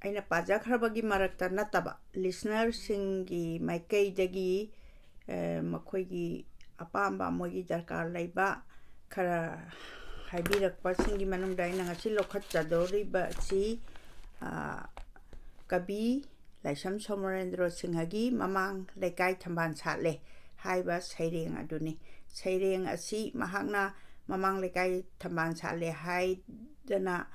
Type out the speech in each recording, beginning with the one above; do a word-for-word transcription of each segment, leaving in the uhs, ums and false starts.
ꯑꯩꯅ ꯄꯥꯖꯈ꯭ꯔꯕꯒꯤ ꯃꯔꯛꯇ ꯅꯠꯇꯕ, ꯂꯤꯁꯅꯔꯁꯤꯡꯒꯤ ꯃꯥꯏꯀꯩꯗꯒꯤ, ꯑ, ꯃꯈꯣꯏꯒꯤ ꯑꯄꯥꯝꯕ, ꯃꯣꯏꯒꯤ ꯗꯔꯀꯥꯔ ꯂꯩꯕ ꯈꯔ ꯍꯥꯏꯕꯤꯔꯛꯄꯁꯤꯡꯒꯤ ꯃꯅꯨꯡꯗ ꯑꯩꯅ ꯉꯁꯤ ꯂꯧꯈꯠꯆꯗꯧꯔꯤꯕ ꯑꯁꯤ, ꯑ, ꯀꯕꯤ ꯂꯥꯏꯁ꯭ꯔꯝ ꯁꯣꯃꯣꯔꯦꯟꯗ꯭ꯔꯣ ꯁꯤꯡꯍꯒꯤ ꯃꯃꯥꯡ ꯂꯩꯀꯥꯏ ꯊꯝꯕꯥꯜ ꯁꯥꯠꯂꯦ ꯍꯥꯏꯕ ꯁꯩꯔꯦꯡ ꯑꯗꯨꯅꯤ꯫ ꯁꯩꯔꯦꯡ ꯑꯁꯤ ꯃꯍꯥꯛꯅ ꯃꯃꯥꯡ ꯂꯩꯀꯥꯏ ꯊꯝꯕꯥꯜ ꯁꯥꯠꯂꯦ ꯍꯥꯏꯗꯅ,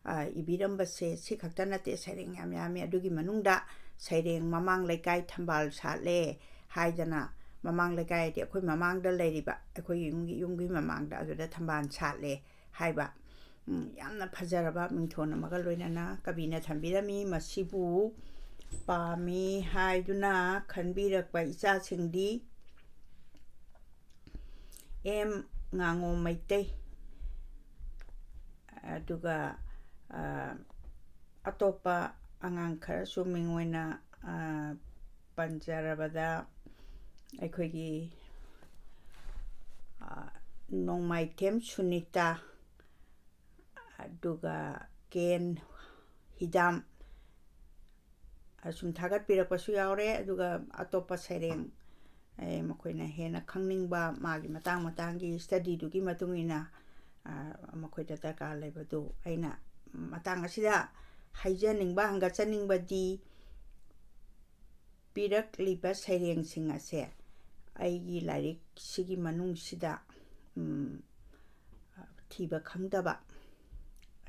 ꯑ, ꯏꯕꯤꯔꯝꯕꯁꯦ ꯁꯤ ꯈꯛꯇ ꯅꯠꯇꯦ, ꯁꯩꯔꯦꯡ ꯌꯥꯝ ꯌꯥꯝꯃꯤ꯫ ꯑꯗꯨꯒꯤ ꯃꯅꯨꯡꯗ ꯁꯩꯔꯦꯡ "ꯃꯃꯥꯡ ꯂꯩꯀꯥꯏ ꯊꯝꯕꯥꯜ ꯁꯥꯠꯂꯦ" ꯍꯥꯏꯗꯅ, ꯃꯃꯥꯡ ꯂꯩꯀꯥꯏ ꯍꯥꯏꯗꯤ ꯑꯩꯈꯣꯏ ꯃꯃꯥꯡꯗ ꯂꯩꯔꯤꯕ, ꯑꯩꯈꯣꯏꯒꯤ ꯌꯨꯝꯒꯤ, ꯌꯨꯝꯒꯤ ꯃꯃꯥꯡꯗ, ꯑꯗꯨꯗ ꯊꯝꯕꯥꯜ ꯁꯥꯠꯂꯦ ꯍꯥꯏꯕ, ꯎꯝ, ꯌꯥꯝꯅ ꯐꯖꯔꯕ ꯃꯤꯡꯊꯣꯟ ꯑꯃꯒ ꯂꯣꯏꯅꯅ ꯀꯕꯤꯅ ꯊꯝꯕꯤꯔꯝꯃꯤ꯫ ꯃꯁꯤꯕꯨ ꯄꯥꯝꯃꯤ ꯍꯥꯏꯗꯨꯅ ꯈꯟꯕꯤꯔꯛꯄ ꯏꯆꯥꯁꯤꯡꯗꯤ ꯑꯦꯝ ꯉꯥꯉꯣꯝ ꯃꯩꯇꯩ, ꯑꯗꯨꯒ, ꯑ, ꯑꯇꯣꯞꯄ ꯑꯉꯥꯡ ꯈꯔꯁꯨ ꯃꯤꯡ ꯑꯣꯏꯅ, ꯑ, ꯄꯟꯖꯔꯕꯗ, ꯑꯩꯈꯣꯏꯒꯤ, ꯑ, ꯅꯣꯡꯃꯥꯏꯊꯦꯝ ꯁꯨꯅꯤꯇꯥ, ꯑꯗꯨꯒ ꯀꯦꯟ ꯍꯤꯗꯥꯝ, ꯑꯁꯨꯝ ꯊꯥꯒꯠꯄꯤꯔꯛꯄꯁꯨ ꯌꯥꯎꯔꯦ꯫ ꯑꯗꯨꯒ ꯑꯇꯣꯞꯄ ꯁꯩꯔꯦꯡ, ꯑꯦ, ꯃꯈꯣꯏꯅ ꯍꯦꯟꯅ ꯈꯪꯅꯤꯡꯕ, ꯃꯥꯒꯤ ꯃꯇꯥꯡ ꯃꯇꯥꯡꯒꯤ ꯁ꯭ꯇꯗꯤꯗꯨꯒꯤ ꯃꯇꯨꯡ ꯏꯟꯅ, ꯑ, ꯃꯈꯣꯏꯗ ꯗꯔꯀꯥꯔ ꯂꯩꯕꯗꯨ ꯑꯩꯅ ꯃꯇꯥꯡ ꯑꯁꯤꯗ ꯍꯥꯏꯖꯅꯤꯡꯕ, ꯍꯪꯒꯠꯆꯅꯤꯡꯕꯗꯤ, ꯄꯤꯔꯛꯂꯤꯕ ꯁꯩꯔꯦꯡꯁꯤꯡ ꯑꯁꯦ ꯑꯩꯒꯤ ꯂꯥꯏꯔꯤꯛꯁꯤꯒꯤ ꯃꯅꯨꯡꯁꯤꯗ, ꯎꯝ, ꯊꯤꯕ ꯈꯪꯗꯕ,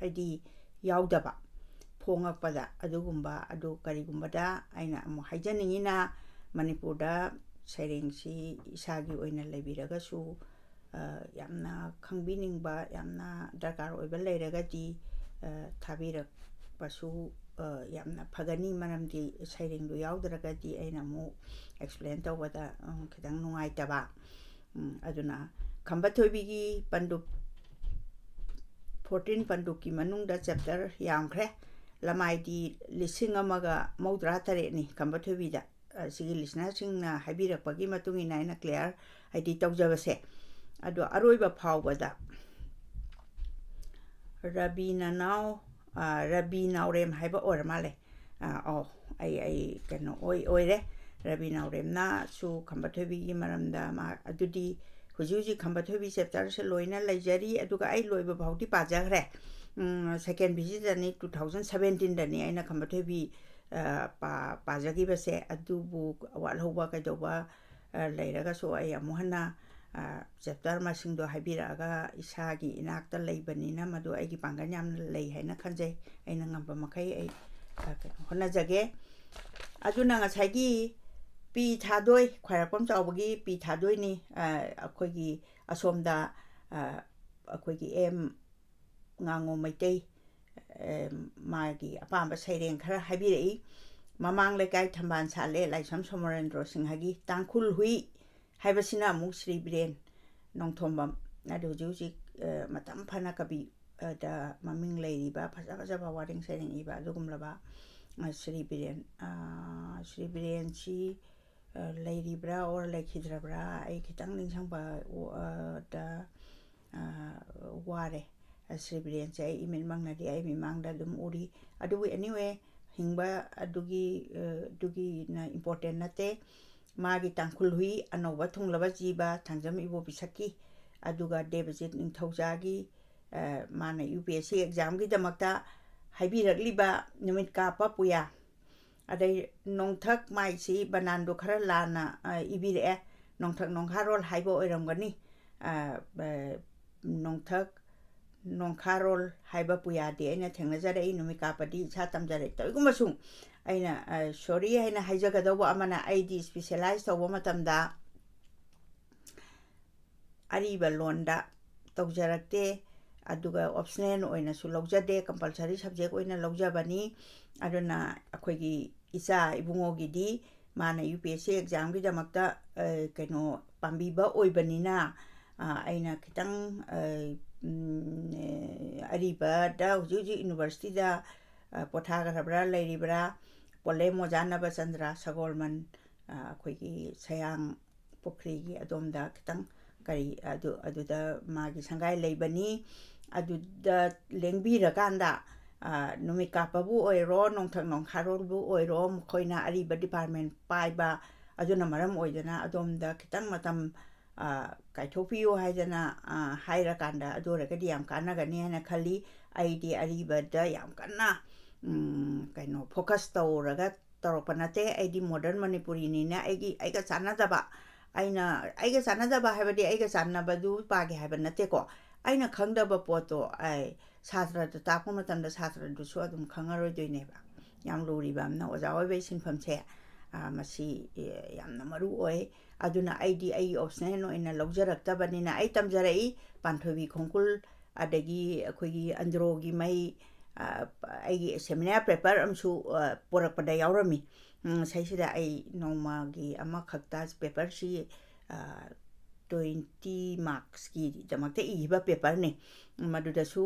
ꯍꯥꯏꯗꯤ ꯌꯥꯎꯗꯕ, ꯐꯣꯡꯉꯛꯄꯗ ꯑꯗꯨꯒꯨꯝꯕ, ꯑꯗꯨ ꯀꯔꯤꯒꯨꯝꯕꯗ ꯑꯩꯅ ꯑꯃꯨꯛ ꯍꯥꯏꯖꯅꯤꯡꯉꯤꯅ, ꯃꯅꯤꯄꯨꯔꯗ ꯁꯩꯔꯦꯡꯁꯤ ꯏꯁꯥꯒꯤ ꯑꯣꯏꯅ ꯂꯩꯕꯤꯔꯒꯁꯨ, ꯑ, ꯌꯥꯝꯅ ꯈꯪꯕꯤꯅꯤꯡꯕ, ꯌꯥꯝꯅ ꯗꯔꯀꯥꯔ ꯑꯣꯏꯕ ꯂꯩꯔꯒꯗꯤ, ꯑ, ꯊꯥꯕꯤꯔꯛꯄꯁꯨ, ꯑ, ꯌꯥꯝꯅ ꯐꯒꯅꯤ꯫ ꯃꯔꯝꯗꯤ ꯁꯩꯔꯦꯡꯗꯨ ꯌꯥꯎꯗ꯭ꯔꯒꯗꯤ ꯑꯩꯅ ꯑꯃꯨꯛ ꯑꯦꯛꯁꯄ꯭ꯂꯦꯟ ꯇꯧꯕꯗ, ꯎꯝ, ꯈꯤꯇꯪ ꯅꯨꯡꯉꯥꯏꯇꯕ꯫ ꯎꯝ, ꯑꯗꯨꯅ ꯈꯝꯕ ꯊꯣꯏꯕꯤꯒꯤ ꯄꯟꯗꯨꯞ, ꯐꯣꯔꯇꯤꯟ ꯄꯟꯗꯨꯞꯀꯤ ꯃꯅꯨꯡꯗ ꯆꯦꯞꯇꯔ ꯌꯥꯝꯈ꯭ꯔꯦ꯫ ꯂꯃꯥꯏꯗꯤ ꯂꯤꯁꯤꯡ ꯑꯃꯒ ꯃꯧꯗ꯭ꯔꯥ ꯇꯔꯦꯠꯅꯤ ꯈꯝꯕ ꯊꯣꯏꯕꯤꯗ꯫ ꯑ, ꯁꯤꯒꯤ ꯂꯤꯁꯅꯔꯁꯤꯡꯅ ꯍꯥꯏꯕꯤꯔꯛꯄꯒꯤ ꯃꯇꯨꯡ ꯏꯟꯅ ꯑꯩꯅ ꯀ꯭ꯂꯤꯌꯥꯔ, ꯍꯥꯏꯗꯤ, ꯇꯧꯖꯕꯁꯦ꯫ ꯑꯗꯣ ꯑꯔꯣꯏꯕ ꯐꯥꯎꯕꯗ ꯔꯕꯤ ꯅꯅꯥꯎ, ꯔꯕꯤ ꯅꯥꯎꯔꯦꯝ ꯍꯥꯏꯕ ꯑꯣꯏꯔ ꯃꯥꯜꯂꯦ꯫ ꯑꯧ, ꯑꯩ ꯑꯩ ꯀꯩꯅꯣ ꯑꯣꯏ ꯑꯣꯏꯔꯦ꯫ ꯔꯕꯤ ꯅꯥꯎꯔꯦꯝꯅꯁꯨ ꯈꯝꯕ ꯊꯣꯏꯕꯤꯒꯤ ꯃꯔꯝꯗ ꯃꯥ ꯑꯗꯨꯗꯤ ꯍꯧꯖꯤꯛ ꯍꯧꯖꯤꯛ ꯈꯝꯕ ꯊꯣꯏꯕꯤ ꯆꯦꯞꯇꯔꯁꯦ ꯂꯣꯏꯅ ꯂꯩꯖꯔꯤ꯫ ꯑꯗꯨꯒ ꯑꯩ ꯂꯣꯏꯕ ꯐꯥꯎꯗꯤ ꯄꯥꯖꯈ꯭ꯔꯦ꯫ ꯁꯦꯀꯦꯟ ꯚꯤꯖꯤꯠꯇꯅꯤ, ꯇꯨ ꯊꯥꯎꯖꯟ ꯁꯕꯦꯟꯇꯤꯟꯗꯅꯤ ꯑꯩꯅ ꯈꯝꯕ ꯊꯣꯏꯕꯤ ꯄꯥꯖꯈꯤꯕꯁꯦ꯫ ꯑꯗꯨꯕꯨ ꯋꯥꯠꯍꯧꯕ ꯀꯩꯗꯧꯕ ꯂꯩꯔꯒꯁꯨ ꯑꯩ ꯑꯃꯨꯛ ꯍꯟꯅ ꯆꯦꯞꯇꯔ ꯃꯁꯤꯡꯗꯣ ꯍꯥꯏꯕꯤꯔꯛꯑꯒ ꯏꯁꯥꯒꯤ ꯏꯅꯥꯛꯇ ꯂꯩꯕꯅꯤꯅ ꯃꯗꯨ ꯑꯩꯒꯤ ꯄꯥꯡꯒꯜ ꯌꯥꯝꯅ ꯂꯩ ꯍꯥꯏꯅ ꯈꯟꯖꯩ꯫ ꯑꯩꯅ ꯉꯝꯕ ꯃꯈꯩ ꯑꯩ ꯀꯩꯅꯣ ꯍꯣꯠꯅꯖꯒꯦ꯫ ꯑꯗꯨꯅ ꯉꯁꯥꯏꯒꯤ ꯄꯤ ꯊꯥꯗꯣꯏ, ꯈ꯭ꯋꯥꯏꯔꯥꯛꯄꯝ ꯆꯥꯎꯕꯒꯤ ꯄꯤ ꯊꯥꯗꯣꯏꯅꯤ꯫ ꯑꯩꯈꯣꯏꯒꯤ ꯑꯁꯣꯝꯗ ꯑꯩꯈꯣꯏꯒꯤ ꯑꯦꯝ ꯉꯥꯉꯣꯝ ꯃꯩꯇꯩ, ꯃꯥꯒꯤ ꯑꯄꯥꯝꯕ ꯁꯩꯔꯦꯡ ꯈꯔ ꯍꯥꯏꯕꯤꯔꯛꯏ꯫ ꯃꯃꯥꯡ ꯂꯩꯀꯥꯏ ꯊꯝꯕꯥꯜ ꯁꯥꯠꯂꯦ, ꯂꯥꯏꯁ꯭ꯔꯝ ꯁꯣꯃꯣꯔꯦꯟꯗ꯭ꯔꯣ ꯁꯤꯡꯍꯒꯤ ꯇꯥꯡꯈꯨꯜ ꯍꯨꯏ ꯍꯥꯏꯕꯁꯤꯅ ꯑꯃꯨꯛ ꯁ꯭ꯔꯤ ꯕꯤꯔꯦꯟ ꯅꯣꯡꯊꯣꯝꯕꯝ, ꯑꯗꯨ ꯍꯧꯖꯤꯛ ꯍꯧꯖꯤꯛ ꯃꯇꯝ ꯐꯅ ꯀꯕꯤ ꯗ ꯃꯃꯤꯡ ꯂꯩꯔꯤꯕ ꯐꯖ ꯐꯖꯕ ꯋꯥꯔꯦꯡ ꯁꯩꯔꯦꯡ ꯏꯕ ꯑꯗꯨꯒꯨꯝꯂꯕ ꯁ꯭ꯔꯤ ꯕꯤꯔꯦꯟ, ꯁ꯭ꯔꯤ ꯕꯤꯔꯦꯟꯁꯤ ꯂꯩꯔꯤꯕ꯭ꯔꯥ ꯑꯣꯔ ꯂꯩꯈꯤꯗ꯭ꯔꯕ꯭ꯔꯥ ꯑꯩ ꯈꯤꯇꯪ ꯅꯤꯡꯁꯤꯡꯕ ꯗ ꯋꯥꯔꯦ꯫ ꯁ꯭ꯔꯤ ꯕꯤꯔꯦꯟꯁꯦ ꯑꯩ ꯏꯃꯤꯠꯃꯛꯅꯗꯤ ꯑꯩ ꯃꯤꯃꯥꯡꯗ ꯑꯗꯨꯝ ꯎꯔꯤ꯫ ꯑꯗꯨꯕꯨ anyway, ꯍꯤꯡꯕ ꯑꯗꯨꯒꯤ ꯑꯗꯨꯒꯤꯅ important ꯅꯠꯇꯦ꯫ ꯃꯥꯒꯤ ꯇꯥꯡꯈꯨꯜ ꯍꯨꯏ, ꯑꯅꯧꯕ ꯊꯨꯡꯂꯕ ꯖꯤꯕ, ꯊꯥꯡꯖꯝ ꯏꯕꯣꯕꯤ ꯁꯛꯀꯤ, ꯑꯗꯨꯒ ꯗꯦꯕꯖꯤꯠ ꯅꯤꯡꯊꯧꯖꯥꯒꯤ, ꯃꯥꯅ ꯌꯨ ꯄꯤ ꯑꯦꯁ ꯁꯤ ꯑꯦꯛꯖꯥꯝꯒꯤꯗꯃꯛꯇ ꯍꯥꯏꯕꯤꯔꯛꯂꯤꯕ ꯅꯨꯃꯤꯠ ꯀꯥꯞꯄ ꯄꯨꯌꯥ꯫ ꯑꯗꯩ ꯅꯣꯡꯊꯛ ꯃꯥꯏꯁꯤ ꯕꯅꯥꯟꯗꯣ ꯈꯔ ꯂꯥꯟꯅ ꯏꯕꯤꯔꯛꯑꯦ꯫ ꯅꯣꯡꯊꯛ ꯅꯣꯡꯈꯥꯔꯣꯜ ꯍꯥꯏꯕ ꯑꯣꯏꯔꯝꯒꯅꯤ꯫ ꯅꯣꯡꯊꯛ ꯅꯣꯡꯈꯥꯔꯣꯜ ꯍꯥꯏꯕ ꯄꯨꯌꯥꯗꯤ ꯑꯩꯅ ꯊꯦꯡꯅꯖꯔꯛꯏ, ꯅꯨꯃꯤꯠ ꯀꯥꯞꯄꯗꯤ ꯏꯁꯥ ꯇꯝꯖꯔꯛꯏ꯫ ꯇꯧꯏꯒꯨꯝꯕꯁꯨ ꯑꯩꯅ ꯁꯣꯔꯤ ꯍꯥꯏꯅ ꯍꯥꯏꯖꯒꯗꯧꯕ ꯑꯃꯅ, ꯑꯩꯗꯤ specialize ꯇꯧꯕ ꯃꯇꯝꯗ ꯑꯔꯤꯕ ꯂꯣꯟꯗ ꯇꯧꯖꯔꯛꯇꯦ, ꯑꯗꯨꯒ optional ꯑꯣꯏꯅꯁꯨ ꯂꯧꯖꯗꯦ, compulsory subject ꯑꯣꯏꯅ ꯂꯧꯖꯕꯅꯤ꯫ ꯑꯗꯨꯅ ꯑꯩꯈꯣꯏꯒꯤ ꯏꯆꯥ ꯏꯕꯨꯡꯉꯣꯒꯤꯗꯤ ꯃꯥꯅ ꯌꯨ ꯄꯤ ꯑꯦꯁ ꯁꯤ ꯑꯦꯛꯖꯥꯝꯒꯤꯗꯃꯛꯇ ꯀꯩꯅꯣ ꯄꯥꯝꯕꯤꯕ ꯑꯣꯏꯕꯅꯤꯅ, ꯑꯩꯅ ꯈꯤꯇꯪ ꯑꯔꯤꯕꯗ ꯍꯧꯖꯤꯛ ꯍꯧꯖꯤꯛ ꯌꯨꯅꯤꯚꯔꯁꯤꯇꯤꯗ ꯄꯣꯊꯥꯈ꯭ꯔꯕ꯭ꯔꯥ ꯂꯩꯔꯤꯕ꯭ꯔꯥ, ꯄꯣꯂꯦꯝ ꯑꯣꯖꯥ ꯅꯕꯆꯟꯗ꯭ꯔ ꯁꯒꯣꯜꯃꯟ, ꯑꯩꯈꯣꯏꯒꯤ ꯁꯌꯥꯡ ꯄꯨꯈ꯭ꯔꯤꯒꯤ ꯑꯗꯣꯝꯗ ꯈꯤꯇꯪ ꯀꯔꯤ ꯑꯗꯨ ꯑꯗꯨꯗ ꯃꯥꯒꯤ ꯁꯪꯒꯥꯏ ꯂꯩꯕꯅꯤ꯫ ꯑꯗꯨꯗ ꯂꯦꯡꯕꯤꯔꯀꯥꯟꯗ ꯅꯨꯃꯤꯠ ꯀꯥꯞꯄꯕꯨ ꯑꯣꯏꯔꯣ, ꯅꯣꯡꯊꯛ ꯅꯣꯡꯈꯥꯔꯣꯜꯕꯨ ꯑꯣꯏꯔꯣ, ꯃꯈꯣꯏꯅ ꯑꯔꯤꯕ ꯗꯤꯄꯥꯔꯠꯃꯦꯟ ꯄꯥꯏꯕ, ꯑꯗꯨꯅ ꯃꯔꯝ ꯑꯣꯏꯗꯅ ꯑꯗꯣꯝꯗ ꯈꯤꯇꯪ ꯃꯇꯝ ꯀꯥꯏꯊꯣꯛꯄꯤꯌꯨ ꯍꯥꯏꯗꯅ ꯍꯥꯏꯔꯀꯥꯟꯗ, ꯑꯗꯨ ꯑꯣꯏꯔꯒꯗꯤ ꯌꯥꯝ ꯀꯥꯟꯅꯒꯅꯤ ꯍꯥꯏꯅ ꯈꯜꯂꯤ꯫ ꯑꯩꯗꯤ ꯑꯔꯤꯕꯗ ꯌꯥꯝ ꯀꯟꯅ ꯀꯩꯅꯣ ꯐꯣꯀꯁ ꯇꯧꯔꯒ ꯇꯧꯔꯛꯄ ꯅꯠꯇꯦ꯫ ꯑꯩꯗꯤ ꯃꯣꯗꯔꯟ ꯃꯅꯤꯄꯨꯔꯤꯅꯤꯅ ꯑꯩꯒꯤ ꯑꯩꯒ ꯆꯥꯟꯅꯗꯕ, ꯑꯩꯅ ꯑꯩꯒ ꯆꯥꯟꯅꯗꯕ ꯍꯥꯏꯕꯗꯤ ꯑꯩꯒ ꯆꯥꯟꯅꯕꯗꯨ ꯄꯥꯒꯦ ꯍꯥꯏꯕ ꯅꯠꯇꯦꯀꯣ꯫ ꯑꯩꯅ ꯈꯪꯗꯕ ꯄꯣꯠꯇꯣ ꯑꯩ ꯁꯥꯇ꯭ꯔꯗ ꯇꯥꯛꯄ ꯃꯇꯝꯗ ꯁꯥꯇ꯭ꯔꯗꯨꯁꯨ ꯑꯗꯨꯝ ꯈꯪꯉꯔꯣꯏꯗꯣꯏꯅꯦꯕ꯫ ꯌꯥꯝ ꯂꯨꯔꯤꯕ ꯑꯃꯅ ꯑꯣꯖꯥ ꯑꯣꯏꯕꯒꯤ ꯁꯤꯟꯐꯝꯁꯦ꯫ ꯃꯁꯤ ꯌꯥꯝꯅ ꯃꯔꯨ ꯑꯣꯏ꯫ ꯑꯗꯨꯅ ꯑꯩꯗꯤ ꯑꯩꯒꯤ ꯑꯣꯞꯁꯅꯦꯜ ꯑꯣꯏꯅ ꯂꯧꯖꯔꯛꯇꯕꯅꯤꯅ ꯑꯩ ꯇꯝꯖꯔꯛꯏ꯫ ꯄꯥꯟꯊꯣꯏꯕꯤ ꯈꯣꯡꯀꯨꯜ, ꯑꯗꯒꯤ ꯑꯩꯈꯣꯏꯒꯤ ꯑꯟꯗ꯭ꯔꯣꯒꯤ ꯃꯩ, ꯑꯩꯒꯤ ꯁꯦꯃꯤꯅꯥꯔ ꯄꯦꯄꯔ ꯑꯃꯁꯨ ꯄꯣꯔꯛꯄꯗ ꯌꯥꯎꯔꯝꯃꯤ꯫ ꯁꯤꯗꯩꯁꯤꯗ ꯑꯩ ꯅꯣꯡꯃꯒꯤ ꯑꯃꯈꯛꯇ ꯄꯦꯄꯔꯁꯤ ꯇ꯭ꯋꯦꯟꯇꯤ ꯃꯥꯔꯛꯁꯀꯤꯗꯃꯛꯇ ꯏꯈꯤꯕ ꯄꯦꯄꯔꯅꯤ꯫ ꯃꯗꯨꯗꯁꯨ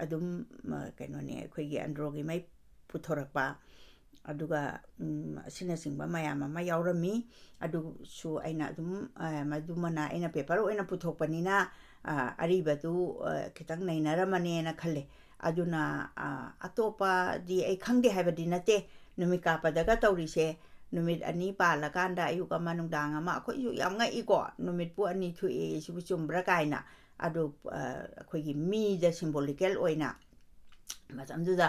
ꯑꯗꯨꯝ ꯀꯩꯅꯣꯅꯤ, ꯑꯩꯈꯣꯏꯒꯤ ꯑꯟꯗ꯭ꯔꯣꯒꯤ ꯃꯩ ꯄꯨꯊꯣꯔꯛꯄ, ꯑꯗꯨꯒ ꯑꯁꯤꯅꯆꯤꯡꯕ ꯃꯌꯥꯝ ꯑꯃ ꯌꯥꯎꯔꯝꯃꯤ꯫ ꯑꯗꯨꯁꯨ ꯑꯩꯅ ꯑꯗꯨꯝ ꯃꯗꯨꯃꯅ ꯑꯩꯅ ꯄꯦꯄꯔ ꯑꯣꯏꯅ ꯄꯨꯊꯣꯛꯄꯅꯤꯅ ꯑꯔꯤꯕꯗꯨ ꯈꯤꯇꯪ ꯅꯩꯅꯔꯝꯃꯅꯦꯅ ꯈꯜꯂꯦ꯫ ꯑꯗꯨꯅ ꯑꯇꯣꯞꯄꯗꯤ ꯑꯩ ꯈꯪꯗꯦ ꯍꯥꯏꯕꯗꯤ ꯅꯠꯇꯦ꯫ ꯅꯨꯃꯤꯠ ꯀꯥꯞꯄꯗꯒ ꯇꯧꯔꯤꯁꯦ, ꯅꯨꯃꯤꯠ ꯑꯅꯤ ꯄꯥꯜꯂꯀꯥꯟꯗ ꯑꯌꯨꯛ ꯑꯃ ꯅꯨꯡꯗꯥꯡ ꯑꯃ, ꯑꯩꯈꯣꯏꯁꯨ ꯌꯥꯝ ꯉꯛꯏꯀꯣ, ꯅꯨꯃꯤꯠꯄꯨ ꯑꯅꯤ ꯊꯣꯛꯑꯦ, ꯁꯤꯕꯨ ꯆꯨꯝꯕ꯭ꯔꯥ ꯀꯥꯏꯅ꯫ ꯑꯗꯨ ꯑꯩꯈꯣꯏꯒꯤ ꯃꯤꯗ ꯁꯤꯝꯕꯣꯂꯤꯀꯦꯜ ꯑꯣꯏꯅ ꯃꯇꯝꯗꯨꯗ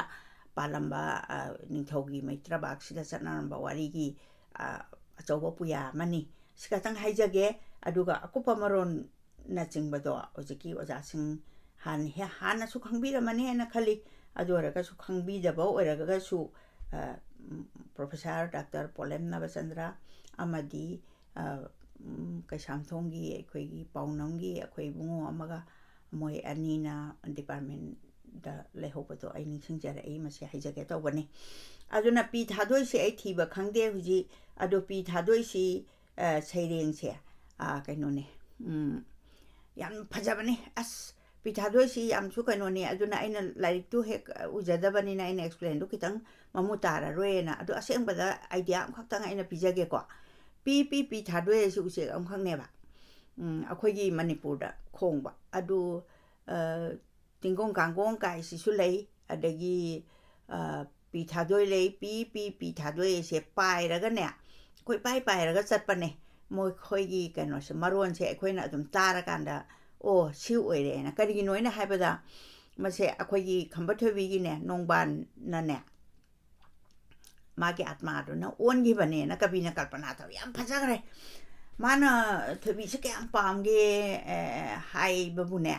ꯄꯥꯜꯂꯝꯕ ꯅꯤꯡꯊꯧꯒꯤ ꯃꯩꯇ꯭ꯔꯕꯥꯛꯁꯤꯗ ꯆꯠꯅꯔꯝꯕ ꯋꯥꯔꯤꯒꯤ ꯑꯆꯧꯕ ꯄꯨꯌꯥ ꯑꯃꯅꯤ꯫ ꯁꯤ ꯈꯛꯇꯪ ꯍꯥꯏꯖꯒꯦ꯫ ꯑꯗꯨꯒ ꯑꯀꯨꯞꯄ ꯃꯔꯣꯟꯅꯆꯤꯡꯕꯗꯣ ꯍꯧꯖꯤꯛꯀꯤ ꯑꯣꯖꯥꯁꯤꯡ ꯍꯥꯟꯅ ꯍꯦ-, ꯍꯥꯟꯅꯁꯨ ꯈꯪꯕꯤꯔꯝꯃꯅꯤ ꯍꯥꯏꯅ ꯈꯜꯂꯤ꯫ ꯑꯗꯨ ꯑꯣꯏꯔꯒꯁꯨ ꯈꯪꯕꯤꯗꯕ ꯑꯣꯏꯔꯒꯁꯨ, ꯄ꯭ꯔꯣꯐꯦꯁꯔ ꯗꯥꯛꯇꯔ ꯄꯣꯂꯦꯝ ꯅꯕꯆꯟꯗ꯭ꯔ ꯑꯃꯗꯤ ꯀꯩꯁꯥꯝꯊꯣꯡꯒꯤ ꯑꯩꯈꯣꯏꯒꯤ ꯄꯥꯎꯅꯝꯒꯤ ꯑꯩꯈꯣꯏ ꯏꯕꯨꯡꯉꯣ ꯑꯃꯒ, ꯃꯣꯏ ꯑꯅꯤꯅ ꯗꯤꯄꯥꯔꯠꯃꯦꯟꯗ ꯂꯩꯍꯧꯕꯗꯣ ꯑꯩ ꯅꯤꯡꯁꯤꯡꯖꯔꯛꯏ, ꯃꯁꯤ ꯍꯥꯏꯖꯒꯦ ꯇꯧꯕꯅꯤ꯫ ꯑꯗꯨꯅ ꯄꯤ ꯊꯥꯗꯣꯏꯁꯦ ꯑꯩ ꯊꯤꯕ ꯈꯪꯗꯦ ꯍꯧꯖꯤꯛ꯫ ꯑꯗꯣ ꯄꯤ ꯊꯥꯗꯣꯏꯁꯤ, ꯁꯩꯔꯦꯡꯁꯦ, ꯀꯩꯅꯣꯅꯦ, ꯌꯥꯝ ꯐꯖꯕꯅꯦ꯫ ꯑꯁ, ꯄꯤ ꯊꯥꯗꯣꯏꯁꯤ ꯌꯥꯝꯁꯨ ꯀꯩꯅꯣꯅꯦ꯫ ꯑꯗꯨꯅ ꯑꯩꯅ ꯂꯥꯏꯔꯤꯛꯇꯨ ꯍꯦꯛ ꯎꯖꯗꯕꯅꯤꯅ ꯑꯩꯅ ꯑꯦꯛꯁꯄ꯭ꯂꯦꯟꯗꯨ ꯈꯤꯇꯪ ꯃꯃꯨꯠ ꯇꯥꯔꯔꯣꯏꯅ꯫ ꯑꯗꯣ ꯑꯁꯦꯡꯕꯗ ꯑꯥꯏꯗꯤꯌꯥ ꯑꯃꯈꯛꯇꯪ ꯑꯩꯅ ꯄꯤꯖꯒꯦꯀꯣ꯫ ꯄꯤ ꯄꯤ ꯄꯤ ꯊꯥꯗꯣꯏ ꯍꯥꯏꯁꯤ ꯎꯆꯦꯛ ꯑꯃꯈꯛꯅꯦꯕ꯫ ꯑꯩꯈꯣꯏꯒꯤ ꯃꯅꯤꯄꯨꯔꯗ ꯈꯣꯡꯕ꯫ ꯑꯗꯨ ꯇꯤꯡꯒꯣꯡ ꯀꯥꯡꯒꯣꯡ ꯀꯥꯏꯁꯤꯁꯨ ꯂꯩ꯫ ꯑꯗꯒꯤ ꯄꯤ ꯊꯥꯗꯣꯏ ꯂꯩ, ꯄꯤ ꯄꯤ ꯄꯤ ꯊꯥꯗꯣꯏ ꯑꯁꯦ ꯄꯥꯏꯔꯒꯅꯦ, ꯑꯩꯈꯣꯏ ꯄꯥꯏ ꯄꯥꯏꯔꯒ ꯆꯠꯄꯅꯦ꯫ ꯃꯈꯣꯏꯒꯤ ꯀꯩꯅꯣꯁꯦ, ꯃꯔꯣꯟꯁꯦ ꯑꯩꯈꯣꯏꯅ ꯑꯗꯨꯝ ꯇꯥꯔꯀꯥꯟꯗ, "ꯑꯣ, ꯁꯤ ꯑꯣꯏꯔꯦꯅ"꯫ ꯀꯔꯤꯒꯤꯅꯣ ꯍꯥꯏꯅ ꯍꯥꯏꯕꯗ, ꯃꯁꯦ ꯑꯩꯈꯣꯏꯒꯤ ꯈꯝꯕ ꯊꯣꯏꯕꯤꯒꯤꯅꯦ, ꯅꯣꯡꯕꯥꯟꯅꯅꯦ, ꯃꯥꯒꯤ ꯑꯥꯠꯃꯥꯗꯨꯅ ꯑꯣꯟꯈꯤꯕꯅꯦꯅ ꯀꯕꯤꯅ ꯀꯜꯄꯅꯥ ꯇꯧꯋꯤ꯫ ꯌꯥꯝ ꯐꯖꯈ꯭ꯔꯦ꯫ ꯃꯥꯅ ꯊꯣꯏꯕꯤꯁꯦ ꯀꯌꯥꯝ ꯄꯥꯝꯒꯦ, ꯑꯦ, ꯍꯥꯏꯕꯕꯨꯅꯦ,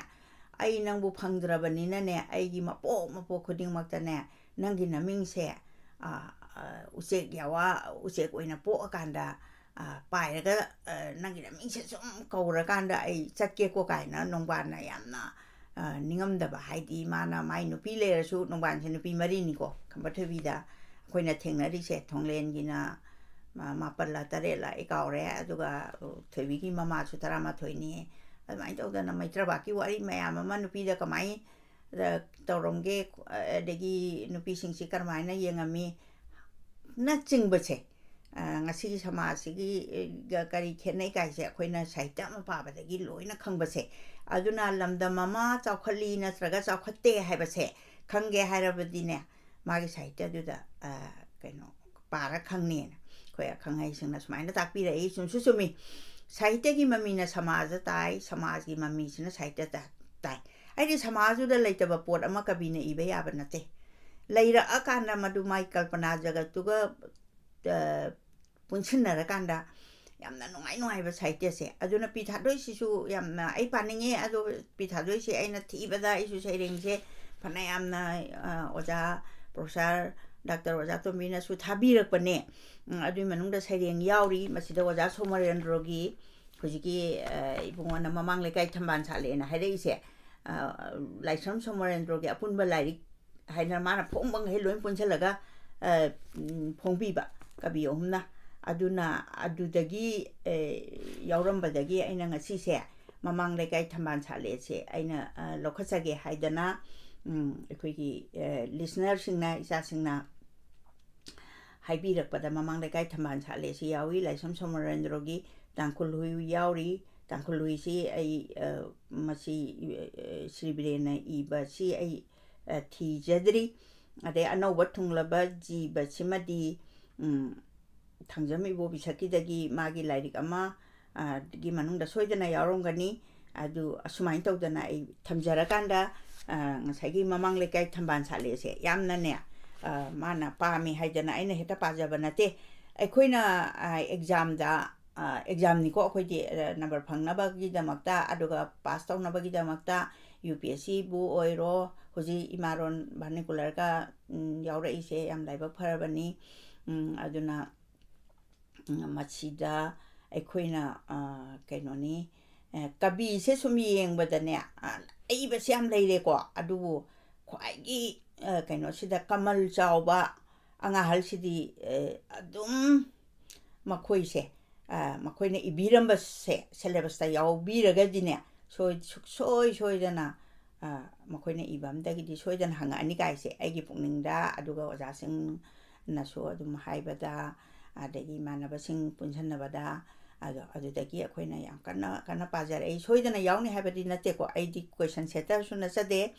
"ꯑꯩ ꯅꯪꯕꯨ ꯐꯪꯗ꯭ꯔꯕꯅꯤꯅꯅꯦ, ꯑꯩꯒꯤ ꯃꯄꯣꯛ ꯃꯄꯣꯛ ꯈꯨꯗꯤꯡꯃꯛꯇꯅꯦ, ꯅꯪꯒꯤ ꯅꯃꯤꯡꯁꯦ, ꯑ, ꯑ, ꯎꯆꯦꯛ ꯌꯥꯋꯥ, ꯎꯆꯦꯛ ꯑꯣꯏꯅ ꯄꯣꯛꯑꯀꯥꯟꯗ, ꯑ, ꯄꯥꯏꯔꯒ, ꯑ, ꯅꯪꯒꯤ ꯅꯃꯤꯡꯁꯦ ꯁꯨꯝ ꯀꯧꯔꯀꯥꯟꯗ ꯑꯩ ꯆꯠꯀꯦꯀꯣ" ꯀꯥꯏꯅ ꯅꯣꯡꯕꯥꯟꯅ ꯌꯥꯝꯅ, ꯑ, ꯅꯤꯡꯉꯝꯗꯕ, ꯍꯥꯏꯗꯤ ꯃꯥꯅ, ꯃꯥꯏ ꯅꯨꯄꯤ ꯂꯩꯔꯁꯨ, ꯅꯣꯡꯕꯥꯟꯁꯦ ꯅꯨꯄꯤ ꯃꯔꯤꯅꯤꯀꯣ ꯈꯝꯕ ꯊꯣꯏꯕꯤꯗ ꯑꯩꯈꯣꯏꯅ ꯊꯦꯡꯅꯔꯤꯁꯦ꯫ ꯊꯣꯡꯂꯦꯟꯒꯤꯅ ꯃꯥ-, ꯃꯥꯄꯜꯂ ꯇꯔꯦꯠꯂ ꯑꯩ ꯀꯥꯎꯔꯦ, ꯑꯗꯨꯒ ꯊꯣꯏꯕꯤꯒꯤ ꯃꯃꯥꯁꯨ ꯇꯔꯥꯃꯥꯊꯣꯏꯅꯤ꯫ ꯑꯗꯨꯃꯥꯏꯅ ꯇꯧꯗꯅ ꯃꯩꯇ꯭ꯔꯕꯥꯛꯀꯤ ꯋꯥꯔꯤ ꯃꯌꯥꯝ ꯑꯃ ꯅꯨꯄꯤꯗ ꯀꯃꯥꯏꯅ ꯇꯧꯔꯝꯒꯦ, ꯑꯗꯒꯤ ꯅꯨꯄꯤꯁꯤꯡꯁꯤ ꯀꯔꯝꯍꯥꯏꯅ ꯌꯦꯡꯉꯝꯃꯤ, ꯅꯆꯤꯡꯕꯁꯦ, ꯑ, ꯉꯁꯤꯒꯤ ꯁꯃꯥꯖꯁꯤꯒꯤ, ꯑ, ꯀꯔꯤ ꯈꯦꯠꯅꯩ ꯀꯥꯏꯁꯦ ꯑꯩꯈꯣꯏꯅ ꯁꯥꯍꯤꯇ꯭ꯌ ꯑꯃ ꯄꯥꯕꯗꯒꯤ ꯂꯣꯏꯅ ꯈꯪꯕꯁꯦ꯫ ꯑꯗꯨꯅ ꯂꯝꯗꯝ ꯑꯃ ꯆꯥꯎꯈꯠꯂꯤ ꯅꯠꯇ꯭ꯔꯒ ꯆꯥꯎꯈꯠꯇꯦ ꯍꯥꯏꯕꯁꯦ ꯈꯪꯒꯦ ꯍꯥꯏꯔꯕꯗꯤꯅꯦ, ꯃꯥꯒꯤ ꯁꯥꯍꯤꯇ꯭ꯌꯗꯨꯗ, ꯑ, ꯀꯩꯅꯣ, ꯄꯥꯔ ꯈꯪꯅꯦꯅ ꯑꯩꯈꯣꯏ ꯑꯈꯪ ꯑꯍꯩꯁꯤꯡꯅ ꯁꯨꯃꯥꯏꯅ ꯇꯥꯛꯄꯤꯔꯛꯏ꯫ ꯆꯨꯝꯁꯨ ꯆꯨꯝꯃꯤ꯫ ꯁꯥꯍꯤꯇ꯭ꯌꯒꯤ ꯃꯃꯤꯅ ꯁꯃꯥꯖ ꯇꯥꯏ, ꯁꯃꯥꯖꯒꯤ ꯃꯃꯤꯁꯤꯅ ꯁꯥꯍꯤꯇ꯭ꯌ ꯇꯥ-, ꯇꯥꯏ꯫ ꯍꯥꯏꯗꯤ ꯁꯃꯥꯖꯗꯨꯗ ꯂꯩꯇꯕ ꯄꯣꯠ ꯑꯃ ꯀꯕꯤꯅ ꯏꯕ ꯌꯥꯕ ꯅꯠꯇꯦ꯫ ꯂꯩꯔꯛꯑꯀꯥꯟꯗ ꯃꯗꯨ ꯃꯥꯏ ꯀꯜꯄꯅꯥ ꯖꯒꯠꯇꯨꯒ, ꯑ, ꯄꯨꯟꯁꯤꯟꯅꯔꯀꯥꯟꯗ ꯌꯥꯝꯅ ꯅꯨꯡꯉꯥꯏ ꯅꯨꯡꯉꯥꯏꯕ ꯁꯥꯍꯤꯇ꯭ꯌꯁꯦ꯫ ꯑꯗꯨꯅ ꯄꯤ ꯊꯥꯗꯣꯏꯁꯤꯁꯨ ꯌꯥꯝꯅ ꯑꯩ ꯄꯥꯅꯤꯡꯉꯦ꯫ ꯑꯗꯣ ꯄꯤ ꯊꯥꯗꯣꯏꯁꯦ ꯑꯩꯅ ꯊꯤꯕꯗ ꯑꯩꯁꯨ ꯁꯩꯔꯦꯡꯁꯦ ꯐꯅꯌꯥꯝꯅ, ꯑ, ꯑꯣꯖꯥ ꯄ꯭ꯔꯣꯐꯦꯁꯔ ꯗꯥꯛꯇꯔ ꯑꯣꯖꯥ ꯇꯣꯝꯕꯤꯅꯁꯨ ꯊꯥꯕꯤꯔꯛꯄꯅꯦ꯫ ꯎꯝ, ꯑꯗꯨꯒꯤ ꯃꯅꯨꯡꯗ ꯁꯩꯔꯦꯡ ꯌꯥꯎꯔꯤ꯫ ꯃꯁꯤꯗ ꯑꯣꯖꯥ ꯁꯣꯃꯣꯔꯦꯟꯗ꯭ꯔꯣꯒꯤ ꯍꯧꯖꯤꯛꯀꯤ, ꯑ, ꯏꯕꯨꯡꯉꯣꯅ "ꯃꯃꯥꯡ ꯂꯩꯀꯥꯏ ꯊꯝꯕꯥꯜ ꯁꯥꯠꯂꯦꯅ" ꯍꯥꯏꯔꯛꯏꯁꯦ, ꯑ, ꯂꯥꯏꯁ꯭ꯔꯝ ꯁꯣꯃꯣꯔꯦꯟꯗ꯭ꯔꯣꯒꯤ ꯑꯄꯨꯟꯕ ꯂꯥꯏꯔꯤꯛ ꯍꯥꯏꯅ ꯃꯥꯅ ꯐꯣꯡꯕ ꯃꯈꯩ ꯂꯣꯏ ꯄꯨꯟꯁꯤꯜꯂꯒ, ꯑ, ꯎꯝ, ꯐꯣꯡꯕꯤꯕ ꯀꯕꯤ ꯑꯍꯨꯝꯅ꯫ ꯑꯗꯨꯅ ꯑꯗꯨꯗꯒꯤ, ꯑ, ꯌꯥꯎꯔꯝꯕꯗꯒꯤ ꯑꯩꯅ ꯉꯁꯤꯁꯦ "ꯃꯃꯥꯡ ꯂꯩꯀꯥꯏ ꯊꯝꯕꯥꯜ ꯁꯥꯠꯂꯦꯁꯦ" ꯑꯩꯅ, ꯑ, ꯂꯧꯈꯠꯆꯒꯦ ꯍꯥꯏꯗꯅ, ꯎꯝ, ꯑꯩꯈꯣꯏꯒꯤ, ꯑ, ꯂꯤꯁꯅꯔꯁꯤꯡꯅ, ꯏꯆꯥꯁꯤꯡꯅ ꯍꯥꯏꯕꯤꯔꯛꯄꯗ "ꯃꯃꯥꯡ ꯂꯩꯀꯥꯏ ꯊꯝꯕꯥꯜ ꯁꯥꯠꯂꯦꯁꯤ" ꯌꯥꯎꯏ, ꯂꯥꯏꯁ꯭ꯔꯝ ꯁꯣꯃꯣꯔꯦꯟꯗ꯭ꯔꯣꯒꯤ "ꯇꯥꯡꯈꯨꯜ ꯍꯨꯏ" ꯌꯥꯎꯔꯤ꯫ ꯇꯥꯡꯈꯨꯜ ꯍꯨꯏꯁꯤ ꯑꯩ, ꯑ, ꯃꯁꯤ, ꯑ, ꯁ꯭ꯔꯤ ꯕꯤꯔꯦꯟꯅ ꯏꯕꯁꯤ ꯑꯩ ꯑ, ꯊꯤꯖꯗ꯭ꯔꯤ꯫ ꯑꯗꯩ ꯑꯅꯧꯕ ꯊꯨꯡꯂꯕ ꯖꯤꯕꯁꯤꯃꯗꯤ, ꯎꯝ, ꯊꯥꯡꯖꯝ ꯏꯕꯣꯕꯤ ꯁꯛꯀꯤꯗꯒꯤ ꯃꯥꯒꯤ ꯂꯥꯏꯔꯤꯛ ꯑꯃ, ꯑ, ꯒꯤ ꯃꯅꯨꯡꯗ ꯁꯣꯏꯗꯅ ꯌꯥꯎꯔꯝꯒꯅꯤ꯫ ꯑꯗꯨ ꯑꯁꯨꯃꯥꯏꯅ ꯇꯧꯗꯅ ꯑꯩ ꯊꯝꯖꯔꯀꯥꯟꯗ, ꯑ, ꯉꯁꯥꯏꯒꯤ ꯃꯃꯥꯡ ꯂꯩꯀꯥꯏ ꯊꯝꯕꯥꯜ ꯁꯥꯠꯂꯦꯁꯦ ꯌꯥꯝꯅꯅꯦ, ꯑ, ꯃꯥꯅ ꯄꯥꯝꯃꯤ ꯍꯥꯏꯗꯅ ꯑꯩꯅ ꯍꯦꯛꯇ ꯄꯥꯖꯕ ꯅꯠꯇꯦ꯫ ꯑꯩꯈꯣꯏꯅ, ꯑ, ꯑꯦꯛꯖꯥꯝꯗ, ꯑ, ꯑꯦꯛꯖꯥꯝꯅꯤꯀꯣ, ꯑꯩꯈꯣꯏꯗꯤ, ꯑ, ꯅꯝꯕꯔ ꯐꯪꯅꯕꯒꯤꯗꯃꯛꯇ, ꯑꯗꯨꯒ ꯄꯥꯁ ꯇꯧꯅꯕꯒꯤꯗꯃꯛꯇ, ꯌꯨ ꯄꯤ ꯑꯦꯁ ꯁꯤꯕꯨ ꯑꯣꯏꯔꯣ, ꯍꯧꯖꯤꯛ ꯏꯃꯥꯔꯣꯟ vernacularꯒ, ꯎꯝ, ꯌꯥꯎꯔꯛꯏꯁꯦ ꯌꯥꯝ ꯂꯥꯏꯕꯛ ꯐꯔꯕꯅꯤ꯫ ꯎꯝ, ꯑꯗꯨꯅ, ꯎꯝ, ꯃꯁꯤꯗ ꯑꯩꯈꯣꯏꯅ, ꯑ, ꯀꯩꯅꯣꯅꯤ, ꯑ, ꯀꯕꯤꯁꯦ ꯁꯨꯝ ꯌꯦꯡꯕꯗꯅꯦ, ꯑ, ꯑꯏꯕꯁꯦ ꯌꯥꯝ ꯂꯩꯔꯦꯀꯣ, ꯑꯗꯨꯕꯨ ꯈ꯭ꯋꯥꯏꯒꯤ, ꯑ, ꯀꯩꯅꯣꯁꯤꯗ ꯀꯃꯜ ꯆꯥꯎꯕ ꯑꯉꯥꯡ ꯑꯍꯜꯁꯤꯗꯤ, ꯑ, ꯑꯗꯨꯝ ꯃꯈꯣꯏꯁꯦ, ꯑ, ꯃꯈꯣꯏꯅ ꯏꯕꯤꯔꯝꯕꯁꯦ syllabusꯇ ꯌꯥꯎꯕꯤꯔꯒꯗꯤꯅꯦ, ꯁꯣꯏ-, ꯁꯨꯡꯁꯣꯏ ꯁꯣꯏꯗꯅ, ꯑ, ꯃꯈꯣꯏꯅ ꯏꯕ ꯑꯝꯗꯒꯤꯗꯤ ꯁꯣꯏꯗꯅ ꯍꯪꯉꯛꯑꯅꯤ ꯀꯥꯏꯁꯦ ꯑꯩꯒꯤ ꯄꯨꯛꯅꯤꯡꯗ, ꯑꯗꯨꯒ ꯑꯣꯖꯥꯁꯤꯡꯅꯁꯨ ꯑꯗꯨꯝ ꯍꯥꯏꯕꯗ, ꯑꯗꯒꯤ ꯏꯃꯥꯟꯅꯕꯁꯤꯡ ꯄꯨꯟꯁꯤꯟꯅꯕꯗ, ꯑꯗꯣ ꯑꯗꯨꯗꯒꯤ ꯑꯩꯈꯣꯏꯅ ꯌꯥꯝ ꯀꯟꯅ, ꯀꯟꯅ ꯄꯥꯖꯔꯛꯏ꯫ ꯁꯣꯏꯗꯅ ꯌꯥꯎꯅꯤ ꯍꯥꯏꯕꯗꯤ ꯅꯠꯇꯦꯀꯣ, ꯑꯩꯗꯤ question setterꯁꯨ ꯅꯠꯆꯗꯦ꯫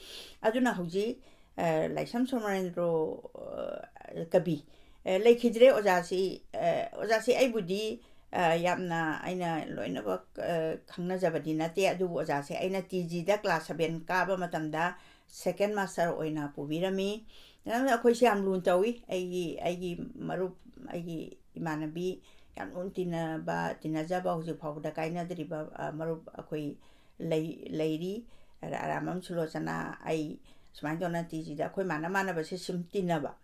ꯑꯗꯨꯅ ꯍꯧꯖꯤꯛ, ꯑ, ꯂꯥꯏꯁ꯭ꯔꯝ ꯁꯣꯃꯣꯔꯦꯟꯗ꯭ꯔꯣ, ꯑ, ꯀꯕꯤ, ꯑ, ꯂꯩꯈꯤꯗ꯭ꯔꯦ ꯑꯣꯖꯥꯁꯤ꯫ ꯑ, ꯑꯣꯖꯥꯁꯤ ꯑꯩꯕꯨꯗꯤ, ꯑ, ꯌꯥꯝꯅ ꯑꯩꯅ ꯂꯣꯏꯅꯃꯛ, ꯑ, ꯈꯪꯅꯖꯕꯗꯤ ꯅꯠꯇꯦ, ꯑꯗꯨꯕꯨ ꯑꯣꯖꯥꯁꯦ ꯑꯩꯅ ꯇꯤ ꯖꯤꯗ class seven ꯀꯥꯕ ꯃꯇꯝꯗ second master ꯑꯣꯏꯅ ꯄꯨꯕꯤꯔꯝꯃꯤ꯫ ꯑꯗꯨꯅ ꯑꯩꯈꯣꯏꯁꯦ ꯌꯥꯝ ꯂꯨꯅ ꯇꯧꯏ꯫ ꯑꯩꯒꯤ, ꯑꯩꯒꯤ ꯃꯔꯨꯞ, ꯑꯩꯒꯤ ꯏꯃꯥꯟꯅꯕꯤ, ꯌꯥꯝ ꯂꯨꯅ ꯇꯤꯟꯅꯕ, ꯇꯤꯟꯅꯖꯕ, ꯍꯧꯖꯤꯛ ꯐꯥꯎꯕꯗ ꯀꯥꯏꯅꯗ꯭ꯔꯤꯕ, ꯑ, ꯃꯔꯨꯞ ꯑꯩꯈꯣꯏ ꯂꯩ-, ꯂꯩꯔꯤ꯫ ꯑꯔꯥ-, ꯑꯔꯥꯝꯕꯝ ꯁꯨꯂꯣꯆꯅꯥ, ꯑꯩ ꯁꯨꯃꯥꯏꯅ ꯇꯧꯅ ꯇꯤ ꯖꯤꯗ ꯑꯩꯈꯣꯏ ꯃꯥꯟꯅ ꯃꯥꯟꯅꯕꯁꯦ ꯁꯨꯝ ꯇꯤꯟꯅꯕ꯫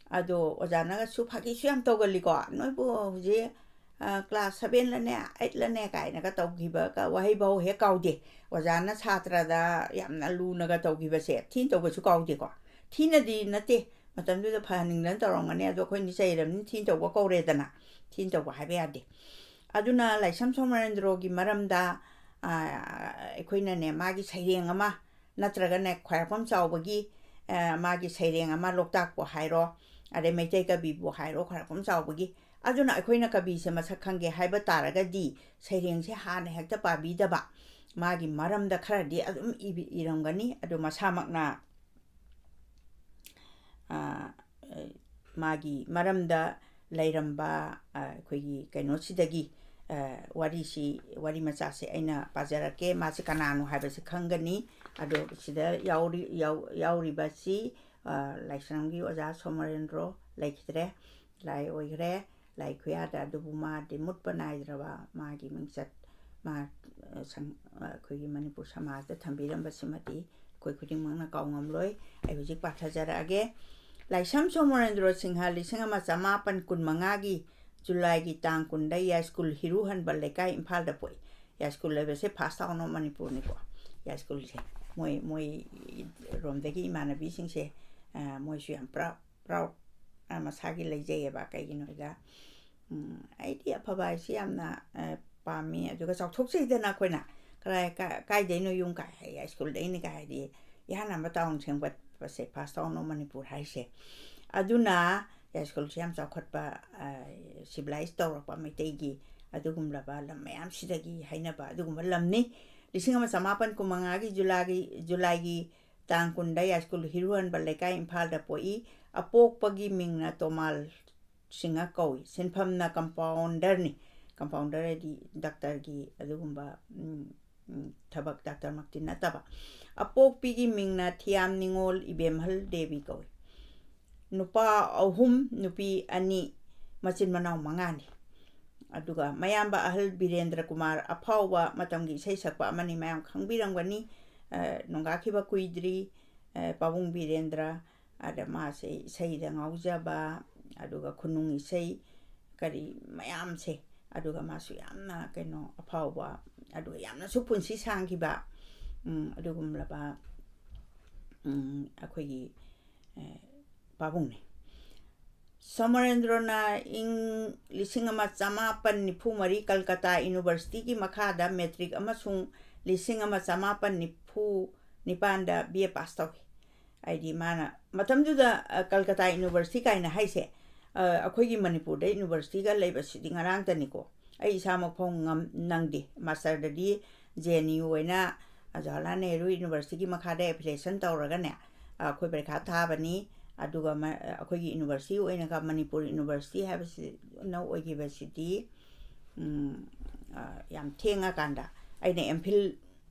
ꯑꯗꯣ ꯑꯣꯖꯥꯅꯒꯁꯨ ꯐꯥꯒꯤꯁꯨ ꯌꯥꯝ ꯇꯧꯒꯜꯂꯤꯀꯣ, "ꯅꯣꯏꯕꯨ ꯍꯧꯖꯤꯛ, ꯑ, class seven ꯂꯅꯦ, eight ꯂꯅꯦ" ꯀꯥꯏꯅꯒ ꯇꯧꯈꯤꯕꯒ ꯋꯥꯍꯩ ꯐꯥꯎ ꯍꯦꯛ ꯀꯥꯎꯗꯦ꯫ ꯑꯣꯖꯥꯅ ꯁꯥꯇ꯭ꯔꯗ ꯌꯥꯝꯅ ꯂꯨꯅꯒ ꯇꯧꯈꯤꯕꯁꯦ ꯊꯤꯅ ꯇꯧꯕꯁꯨ ꯀꯥꯎꯗꯦꯀꯣ꯫ ꯊꯤꯅꯗꯤ ꯅꯠꯇꯦ, ꯃꯇꯝꯗꯨꯗ ꯐꯍꯟꯅꯤꯡꯗꯅ ꯇꯧꯔꯝꯒꯅꯤ, ꯑꯗꯣ ꯑꯩꯈꯣꯏꯅꯗꯤ ꯆꯩꯔꯕꯅꯤꯅ ꯊꯤꯅ ꯇꯧꯕ ꯀꯧꯔꯦꯗꯅ꯫ ꯊꯤꯅ ꯇꯧꯕ ꯍꯥꯏꯕ ꯌꯥꯗꯦ꯫ ꯑꯗꯨꯅ ꯂꯥꯏꯁ꯭ꯔꯝ ꯁꯣꯃꯣꯔꯦꯟꯗ꯭ꯔꯣꯒꯤ ꯃꯔꯝꯗ, ꯑ, ꯑꯩꯈꯣꯏꯅꯅꯦ, ꯃꯥꯒꯤ ꯁꯩꯔꯦꯡ ꯑꯃ, ꯅꯠꯇ꯭ꯔꯒꯅꯦ, ꯈ꯭ꯋꯥꯏꯔꯥꯛꯄꯝ ꯆꯥꯎꯕꯒꯤ, ꯑ, ꯃꯥꯒꯤ ꯁꯩꯔꯦꯡ ꯑꯃ, ꯂꯣꯛꯇꯥꯛꯄꯨ ꯍꯥꯏꯔꯣ, ꯑꯗꯩ ꯃꯩꯇꯩ ꯀꯕꯤꯕꯨ ꯍꯥꯏꯔꯣ, ꯈ꯭ꯋꯥꯏꯔꯥꯛꯄꯝ ꯆꯥꯎꯕꯒꯤ꯫ ꯑꯗꯨꯅ ꯑꯩꯈꯣꯏꯅ ꯀꯕꯤꯁꯦ ꯃꯁꯛ ꯈꯪꯒꯦ ꯍꯥꯏꯕ ꯇꯥꯔꯒꯗꯤ ꯁꯩꯔꯦꯡꯁꯦ ꯍꯥꯟꯅ ꯍꯦꯛꯇ ꯄꯥꯕꯤꯗꯕ, ꯃꯥꯒꯤ ꯃꯔꯝꯗ ꯈꯔꯗꯤ ꯑꯗꯨꯝ ꯏꯕꯤ-, ꯏꯔꯝꯒꯅꯤ꯫ ꯑꯗꯨ ꯃꯁꯥꯃꯛꯅ ꯑ, ꯃꯥꯒꯤ ꯃꯔꯝꯗ ꯂꯩꯔꯝꯕ, ꯑ, ꯑꯩꯈꯣꯏꯒꯤ ꯀꯩꯅꯣꯁꯤꯗꯒꯤ, ꯑ, ꯋꯥꯔꯤꯁꯤ, ꯋꯥꯔꯤ ꯃꯆꯥꯁꯦ ꯑꯩꯅ ꯄꯥꯖꯔꯛꯀꯦ꯫ ꯃꯥꯁꯦ ꯀꯅꯥꯅꯣ ꯍꯥꯏꯕꯁꯤ ꯈꯪꯒꯅꯤ꯫ ꯑꯗꯣ ꯁꯤꯗ ꯌꯥꯎꯔꯤ-, ꯌꯥꯎ-, ꯌꯥꯎꯔꯤꯕꯁꯤ, ꯑ, ꯂꯥꯏꯁ꯭ꯔꯝꯒꯤ ꯑꯣꯖꯥ ꯁꯣꯃꯣꯔꯦꯟꯗ꯭ꯔꯣ ꯂꯩꯈꯤꯗ꯭ꯔꯦ, ꯂꯥꯏ ꯑꯣꯏꯈ꯭ꯔꯦ, ꯂꯥꯏ ꯈꯨꯌꯥꯗ꯫ ꯑꯗꯨꯕꯨ ꯃꯥꯗꯤ ꯃꯨꯠꯄ ꯅꯥꯏꯗ꯭ꯔꯕ ꯃꯥꯒꯤ ꯃꯤꯡꯆꯠ, ꯃꯥ, ꯑ, ꯁꯪ-, ꯑ, ꯑꯩꯈꯣꯏꯒꯤ ꯃꯅꯤꯄꯨꯔ ꯁꯃꯥꯖꯇ ꯊꯝꯕꯤꯔꯝꯕꯁꯤꯃꯗꯤ ꯑꯩꯈꯣꯏ ꯈꯨꯗꯤꯡꯃꯛꯅ ꯀꯥꯎꯉꯝꯂꯣꯏ꯫ ꯑꯩ ꯍꯧꯖꯤꯛ ꯄꯥꯊꯖꯔꯛꯑꯒꯦ꯫ ꯂꯥꯏꯁ꯭ꯔꯝ ꯁꯣꯃꯣꯔꯦꯟꯗ꯭ꯔꯣ ꯁꯤꯡꯍ ꯂꯤꯁꯤꯡ ꯑꯃ ꯆꯃꯥꯄꯟ ꯀꯨꯟꯃꯉꯥꯒꯤ ꯖꯨꯂꯥꯏꯒꯤ ꯇꯥꯡ ꯀꯨꯟꯗ ꯌꯥꯏꯁ꯭ꯀꯨꯜ ꯍꯤꯔꯨꯍꯟꯕ ꯂꯩꯀꯥꯏ, ꯏꯝꯐꯥꯜꯗ ꯄꯣꯛꯏ꯫ ꯌꯥꯏꯁ꯭ꯀꯨꯜ ꯍꯥꯏꯕꯁꯦ ꯐꯥꯁ ꯇꯥꯎꯟ ꯑꯣꯐ ꯃꯅꯤꯄꯨꯔꯅꯤꯀꯣ꯫ ꯌꯥꯏꯁ꯭ꯀꯨꯜꯁꯦ ꯃꯣꯏ, ꯃꯣꯏ ꯔꯣꯝꯗꯒꯤ ꯏꯃꯥꯟꯅꯕꯤꯁꯤꯡꯁꯦ, ꯑ, ꯃꯣꯏꯁꯨ ꯌꯥꯝ ꯄ꯭ꯔꯥꯎ-, ꯄ꯭ꯔꯥꯎꯗ, ꯑ, ꯃꯁꯥꯒꯤ ꯂꯩꯖꯩꯌꯦꯕ꯫ ꯀꯩꯒꯤꯅꯣꯗ, ꯎꯝ, ꯑꯩꯗꯤ ꯑꯐꯕ ꯍꯥꯏꯁꯤ ꯌꯥꯝꯅ, ꯑ, ꯄꯥꯝꯃꯤ꯫ ꯑꯗꯨꯒ ꯆꯥꯎꯊꯣꯛꯆꯩꯗꯅ ꯑꯩꯈꯣꯏꯅ, ꯀꯗꯥꯏ, ꯀꯥ-, ꯀꯥꯏꯗꯩꯅꯣ ꯌꯨꯝ ꯀꯥꯏ ꯍꯥꯏ, ꯌꯥꯏꯁ꯭ꯀꯨꯜꯗꯩꯅꯤ ꯀꯥꯏ ꯍꯥꯏꯗꯤ, ꯏꯍꯥꯟ ꯍꯥꯟꯕ ꯇꯥꯎꯟ ꯁꯦꯝꯒꯠꯄꯁꯦ ꯐꯥꯁ ꯇꯥꯎꯟ ꯑꯣꯐ ꯃꯅꯤꯄꯨꯔ ꯍꯥꯏꯁꯦ꯫ ꯑꯗꯨꯅ ꯌꯥꯏꯁ꯭ꯀꯨꯜꯁꯦ ꯌꯥꯝ ꯆꯥꯎꯈꯠꯄ, ꯑ, ꯁꯤꯚꯤꯂꯥꯏꯁ ꯇꯧꯔꯛꯄ ꯃꯩꯇꯩꯒꯤ ꯑꯗꯨꯒꯨꯝꯂꯕ ꯂꯝ ꯃꯌꯥꯝꯁꯤꯗꯒꯤ ꯍꯥꯏꯅꯕ ꯑꯗꯨꯒꯨꯝꯕ ꯂꯝꯅꯤ꯫ ꯂꯤꯁꯤꯡ ꯑꯃ ꯆꯃꯥꯄꯟ ꯀꯨꯟꯃꯉꯥꯒꯤ ꯖꯨꯂꯥꯏꯒꯤ, ꯖꯨꯂꯥꯏꯒꯤ ꯇꯥꯡ ꯀꯨꯟꯗ ꯌꯥꯏꯁ꯭ꯀꯨꯜ ꯍꯤꯔꯨꯍꯟꯕ ꯂꯩꯀꯥꯏ, ꯏꯝꯐꯥꯜꯗ ꯄꯣꯛꯏ꯫ ꯑꯄꯣꯛꯄꯒꯤ ꯃꯤꯡꯅ ꯇꯣꯃꯥꯜ ꯁꯤꯡꯍ ꯀꯧꯏ꯫ ꯁꯤꯟꯐꯝꯅ ꯀꯝꯄꯥꯎꯟꯗꯔꯅꯤ꯫ ꯀꯝꯄꯥꯎꯟꯗꯔ ꯍꯥꯏꯗꯤ ꯗꯥꯛꯇꯔꯒꯤ ꯑꯗꯨꯒꯨꯝꯕ, ꯎꯝ, ꯎꯝ, ꯊꯕꯛ, ꯗꯥꯛꯇꯔꯃꯛꯇꯤ ꯅꯠꯇꯕ꯫ ꯑꯄꯣꯛꯄꯤꯒꯤ ꯃꯤꯡꯅ ꯊꯤꯌꯥꯝ ꯅꯤꯉꯣꯜ ꯏꯕꯦꯝꯍꯜ ꯗꯦꯕꯤ ꯀꯧꯏ꯫ ꯅꯨꯄꯥ ꯑꯍꯨꯝ, ꯅꯨꯄꯤ ꯑꯅꯤ, ꯃꯆꯤꯟ ꯃꯅꯥꯎ ꯃꯉꯥꯅꯤ꯫ ꯑꯗꯨꯒ ꯃꯌꯥꯝꯕ ꯑꯍꯜ ꯕꯤꯔꯦꯟꯗ꯭ꯔ ꯀꯨꯃꯥꯔ, ꯑꯐꯥꯎꯕ ꯃꯇꯝꯒꯤ ꯏꯁꯩ ꯁꯛꯄ ꯑꯃꯅꯤ, ꯃꯌꯥꯝ ꯈꯪꯕꯤꯔꯝꯒꯅꯤ꯫ ꯑ, ꯅꯣꯡꯒꯥꯈꯤꯕ ꯀꯨꯏꯗ꯭ꯔꯤ, ꯑ, ꯄꯥꯕꯨꯡ ꯕꯤꯔꯦꯟꯗ꯭ꯔ꯫ ꯑꯗ ꯃꯥꯁꯦ ꯏꯁꯩꯗ ꯉꯥꯎꯖꯕ, ꯑꯗꯨꯒ ꯈꯨꯅꯨꯡ ꯏꯁꯩ ꯀꯔꯤ ꯃꯌꯥꯝꯁꯦ, ꯑꯗꯨꯒ ꯃꯥꯁꯨ ꯌꯥꯝꯅ ꯀꯩꯅꯣ ꯑꯐꯥꯎꯕ, ꯑꯗꯨꯒ ꯌꯥꯝꯅꯁꯨ ꯄꯨꯟꯁꯤ ꯁꯥꯡꯈꯤꯕ, ꯎꯝ, ꯑꯗꯨꯒꯨꯝꯂꯕ, ꯎꯝ, ꯑꯩꯈꯣꯏꯒꯤ, ꯑ, ꯄꯥꯕꯨꯡꯅꯤ꯫ ꯁꯣꯃꯣꯔꯦꯟꯗ꯭ꯔꯣꯅ ꯏꯪ ꯂꯤꯁꯤꯡ ꯑꯃ ꯆꯃꯥꯄꯟ ꯅꯤꯐꯨ ꯃꯔꯤ ꯀꯜꯀꯇꯥ ꯌꯨꯅꯤꯚꯔꯁꯤꯇꯤꯒꯤ ꯃꯈꯥꯗ ꯃꯦꯇ꯭ꯔꯤꯛ ꯑꯃꯁꯨꯡ ꯂꯤꯁꯤꯡ ꯑꯃ ꯆꯃꯥꯄꯟ ꯅꯤꯐꯨ ꯅꯤꯄꯥꯟꯗ ꯕꯤ ꯑꯦ ꯄꯥꯁ ꯇꯧꯏ꯫ ꯍꯥꯏꯗꯤ ꯃꯥꯅ ꯃꯇꯝꯗꯨꯗ, ꯑ, ꯀꯜꯀꯇꯥ ꯌꯨꯅꯤꯚꯔꯁꯤꯇꯤ ꯀꯥꯏꯅ ꯍꯥꯏꯁꯦ, ꯑ, ꯑꯩꯈꯣꯏꯒꯤ ꯃꯅꯤꯄꯨꯔꯗ ꯌꯨꯅꯤꯚꯔꯁꯤꯇꯤꯒ ꯂꯩꯕꯁꯤꯗꯤ ꯉꯔꯥꯡꯇꯅꯤꯀꯣ꯫ ꯑꯩ ꯏꯁꯥꯃꯛ ꯐꯥꯎ ꯉꯝ-, ꯅꯪꯗꯦ꯫ ꯃꯥꯁꯇꯔꯗꯗꯤ ꯖꯦ ꯑꯦꯟ ꯌꯨ ꯑꯣꯏꯅ ꯖꯋꯥꯍꯔꯂꯥꯜ ꯅꯦꯍꯔꯨ ꯌꯨꯅꯤꯚꯔꯁꯤꯇꯤꯒꯤ ꯃꯈꯥꯗ ꯑꯦꯐꯤꯂꯤꯌꯦꯁꯟ ꯇꯧꯔꯒꯅꯦ, ꯑ, ꯑꯩꯈꯣꯏ ꯄꯔꯤꯈꯥ ꯊꯥꯕꯅꯤ꯫ ꯑꯗꯨꯒ ꯃ-, ꯑꯩꯈꯣꯏꯒꯤ ꯌꯨꯅꯤꯚꯔꯁꯤꯇꯤ ꯑꯣꯏꯅꯒ ꯃꯅꯤꯄꯨꯔ ꯌꯨꯅꯤꯚꯔꯁꯤꯇꯤ ꯍꯥꯏꯕꯁꯤꯅ ꯑꯣꯏꯈꯤꯕꯁꯤꯗꯤ, ꯎꯝ, ꯑ, ꯌꯥꯝ ꯊꯦꯡꯉꯀꯥꯟꯗ ꯑꯩꯅ ꯑꯦꯝ ꯐꯤꯜ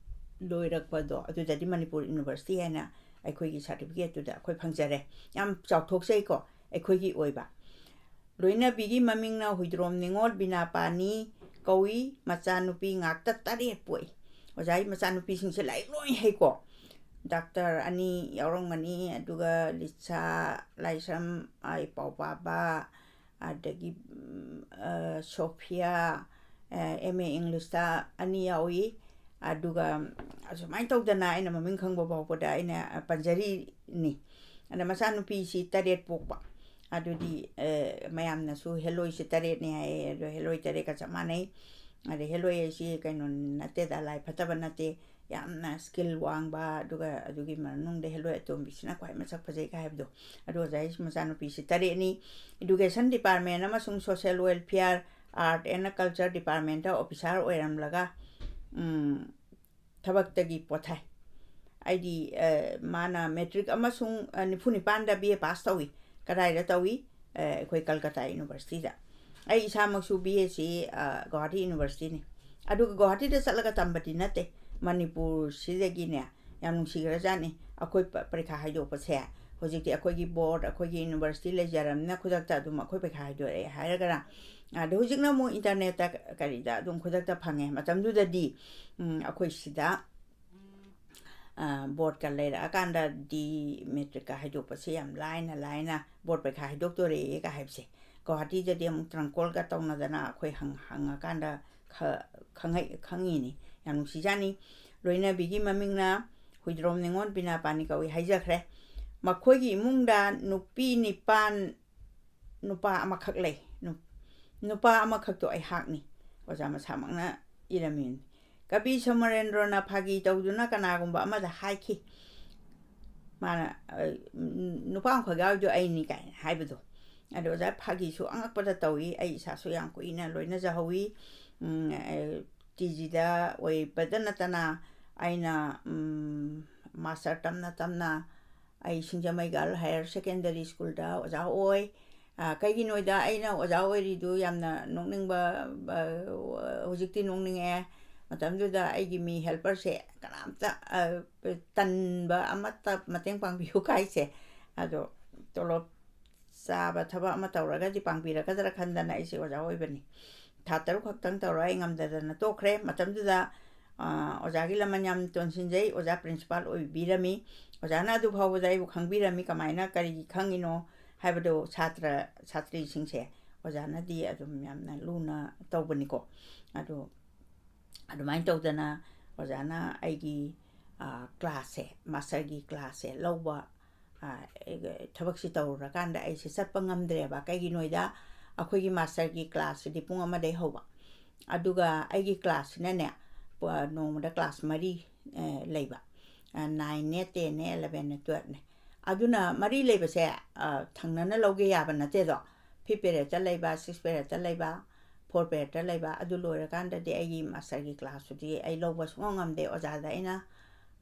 ꯂꯣꯏꯔꯛꯄꯗꯣ, ꯑꯗꯨꯗꯗꯤ ꯃꯅꯤꯄꯨꯔ ꯌꯨꯅꯤꯚꯔꯁꯤꯇꯤ ꯍꯥꯏꯅ ꯑꯩꯈꯣꯏꯒꯤ ꯁꯥꯔꯇꯤꯐꯤꯀꯦꯠꯇꯨꯗ ꯑꯩꯈꯣꯏ ꯐꯪꯖꯔꯦ꯫ ꯌꯥꯝ ꯆꯥꯎꯊꯣꯛꯆꯩꯀꯣ ꯑꯩꯈꯣꯏꯒꯤ ꯑꯣꯏꯕ꯫ ꯂꯣꯏꯅꯕꯤꯒꯤ ꯃꯃꯤꯡꯅ ꯍꯨꯏꯗ꯭ꯔꯣꯝ ꯅꯤꯉꯣꯜ ꯕꯤꯅꯥꯄꯥꯅꯤ ꯀꯧꯏ꯫ ꯃꯆꯥꯅꯨꯄꯤ ꯉꯥꯛꯇ ꯇꯔꯦꯠ ꯄꯣꯛꯏ꯫ ꯑꯣꯖꯥꯒꯤ ꯃꯆꯥꯅꯨꯄꯤꯁꯤꯡꯁꯦ ꯂꯥꯏꯔꯤꯛ ꯂꯣꯏ ꯍꯩꯀꯣ꯫ ꯗꯥꯛꯇꯔ ꯑꯅꯤ ꯌꯥꯎꯔꯝꯒꯅꯤ, ꯑꯗꯨꯒ ꯂꯤꯁꯥ, ꯂꯥꯏꯁ꯭ꯔꯝ, ꯑ, ꯏꯄꯥꯎꯄꯥꯕ, ꯑꯗꯒꯤ, ꯎꯝ, ꯑ, ꯁꯣꯐꯤꯌꯥ, ꯑ, ꯑꯦꯝ ꯑꯦ ꯏꯪꯂꯤꯁꯇ ꯑꯅꯤ ꯌꯥꯎꯏ꯫ ꯑꯗꯨꯒ ꯑꯁꯨꯃꯥꯏꯅ ꯇꯧꯗꯅ ꯑꯩꯅ ꯃꯃꯤꯡ ꯈꯪꯕ ꯐꯥꯎꯕꯗ ꯑꯩꯅ ꯄꯟꯖꯔꯤꯅꯤ꯫ ꯑꯗ ꯃꯆꯥꯅꯨꯄꯤꯁꯤ ꯇꯔꯦꯠ ꯄꯣꯛꯄ꯫ ꯑꯗꯨꯗꯤ, ꯑ, ꯃꯌꯥꯝꯅꯁꯨ ꯍꯦꯂꯣꯏꯁꯦ ꯇꯔꯦꯠꯅꯤ ꯍꯥꯏꯌꯦ, ꯑꯗꯣ ꯍꯦꯂꯣꯏ ꯇꯔꯦꯠꯀ ꯆꯞ ꯃꯥꯟꯅꯩ꯫ ꯑꯗ ꯍꯦꯂꯣꯏ ꯍꯥꯏꯁꯤ ꯀꯩꯅꯣ ꯅꯠꯇꯦꯗ, ꯂꯥꯏ ꯐꯠꯇꯕ ꯅꯠꯇꯦ, ꯌꯥꯝꯅ ꯁ꯭ꯀꯤꯜ ꯋꯥꯡꯕ, ꯑꯗꯨꯒ ꯑꯗꯨꯒꯤ ꯃꯅꯨꯡꯗ ꯍꯦꯂꯣꯏ ꯑꯇꯣꯝꯕꯤꯁꯤꯅ ꯈ꯭ꯋꯥꯏ ꯃꯁꯛ ꯐꯖꯩꯒ ꯍꯥꯏꯕꯗꯣ꯫ ꯑꯗꯣ ꯑꯣꯖꯥ ꯍꯥꯏꯁꯤ ꯃꯆꯥꯅꯨꯄꯤꯁꯤ ꯇꯔꯦꯠꯅꯤ꯫ ꯏꯗꯨꯀꯦꯁꯟ ꯗꯤꯄꯥꯔꯠꯃꯦꯟ ꯑꯃꯁꯨꯡ social welfare, art and culture ꯗꯤꯄꯥꯔꯠꯃꯦꯟꯗ ꯑꯣꯐꯤꯁꯥꯔ ꯑꯣꯏꯔꯝꯂꯒ, ꯎꯝ, ꯊꯕꯛꯇꯒꯤ ꯄꯣꯊꯥꯏ꯫ ꯑꯩꯗꯤ, ꯑ, ꯃꯥꯅ ꯃꯦꯇ꯭ꯔꯤꯛ ꯑꯃꯁꯨꯡ, ꯑ, ꯅꯤꯐꯨ ꯅꯤꯄꯥꯟꯗ ꯕꯤ ꯑꯦ ꯄꯥꯁ ꯇꯧꯏ꯫ ꯀꯗꯥꯏꯗ ꯇꯧꯏ? ꯑ, ꯑꯩꯈꯣꯏ ꯀꯜꯀꯇꯥ ꯌꯨꯅꯤꯚꯔꯁꯤꯇꯤꯗ꯫ ꯑꯩ ꯏꯁꯥꯃꯛꯁꯨ ꯕꯤ ꯑꯦꯁꯤ, ꯑ, ꯒꯧꯍꯥꯇꯤ ꯌꯨꯅꯤꯚꯔꯁꯤꯇꯤꯅꯤ꯫ ꯑꯗꯨꯒ ꯒꯧꯍꯥꯇꯤꯗ ꯆꯠꯂꯒ ꯇꯝꯕꯗꯤ ꯅꯠꯇꯦ, ꯃꯅꯤꯄꯨꯔꯁꯤꯗꯒꯤꯅꯦ, ꯌꯥꯝ ꯅꯨꯡꯁꯤꯈ꯭ꯔꯖꯥꯠꯅꯤ꯫ ꯑꯩꯈꯣꯏ ꯄ-, ꯄꯔꯤꯈꯥ ꯍꯥꯏꯗꯣꯛꯄꯁꯦ ꯍꯧꯖꯤꯛꯇꯤ ꯑꯩꯈꯣꯏꯒꯤ ꯕꯣꯔꯗ, ꯑꯩꯈꯣꯏꯒꯤ ꯌꯨꯅꯤꯚꯔꯁꯤꯇꯤ ꯂꯩꯖꯔꯕꯅꯤꯅ ꯈꯨꯗꯛꯇ ꯑꯗꯨꯝ ꯑꯩꯈꯣꯏ ꯄꯩꯈꯥ ꯍꯥꯏꯗꯣꯔꯛꯑꯦ ꯍꯥꯏꯔꯒꯅ, ꯑꯗꯣ ꯍꯧꯖꯤꯛꯅ ꯑꯃꯨꯛ ꯏꯟꯇꯔꯅꯦꯠꯇ ꯀꯔꯤꯗ ꯑꯗꯨꯝ ꯈꯨꯗꯛꯇ ꯐꯪꯉꯦ꯫ ꯃꯇꯝꯗꯨꯗꯗꯤ, ꯎꯝ, ꯑꯩꯈꯣꯏ ꯁꯤꯗ, ꯑ, ꯕꯣꯔꯗꯀ ꯂꯩꯔꯛꯑꯀꯥꯟꯗꯗꯤ ꯃꯦꯇ꯭ꯔꯤꯛꯀ ꯍꯥꯏꯗꯣꯛꯄꯁꯦ ꯌꯥꯝ ꯂꯥꯏꯅ ꯂꯥꯏꯅ ꯕꯣꯔꯗ ꯄꯩꯈꯥ ꯍꯥꯏꯗꯣꯛꯇꯣꯔꯦꯒ ꯍꯥꯏꯕꯁꯦ꯫ ꯒꯧꯍꯥꯇꯤꯗꯗꯤ ꯑꯃꯨꯛ ꯇ꯭ꯔꯪꯀꯣꯜꯒ ꯇꯧꯅꯗꯅ ꯑꯩꯈꯣꯏ ꯍꯪ-, ꯍꯪꯉꯀꯥꯟꯗ ꯈ-, ꯈꯪꯉꯛ-, ꯈꯪꯉꯤꯅꯤ꯫ ꯌꯥꯝ ꯅꯨꯡꯁꯤꯖꯥꯠꯅꯤ꯫ ꯂꯣꯏꯅꯕꯤꯒꯤ ꯃꯃꯤꯡꯅ ꯍꯨꯏꯗ꯭ꯔꯣꯝ ꯅꯤꯉꯣꯜ ꯕꯤꯅꯥꯄꯥꯅꯤ ꯀꯧꯏ ꯍꯥꯏꯖꯈ꯭ꯔꯦ꯫ ꯃꯈꯣꯏꯒꯤ ꯏꯃꯨꯡꯗ ꯅꯨꯄꯤ ꯅꯤꯄꯥꯟ, ꯅꯨꯄꯥ ꯑꯃꯈꯛ ꯂꯩ꯫ ꯅꯨ-, ꯅꯨꯄꯥ ꯑꯃꯈꯛꯇꯣ ꯑꯩꯍꯥꯛꯅꯤ꯫ ꯑꯣꯖꯥ ꯃꯁꯥꯃꯛꯅ ꯏꯔꯝꯃꯤꯅꯤ꯫ ꯀꯕꯤ ꯁꯃꯔꯦꯟꯗ꯭ꯔꯣꯅ ꯐꯥꯒꯤ ꯇꯧꯗꯨꯅ ꯀꯅꯥꯒꯨꯝꯕ ꯑꯃꯗ ꯍꯥꯏꯈꯤ꯫ ꯃꯥꯅ, ꯑ, "ꯅꯨꯄꯥ ꯑꯃꯈꯛ ꯌꯥꯎꯔꯤꯗꯣ ꯑꯩꯅꯤ" ꯀꯥꯏꯅ ꯍꯥꯏꯕꯗꯣ꯫ ꯑꯗꯣ ꯑꯣꯖꯥ ꯐꯥꯒꯤꯁꯨ ꯑꯉꯛꯄꯗ ꯇꯧꯏ꯫ ꯑꯩ ꯏꯁꯥꯁꯨ ꯌꯥꯝ ꯀꯨꯏꯅ ꯂꯣꯏꯅꯖꯍꯧꯋꯤ꯫ ꯎꯝ, ꯑ, ꯇꯤ ꯖꯤꯗ ꯑꯣꯏꯕꯗ ꯅꯠꯇꯅ ꯑꯩꯅ, ꯎꯝ, ꯃꯥꯁꯇꯔ ꯇꯝꯅ ꯇꯝꯅ ꯑꯩ ꯁꯤꯡꯖꯃꯩ ꯒꯥꯔꯜ ꯍꯥꯌꯔ ꯁꯦꯀꯦꯟꯗꯔꯤ ꯁ꯭ꯀꯨꯜꯗ ꯑꯣꯖꯥ ꯑꯣꯏ꯫ ꯑ, ꯀꯩꯒꯤꯅꯣꯗ ꯑꯩꯅ ꯑꯣꯖꯥ ꯑꯣꯏꯔꯤꯗꯨ ꯌꯥꯝꯅ ꯅꯣꯛꯅꯤꯡꯕ, ꯑ, ꯍꯧꯖꯤꯛꯇꯤ ꯅꯣꯛꯅꯤꯡꯉꯦ꯫ ꯃꯇꯝꯗꯨꯗ ꯑꯩꯒꯤ ꯃꯤ ꯍꯦꯜꯄꯔꯁꯦ ꯀꯅꯥꯝꯇ, ꯑ, ꯇꯟꯕ ꯑꯃꯠꯇ ꯃꯇꯦꯡ ꯄꯥꯡꯕꯤꯌꯨ ꯀꯥꯏꯁꯦ꯫ ꯑꯗꯣ ꯇꯣꯂꯣꯞ ꯆꯥꯕ ꯊꯕꯛ ꯑꯃ ꯇꯧꯔꯒꯗꯤ ꯄꯥꯡꯕꯤꯔꯛꯀꯗ꯭ꯔꯥ ꯈꯟꯗꯅ ꯑꯩꯁꯦ ꯑꯣꯖꯥ ꯑꯣꯏꯕꯅꯤ꯫ ꯊꯥ ꯇꯔꯨꯛ ꯈꯛꯇꯪ ꯇꯧꯔ ꯑꯩ ꯉꯝꯗꯗꯅ ꯇꯣꯛꯈ꯭ꯔꯦ꯫ ꯃꯇꯝꯗꯨꯗ, ꯑ, ꯑꯣꯖꯥꯒꯤ ꯂꯃꯟ ꯌꯥꯝ ꯇꯣꯟꯁꯤꯟꯖꯩ, ꯑꯣꯖꯥ ꯄ꯭ꯔꯤꯟꯁꯤꯄꯥꯜ ꯑꯣꯏꯕꯤꯔꯝꯃꯤ꯫ ꯑꯣꯖꯥꯅ ꯑꯗꯨ ꯐꯥꯎꯕꯗ ꯑꯩꯕꯨ ꯈꯪꯕꯤꯔꯝꯃꯤ꯫ ꯀꯃꯥꯏꯅ, ꯀꯔꯤ ꯈꯪꯉꯤꯅꯣ ꯍꯥꯏꯕꯗꯣ ꯁꯥꯇ꯭ꯔ ꯁꯥꯇ꯭ꯔꯤꯁꯤꯡꯁꯦ ꯑꯣꯖꯥꯅꯗꯤ ꯑꯗꯨꯝ ꯌꯥꯝꯅ ꯂꯨꯅ ꯇꯧꯕꯅꯤꯀꯣ꯫ ꯑꯗꯣ ꯑꯗꯨꯃꯥꯏꯅ ꯇꯧꯗꯅ ꯑꯣꯖꯥꯅ ꯑꯩꯒꯤ, ꯑ, ꯀ꯭ꯂꯥꯁꯁꯦ, ꯃꯥꯁꯇꯔꯒꯤ ꯀ꯭ꯂꯥꯁꯁꯦ ꯂꯧꯕ, ꯑ, ꯑꯩꯒ-, ꯊꯕꯛꯁꯤ ꯇꯧꯔꯨꯔꯀꯥꯟꯗ ꯑꯩꯁꯦ ꯆꯠꯄ ꯉꯝꯗ꯭ꯔꯦꯕ꯫ ꯀꯩꯒꯤꯅꯣꯗ ꯑꯩꯈꯣꯏꯒꯤ ꯃꯥꯁꯇꯔꯒꯤ ꯀ꯭ꯂꯥꯁꯁꯤꯗꯤ ꯄꯨꯡ ꯑꯃꯗꯩ ꯍꯧꯕ꯫ ꯑꯗꯨꯒ ꯑꯩꯒꯤ ꯀ꯭ꯂꯥꯁꯁꯤꯅꯅꯦ, ꯄ-, ꯅꯣꯡꯃꯗ ꯀ꯭ꯂꯥꯁ ꯃꯔꯤ, ꯑ, ꯂꯩꯕ꯫ ꯑ, ꯅꯥꯏꯟꯅꯦ, ꯇꯦꯟꯅꯦ, ꯑꯦꯂꯚꯦꯟꯅꯦ, ꯇꯨꯌꯦꯜꯞꯅꯦ꯫ ꯑꯗꯨꯅ ꯃꯔꯤ ꯂꯩꯕꯁꯦ, ꯑ, ꯊꯪꯅꯅ ꯂꯧꯒꯦ ꯌꯥꯕ ꯅꯠꯇꯦꯗꯣ꯫ ꯐꯤꯐ ꯄꯦꯔꯦꯠꯇ ꯂꯩꯕ, ꯁꯤꯛꯁ ꯄꯦꯔꯦꯠꯇ ꯂꯩꯕ, ꯐꯣꯔ ꯄꯦꯔꯦꯠꯇ ꯂꯩꯕ, ꯑꯗꯨ ꯂꯣꯏꯔꯀꯥꯟꯗꯗꯤ ꯑꯩꯒꯤ ꯃꯥꯁꯇꯔꯒꯤ ꯀ꯭ꯂꯥꯁꯇꯨꯗꯤ ꯑꯩ ꯂꯧꯕ ꯁꯨꯡꯉꯝ ꯉꯝꯗꯦ꯫ ꯑꯣꯖꯥꯗ ꯑꯩꯅ,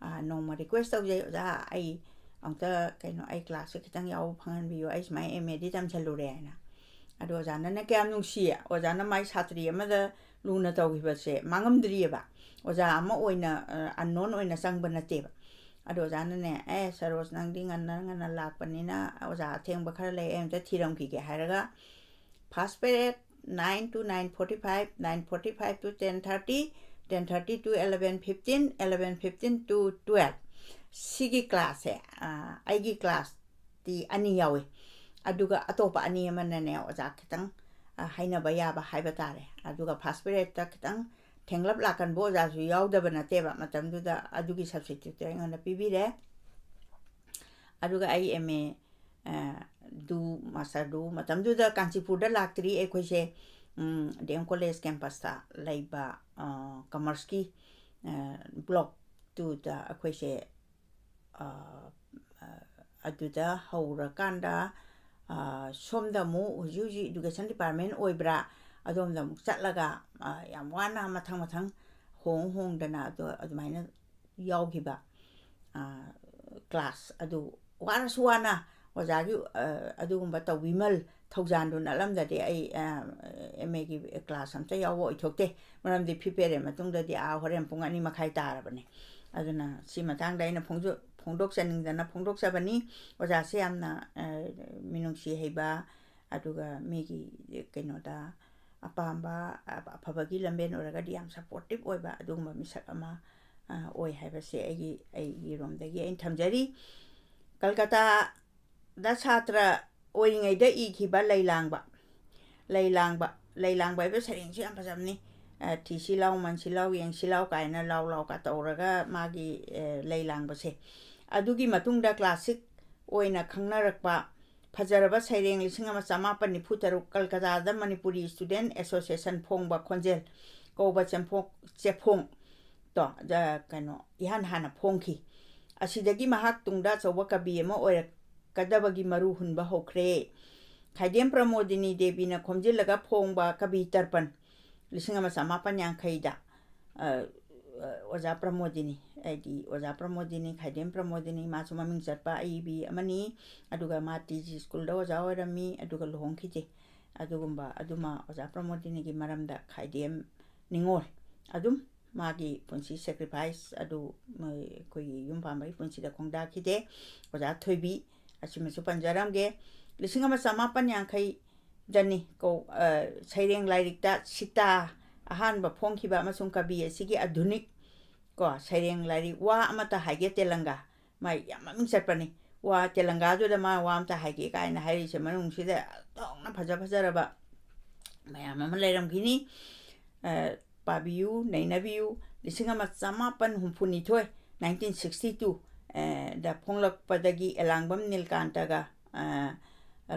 ꯑ, ꯅꯣꯡꯃ ꯔꯤꯀ꯭ꯋꯦꯁ ꯇꯧꯖꯩ, "ꯑꯣꯖꯥ, ꯑꯩ ꯑꯝꯇ, ꯀꯩꯅꯣ, ꯑꯩ ꯀ꯭ꯂꯥꯁꯁꯦ ꯈꯤꯇꯪ ꯌꯥꯎꯕ ꯐꯪꯍꯟꯕꯤꯌꯨ, ꯑꯩ ꯁꯨꯃꯥꯏꯅ ꯑꯦꯝ ꯑꯦꯗꯤ ꯇꯝꯁꯜꯂꯨꯔꯦ" ꯍꯥꯏꯅ꯫ ꯑꯗꯣ ꯑꯣꯖꯥꯅꯅꯦ ꯀꯌꯥꯝ ꯅꯨꯡꯁꯤꯌꯦ, ꯑꯣꯖꯥꯅ ꯃꯥꯏ ꯁꯥꯇ꯭ꯔꯤ ꯑꯃꯗ ꯂꯨꯅ ꯇꯧꯈꯤꯕꯁꯦ ꯃꯥꯡꯉꯝꯗ꯭ꯔꯤꯑꯕ꯫ ꯑꯣꯖꯥ ꯑꯃ ꯑꯣꯏꯅ, ꯑ, unknown ꯑꯣꯏꯅ ꯆꯪꯕ ꯅꯠꯇꯦꯕ꯫ ꯑꯗꯣ ꯑꯣꯖꯥꯅꯅꯦ, "ꯑꯦ, ꯁꯔꯣꯖ, ꯅꯪꯗꯤ ꯉꯟꯅ ꯉꯟꯅ ꯂꯥꯛꯄꯅꯤꯅ ꯑꯣꯖꯥ ꯑꯊꯦꯡꯕ ꯈꯔ ꯂꯩ, ꯑꯩ ꯑꯝꯇ ꯊꯤꯔꯝꯈꯤꯒꯦ" ꯍꯥꯏꯔꯒ first period nine to nine forty five, nine forty five to ten thirty, ten thirty to eleven fifteen, eleven fifteen to twelve, ꯁꯤꯒꯤ ꯀ꯭ꯂꯥꯁꯁꯦ, ꯑ, ꯑꯩꯒꯤ ꯀ꯭ꯂꯥꯁꯇꯤ ꯑꯅꯤ ꯌꯥꯎꯏ꯫ ꯑꯗꯨꯒ ꯑꯇꯣꯞꯄ ꯑꯅꯤ ꯑꯃꯅꯅꯦ ꯑꯣꯖꯥ ꯈꯤꯇꯪ, ꯑ, ꯍꯥꯏꯅꯕ ꯌꯥꯕ ꯍꯥꯏꯕ ꯇꯥꯔꯦ꯫ ꯑꯗꯨꯒ first periodꯇ ꯈꯤꯇꯪ ꯊꯦꯡꯂꯞ ꯂꯥꯛꯀꯟꯕ ꯑꯣꯖꯥꯁꯨ ꯌꯥꯎꯗꯕ ꯅꯠꯇꯦꯕ꯫ ꯃꯇꯝꯗꯨꯗ ꯑꯗꯨꯒꯤ substituteꯇꯣ ꯑꯩꯉꯣꯟꯗ ꯄꯤꯕꯤꯔꯦ꯫ ꯑꯗꯨꯒ ꯑꯩ ꯑꯦꯝ ꯑꯦ, ꯑ, ꯗꯨ, ꯃꯥꯁꯇꯔꯗꯨ ꯃꯇꯝꯗꯨꯗ ꯀꯥꯟꯆꯤꯄꯨꯔꯗ ꯂꯥꯛꯇ꯭ꯔꯤ ꯑꯩꯈꯣꯏꯁꯦ, ꯎꯝ, ꯗꯤ ꯑꯦꯝ ꯀꯣꯂꯦꯖ ꯀꯦꯝꯄꯁꯇ ꯂꯩꯕ, ꯑ, ꯀꯃꯔꯁꯀꯤ, ꯑ, ꯕ꯭ꯂꯣꯛ ꯇꯨꯗ ꯑꯩꯈꯣꯏꯁꯦ, ꯑ, ꯑ, ꯑꯗꯨꯗ ꯍꯧꯔꯀꯥꯟꯗ, ꯑ, ꯁꯣꯝꯗ ꯑꯃꯨꯛ ꯍꯧꯖꯤꯛ ꯍꯧꯖꯤꯛ ꯏꯗꯨꯀꯦꯁꯟ ꯗꯤꯄꯥꯔꯠꯃꯦꯟ ꯑꯣꯏꯕ꯭ꯔꯥ, ꯑꯗꯣꯝꯗ ꯑꯃꯨꯛ ꯆꯠꯂꯒ, ꯑ, ꯌꯥꯝ ꯋꯥꯅ ꯃꯊꯪ ꯃꯊꯪ ꯍꯣꯡ ꯍꯣꯡꯗꯅ ꯑꯗꯣ ꯑꯗꯨꯃꯥꯏꯅ ꯌꯥꯎꯈꯤꯕ, ꯑ, ꯀ꯭ꯂꯥꯁ ꯑꯗꯨ ꯋꯥꯔꯁꯨ ꯋꯥꯅ ꯑꯣꯖꯥꯒꯤ, ꯑ, ꯑꯗꯨꯒꯨꯝꯕ ꯇꯧꯕꯤꯃꯜ ꯊꯧꯖꯥꯟꯗꯨ ꯅꯠꯂꯝꯗꯗꯤ ꯑꯩ, ꯑ, ꯑꯦꯝ ꯑꯦꯒꯤ ꯀ꯭ꯂꯥꯁ ꯑꯝꯇ ꯌꯥꯎꯕ ꯑꯣꯏꯊꯣꯛꯇꯦ꯫ ꯃꯔꯝꯗꯤ ꯐꯤꯐ ꯐꯦꯜ ꯃꯇꯨꯡꯗꯗꯤ ꯑꯥ ꯍꯣꯔꯦꯟ ꯄꯨꯡ ꯑꯅꯤ ꯃꯈꯥꯏ ꯇꯥꯔꯕꯅꯦ꯫ ꯑꯗꯨꯅ ꯁꯤ ꯃꯇꯥꯡꯗ ꯑꯩꯅ ꯐꯣꯡꯖꯨ-, ꯐꯣꯡꯗꯣꯛꯆꯅꯤꯡꯗꯅ ꯐꯣꯡꯗꯣꯛꯆꯕꯅꯤ꯫ ꯑꯣꯖꯥꯁꯦ ꯌꯥꯝꯅ, ꯑ, ꯃꯤꯅꯨꯡꯁꯤ ꯍꯩꯕ, ꯑꯗꯨꯒ ꯃꯤꯒꯤ ꯀꯩꯅꯣꯗ ꯑꯄꯥꯝꯕ, ꯑ-, ꯑꯐꯕꯒꯤ ꯂꯝꯕꯦꯟ ꯑꯣꯏꯔꯒꯗꯤ ꯌꯥꯝ supportive ꯑꯣꯏꯕ ꯑꯗꯨꯒꯨꯝꯕ ꯃꯤꯁꯛ ꯑꯃ, ꯑ, ꯑꯣꯏ ꯍꯥꯏꯕꯁꯦ ꯑꯩꯒꯤ, ꯑꯩꯒꯤ ꯔꯣꯝꯗꯒꯤ ꯑꯩꯅ ꯊꯝꯖꯔꯤ꯫ ꯀꯜꯀꯇꯥꯗ ꯁꯥꯇ꯭ꯔ ꯑꯣꯏꯔꯤꯉꯩꯗ ꯏꯈꯤꯕ ꯂꯩ ꯂꯥꯡꯕ, ꯂꯩ ꯂꯥꯡꯕ, ꯂꯩ ꯂꯥꯡꯕ ꯍꯥꯏꯕ ꯁꯩꯔꯦꯡꯁꯨ ꯌꯥꯝ ꯐꯖꯕꯅꯤ꯫ ꯑ, "ꯊꯤꯁꯤ ꯂꯥꯎ, ꯃꯟꯁꯤ ꯂꯥꯎ, ꯌꯦꯡꯁꯤ ꯂꯥꯎ" ꯀꯥꯏꯅ ꯂꯥꯎ ꯂꯥꯎꯒ ꯇꯧꯔꯒ ꯃꯥꯒꯤ, ꯑ, ꯂꯩ ꯂꯥꯡꯕꯁꯦ꯫ ꯑꯗꯨꯒꯤ ꯃꯇꯨꯡꯗ classic ꯑꯣꯏꯅ ꯈꯪꯅꯔꯛꯄ ꯐꯖꯔꯕ ꯁꯩꯔꯦꯡ ꯂꯤꯁꯤꯡ ꯑꯃ ꯆꯃꯥꯄꯟ ꯅꯤꯐꯨ ꯇꯔꯨꯛ, ꯀꯜꯀꯇꯥꯗ ꯃꯅꯤꯄꯨꯔꯤ Student Association ꯐꯣꯡꯕ ꯈꯣꯟꯖꯦꯜ ꯀꯧꯕ ꯆꯦꯝꯐꯣꯡ-, ꯆꯦꯐꯣꯡ ꯇꯣ, ꯖ-, ꯀꯩꯅꯣ, ꯏꯍꯥꯟ ꯍꯥꯟꯅ ꯐꯣꯡꯈꯤ꯫ ꯑꯁꯤꯗꯒꯤ ꯃꯍꯥꯛ ꯇꯨꯡꯗ ꯑꯆꯧꯕ ꯀꯕꯤ ꯑꯃ ꯑꯣꯏꯔꯛꯀꯗꯕꯒꯤ ꯃꯔꯨ ꯍꯨꯟꯕ ꯍꯧꯈ꯭ꯔꯦ꯫ ꯈꯥꯏꯗꯦꯝ ꯄ꯭ꯔꯃꯣꯗꯤꯅꯤ ꯗꯦꯕꯤꯅ ꯈꯣꯝꯖꯤꯜꯂꯒ ꯐꯣꯡꯕ ꯀꯕꯤ ꯇꯔꯄꯟ, ꯂꯤꯁꯤꯡ ꯑꯃ ꯆꯃꯥꯄꯟ ꯌꯥꯡꯈꯩꯗ, ꯑ, ꯑ, ꯑꯣꯖꯥ ꯄ꯭ꯔꯃꯣꯗꯤꯅꯤ, ꯍꯥꯏꯗꯤ ꯑꯣꯖꯥ ꯄ꯭ꯔꯃꯣꯗꯤꯅꯤ, ꯈꯥꯏꯗꯦꯝ ꯄ꯭ꯔꯃꯣꯗꯤꯅꯤ, ꯃꯥꯁꯨ ꯃꯃꯤꯡ ꯆꯠꯄ ꯑꯏꯕꯤ ꯑꯃꯅꯤ꯫ ꯑꯗꯨꯒ ꯃꯥ ꯇꯤ ꯖꯤ ꯁ꯭ꯀꯨꯜꯗ ꯑꯣꯖꯥ ꯑꯣꯏꯔꯝꯃꯤ, ꯑꯗꯨꯒ ꯂꯨꯍꯣꯡꯈꯤꯗꯦ꯫ ꯑꯗꯨꯒꯨꯝꯕ ꯑꯗꯨꯃ ꯑꯣꯖꯥ ꯄ꯭ꯔꯃꯣꯗꯤꯅꯤꯒꯤ ꯃꯔꯝꯗ ꯈꯥꯏꯗꯦꯝ ꯅꯤꯉꯣꯜ ꯑꯗꯨꯝ ꯃꯥꯒꯤ ꯄꯨꯟꯁꯤ sacrifice ꯑꯗꯨ, ꯃ-, ꯑꯩꯈꯣꯏꯒꯤ ꯌꯨꯝ ꯄꯥꯟꯕꯒꯤ ꯄꯨꯟꯁꯤꯗ ꯈꯣꯡꯗꯥꯈꯤꯗꯦ꯫ ꯑꯣꯖꯥ ꯊꯣꯏꯕꯤ ꯑꯁꯤꯃꯁꯨ ꯄꯟꯖꯔꯝꯒꯦ꯫ ꯂꯤꯁꯤꯡ ꯑꯃ ꯆꯃꯥꯄꯟ ꯌꯥꯡꯈꯩꯗꯅꯤ ꯀꯣ, ꯑ, ꯁꯩꯔꯦꯡ ꯂꯥꯏꯔꯤꯛꯇ ꯁꯤꯇꯥ ꯑꯍꯥꯟꯕ ꯐꯣꯡꯈꯤꯕ ꯑꯃꯁꯨꯡ ꯀꯕꯤ ꯑꯁꯤꯒꯤ ꯑꯙꯨꯅꯤꯛ ꯀꯣ ꯁꯩꯔꯦꯡ ꯂꯥꯏꯔꯤꯛ ꯋꯥ ꯑꯃꯇ ꯍꯥꯏꯒꯦ ꯇꯦꯂꯪꯒꯥ ꯃꯥꯏ ꯌꯥꯝ ꯃꯃꯤꯡ ꯆꯠꯄꯅꯤ꯫ ꯋꯥ ꯇꯦꯂꯪꯒꯥꯗꯨꯗ ꯃꯥ ꯋꯥ ꯑꯝꯇ ꯍꯥꯏꯒꯦ ꯀꯥꯏꯅ ꯍꯥꯏꯔꯤꯁꯦ ꯃꯅꯨꯡꯁꯤꯗ ꯑꯣꯟꯊꯣꯛꯅ ꯐꯖ ꯐꯖꯔꯕ ꯃꯌꯥꯝ ꯑꯃ ꯂꯩꯔꯝꯈꯤꯅꯤ꯫ ꯑ, ꯄꯥꯕꯤꯌꯨ, ꯅꯩꯅꯕꯤꯌꯨ꯫ ꯂꯤꯁꯤꯡ ꯑꯃ ꯆꯃꯥꯄꯟ ꯍꯨꯝꯐꯨꯅꯤꯊꯣꯏ, nineteen sixty two, ꯑ, ꯗ ꯐꯣꯡꯂꯛꯄꯗꯒꯤ ꯑꯦꯂꯥꯡꯕꯝ ꯅꯤꯜꯀꯥꯟꯇꯒ, ꯑ,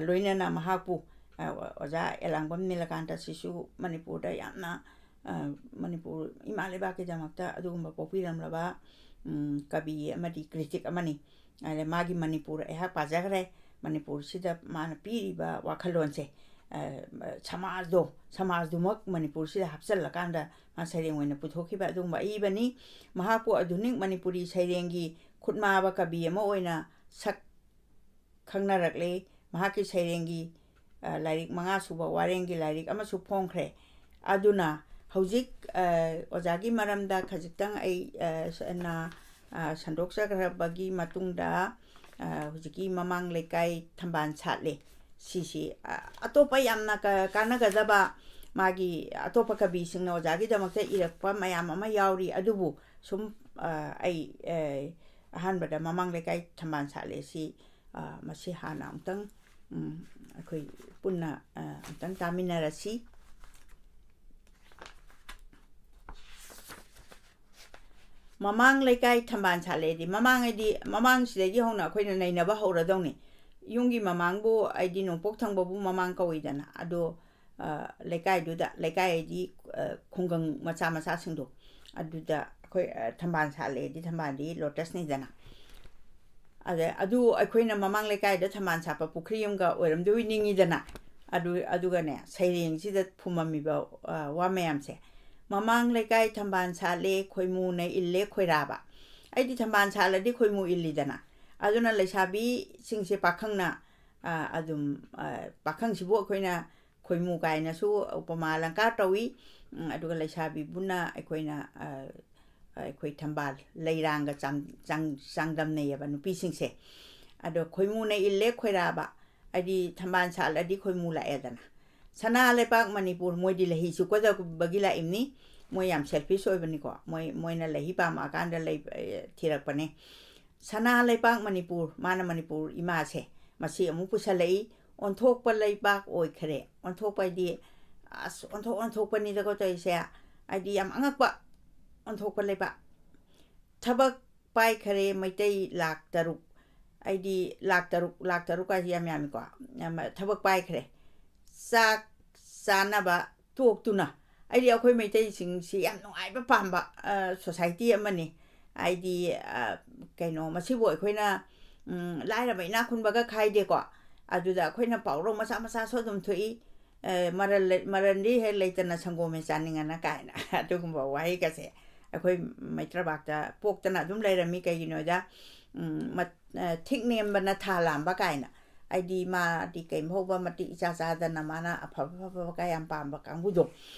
ꯂꯣꯏꯅꯅ ꯃꯍꯥꯛꯄꯨ, ꯑ, ꯑꯣꯖꯥ ꯑꯦꯂꯥꯡꯕꯝ ꯅꯤꯂꯀꯥꯟꯇ ꯁꯤꯁꯨ ꯃꯅꯤꯄꯨꯔꯗ ꯌꯥꯝꯅ, ꯑ, ꯃꯅꯤꯄꯨꯔ ꯏꯃꯥ ꯂꯩꯕꯥꯛꯀꯤꯗꯃꯛꯇ ꯑꯗꯨꯒꯨꯝꯕ ꯄꯣꯛꯄꯤꯔꯝꯂꯕ, ꯎꯝ, ꯀꯕꯤ ꯑꯃꯗꯤ critic ꯑꯃꯅꯤ꯫ ꯑꯗ ꯃꯥꯒꯤ ꯃꯅꯤꯄꯨꯔ ꯑꯩꯍꯥꯛ ꯄꯥꯖꯈ꯭ꯔꯦ꯫ ꯃꯅꯤꯄꯨꯔꯁꯤꯗ ꯃꯥꯅ ꯄꯤꯔꯤꯕ ꯋꯥꯈꯜꯂꯣꯟꯁꯦ, ꯑ, ꯁꯃꯥꯖꯗꯣ, ꯁꯃꯥꯖꯗꯨꯃꯛ ꯃꯅꯤꯄꯨꯔꯁꯤꯗ ꯍꯥꯞꯆꯤꯜꯂꯀꯥꯟꯗ ꯃꯥ ꯁꯩꯔꯦꯡ ꯑꯣꯏꯅ ꯄꯨꯊꯣꯛꯈꯤꯕ ꯑꯗꯨꯒꯨꯝꯕ ꯑꯏꯕꯅꯤ꯫ ꯃꯍꯥꯛꯄꯨ ꯑꯙꯨꯅꯤꯛ ꯃꯅꯤꯄꯨꯔꯤ ꯁꯩꯔꯦꯡꯒꯤ ꯈꯨꯠꯃꯥꯕ ꯀꯕꯤ ꯑꯃ ꯑꯣꯏꯅ ꯁꯛ ꯈꯪꯅꯔꯛꯂꯦ꯫ ꯃꯍꯥꯛꯀꯤ ꯁꯩꯔꯦꯡꯒꯤ, ꯑ, ꯂꯥꯏꯔꯤꯛ, ꯃꯉꯥ ꯁꯨꯕ ꯋꯥꯔꯦꯡꯒꯤ ꯂꯥꯏꯔꯤꯛ ꯑꯃꯁꯨ ꯐꯣꯡꯈ꯭ꯔꯦ꯫ ꯑꯗꯨꯅ ꯍꯧꯖꯤꯛ, ꯑ, ꯑꯣꯖꯥꯒꯤ ꯃꯔꯝꯗ ꯈꯖꯤꯛꯇꯪ ꯑꯩ, ꯑ, ꯁ-, ꯅ-, ꯑ, ꯁꯟꯗꯣꯛꯆꯈ꯭ꯔꯕꯒꯤ ꯃꯇꯨꯡꯗ, ꯑ, ꯍꯧꯖꯤꯛꯀꯤ ꯃꯃꯥꯡ ꯂꯩꯀꯥꯏ ꯊꯝꯕꯥꯜ ꯁꯥꯠꯂꯦ꯫ ꯁꯤꯁꯤ, ꯑ, ꯑꯇꯣꯞꯄ ꯌꯥꯝꯅ ꯀ-, ꯀꯥꯟꯅꯒꯗꯕ ꯃꯥꯒꯤ ꯑꯇꯣꯞꯄ ꯀꯕꯤꯁꯤꯡꯅ ꯑꯣꯖꯥꯒꯤꯗꯃꯛꯇ ꯏꯔꯛꯄ ꯃꯌꯥꯝ ꯑꯃ ꯌꯥꯎꯔꯤ꯫ ꯑꯗꯨꯕꯨ ꯁꯨꯝ, ꯑ, ꯑꯩ, ꯑ, ꯑꯍꯥꯟꯕꯗ ꯃꯃꯥꯡ ꯂꯩꯀꯥꯏ ꯊꯝꯕꯥꯜ ꯁꯥꯠꯂꯦ ꯁꯤ, ꯑ, ꯃꯁꯤ ꯍꯥꯟꯅ ꯑꯃꯨꯛꯇꯪ, ꯎꯝ, ꯑꯩꯈꯣꯏ ꯄꯨꯟꯅ, ꯑ, ꯑꯃꯨꯛꯇꯪ ꯇꯥꯃꯤꯟꯅꯔꯁꯤ꯫ ꯃꯃꯥꯡ ꯂꯩꯀꯥꯏ ꯊꯝꯕꯥꯜ ꯁꯥꯠꯂꯦꯗꯤ, ꯃꯃꯥꯡ ꯍꯥꯏꯗꯤ ꯃꯃꯥꯡꯁꯤꯗꯒꯤ ꯍꯧꯅ ꯑꯩꯈꯣꯏꯅ ꯅꯩꯅꯕ ꯍꯧꯔꯗꯧꯅꯤ꯫ ꯌꯨꯝꯒꯤ ꯃꯃꯥꯡꯕꯨ, ꯍꯥꯏꯗꯤ ꯅꯣꯡꯄꯣꯛ ꯊꯪꯕꯕꯨ ꯃꯃꯥꯡ ꯀꯧꯏꯗꯅ, ꯑꯗꯣ, ꯑ, ꯂꯩꯀꯥꯏꯗꯨꯗ, ꯂꯩꯀꯥꯏ ꯍꯥꯏꯗꯤ, ꯑ, ꯈꯨꯡꯒꯪ ꯃꯆꯥ ꯃꯆꯥꯁꯤꯡꯗꯣ, ꯑꯗꯨꯗ ꯑꯩꯈꯣꯏ, ꯑ, ꯊꯝꯕꯥꯜ ꯁꯥꯠꯂꯦꯗꯤ ꯊꯝꯕꯥꯜꯗꯤ ꯂꯣꯇꯁꯅꯤꯗꯅ꯫ ꯑꯗ ꯑꯗꯨ ꯑꯩꯈꯣꯏꯅ ꯃꯃꯥꯡ ꯂꯩꯀꯥꯏꯗ ꯊꯝꯕꯥꯜ ꯁꯥꯠꯄ ꯄꯨꯈ꯭ꯔꯤ ꯑꯃꯒ ꯑꯣꯏꯔꯝꯗꯣꯏ ꯅꯤꯡꯉꯤꯗꯅ꯫ ꯑꯗꯨ, ꯑꯗꯨꯒꯅꯦ, ꯁꯩꯔꯦꯡꯁꯤꯗ ꯐꯨꯝꯃꯝꯃꯤꯕ, ꯑ, ꯋꯥ ꯃꯌꯥꯝꯁꯦ, "ꯃꯃꯥꯡ ꯂꯩꯀꯥꯏ ꯊꯝꯕꯥꯜ ꯁꯥꯠꯂꯦ, ꯈꯣꯏꯃꯨꯅ ꯏꯜꯂꯦ ꯈꯣꯏꯔꯥꯕ"꯫ ꯑꯩꯗꯤ ꯊꯝꯕꯥꯜ ꯁꯥꯠꯂꯗꯤ ꯈꯣꯏꯃꯨ ꯏꯜꯂꯤꯗꯅ꯫ ꯑꯗꯨꯅ ꯂꯩꯁꯥꯕꯤꯁꯤꯡꯁꯦ ꯄꯥꯈꯪꯅ, ꯑ, ꯑꯗꯨꯝ, ꯑ, ꯄꯥꯈꯪꯁꯤꯕꯨ ꯑꯩꯈꯣꯏꯅ ꯈꯣꯏꯃꯨ ꯀꯥꯏꯅꯁꯨ ꯎꯄꯃꯥ ꯑꯂꯪꯀꯥꯔ ꯇꯧꯏ꯫ ꯎꯝ, ꯑꯗꯨꯒ ꯂꯩꯁꯥꯕꯤꯕꯨꯅ ꯑꯩꯈꯣꯏꯅ, ꯑ, ꯑꯩꯈꯣꯏ ꯊꯝꯕꯥꯜ ꯂꯩꯔꯥꯡꯒ ꯆꯥꯡ-, ꯆꯥꯡ-, ꯆꯥꯡꯗꯝꯅꯩꯌꯦꯕ ꯅꯨꯄꯤꯁꯤꯡꯁꯦ꯫ ꯑꯗꯣ "ꯈꯣꯏꯃꯨꯅ ꯏꯜꯂꯦ ꯈꯣꯏꯔꯥꯕ", ꯍꯥꯏꯗꯤ ꯊꯝꯕꯥꯜ ꯁꯥꯠꯂꯗꯤ ꯈꯣꯏꯃꯨ ꯂꯥꯛꯑꯦꯗꯅ꯫ "ꯁꯅꯥ ꯂꯩꯄꯥꯛ ꯃꯅꯤꯄꯨꯔ", ꯃꯣꯏꯗꯤ ꯂꯩꯍꯤ ꯆꯨꯞꯀꯗꯕꯒꯤ ꯂꯥꯛꯏꯕꯅꯤ꯫ ꯃꯣꯏ ꯌꯥꯝ selfish ꯑꯣꯏꯕꯅꯤꯀꯣ꯫ ꯃꯣꯏ, ꯃꯣꯏꯅ ꯂꯩꯍꯤ ꯄꯥꯝꯃꯛꯑꯀꯥꯟꯗ ꯂꯩ, ꯑꯦ, ꯊꯤꯔꯛꯄꯅꯦ꯫ "ꯁꯅꯥ ꯂꯩꯄꯥꯛ ꯃꯅꯤꯄꯨꯔ", ꯃꯥꯅ ꯃꯅꯤꯄꯨꯔ ꯏꯃꯥꯁꯦ, ꯃꯁꯤ ꯑꯃꯨꯛ ꯄꯨꯁꯜꯂꯛꯏ꯫ "ꯑꯣꯟꯊꯣꯛꯄ ꯂꯩꯄꯥꯛ ꯑꯣꯏꯈꯔꯦ"꯫ ꯑꯣꯟꯊꯣꯛꯄ ꯍꯥꯏꯗꯤ, ꯑꯁ, ꯑꯣꯟꯊꯣꯛ ꯑꯣꯟꯊꯣꯛꯄꯅꯤꯗꯀꯣ ꯇꯧꯔꯤꯁꯦ꯫ ꯍꯥꯏꯗꯤ ꯌꯥꯝ ꯑꯉꯛꯄ, "ꯑꯣꯟꯊꯣꯛꯄ ꯂꯩꯄꯥꯛ"꯫ "ꯊꯕꯛ ꯄꯥꯏꯈꯔꯦ ꯃꯩꯇꯩ ꯂꯥꯛ ꯇꯔꯨꯛ"꯫ ꯑꯩꯗꯤ ꯂꯥꯛ ꯇꯔꯨꯛ, ꯂꯥꯛ ꯇꯔꯨꯛ ꯀꯥꯏꯁꯤ ꯌꯥꯝ ꯌꯥꯝꯃꯤꯀꯣ꯫ ꯌꯥꯝ ꯊꯕꯛ ꯄꯥꯏꯈ꯭ꯔꯦ꯫ ꯆꯥꯛ ꯆꯥꯅꯕ ꯇꯣꯛꯇꯨꯅ, ꯑꯩꯗꯤ ꯑꯩꯈꯣꯏ ꯃꯩꯇꯩꯁꯤꯡꯁꯤ ꯌꯥꯝ ꯅꯨꯡꯉꯥꯏꯕ ꯄꯥꯝꯕ, ꯑ, society ꯑꯃꯅꯤ꯫ ꯍꯥꯏꯗꯤ, ꯑ, ꯀꯩꯅꯣ, ꯃꯁꯤꯕꯨ ꯑꯩꯈꯣꯏꯅ, ꯎꯝ, ꯂꯥꯏꯔꯕ ꯏꯅꯥꯛ ꯈꯨꯟꯕꯒ ꯈꯥꯏꯗꯦꯀꯣ꯫ ꯑꯗꯨꯗ ꯑꯩꯈꯣꯏꯅ ꯄꯥꯎꯔꯧ ꯃꯆꯥ ꯃꯆꯥꯁꯨ ꯑꯗꯨꯝ ꯊꯣꯛꯏ꯫ ꯑ, "ꯃꯔꯜ ꯂꯩ-, ꯃꯔꯜꯗꯤ ꯍꯦꯛ ꯂꯩꯇꯅ ꯁꯪꯒꯣꯝ ꯍꯦꯛ ꯆꯥꯅꯤꯡꯉꯅ" ꯀꯥꯏꯅ ꯑꯗꯨꯒꯨꯝꯕ ꯋꯥꯍꯩꯒꯁꯦ꯫ ꯑꯩꯈꯣꯏ ꯃꯩꯇ꯭ꯔꯕꯥꯛꯇ ꯄꯣꯛꯇꯅ ꯑꯗꯨꯝ ꯂꯩꯔꯝꯃꯤ꯫ ꯀꯩꯒꯤꯅꯣꯗ, ꯎꯝ, ꯃꯠ-, ꯑ, ꯊꯤꯛ ꯅꯦꯝꯕꯅ ꯊꯥ ꯂꯥꯝꯕ ꯀꯥꯏꯅ꯫ ꯑꯩꯗꯤ ꯃꯥꯗꯤ ꯀꯩꯝ ꯐꯥꯎꯕ ꯃꯇꯤꯛ ꯏꯆꯥ ꯆꯥꯗꯅ ꯃꯥꯅ ꯑꯐꯕ ꯑꯐꯕ ꯀꯌꯥꯝ ꯄꯥꯝꯕ ꯀꯥꯡꯕꯨꯗꯣ꯫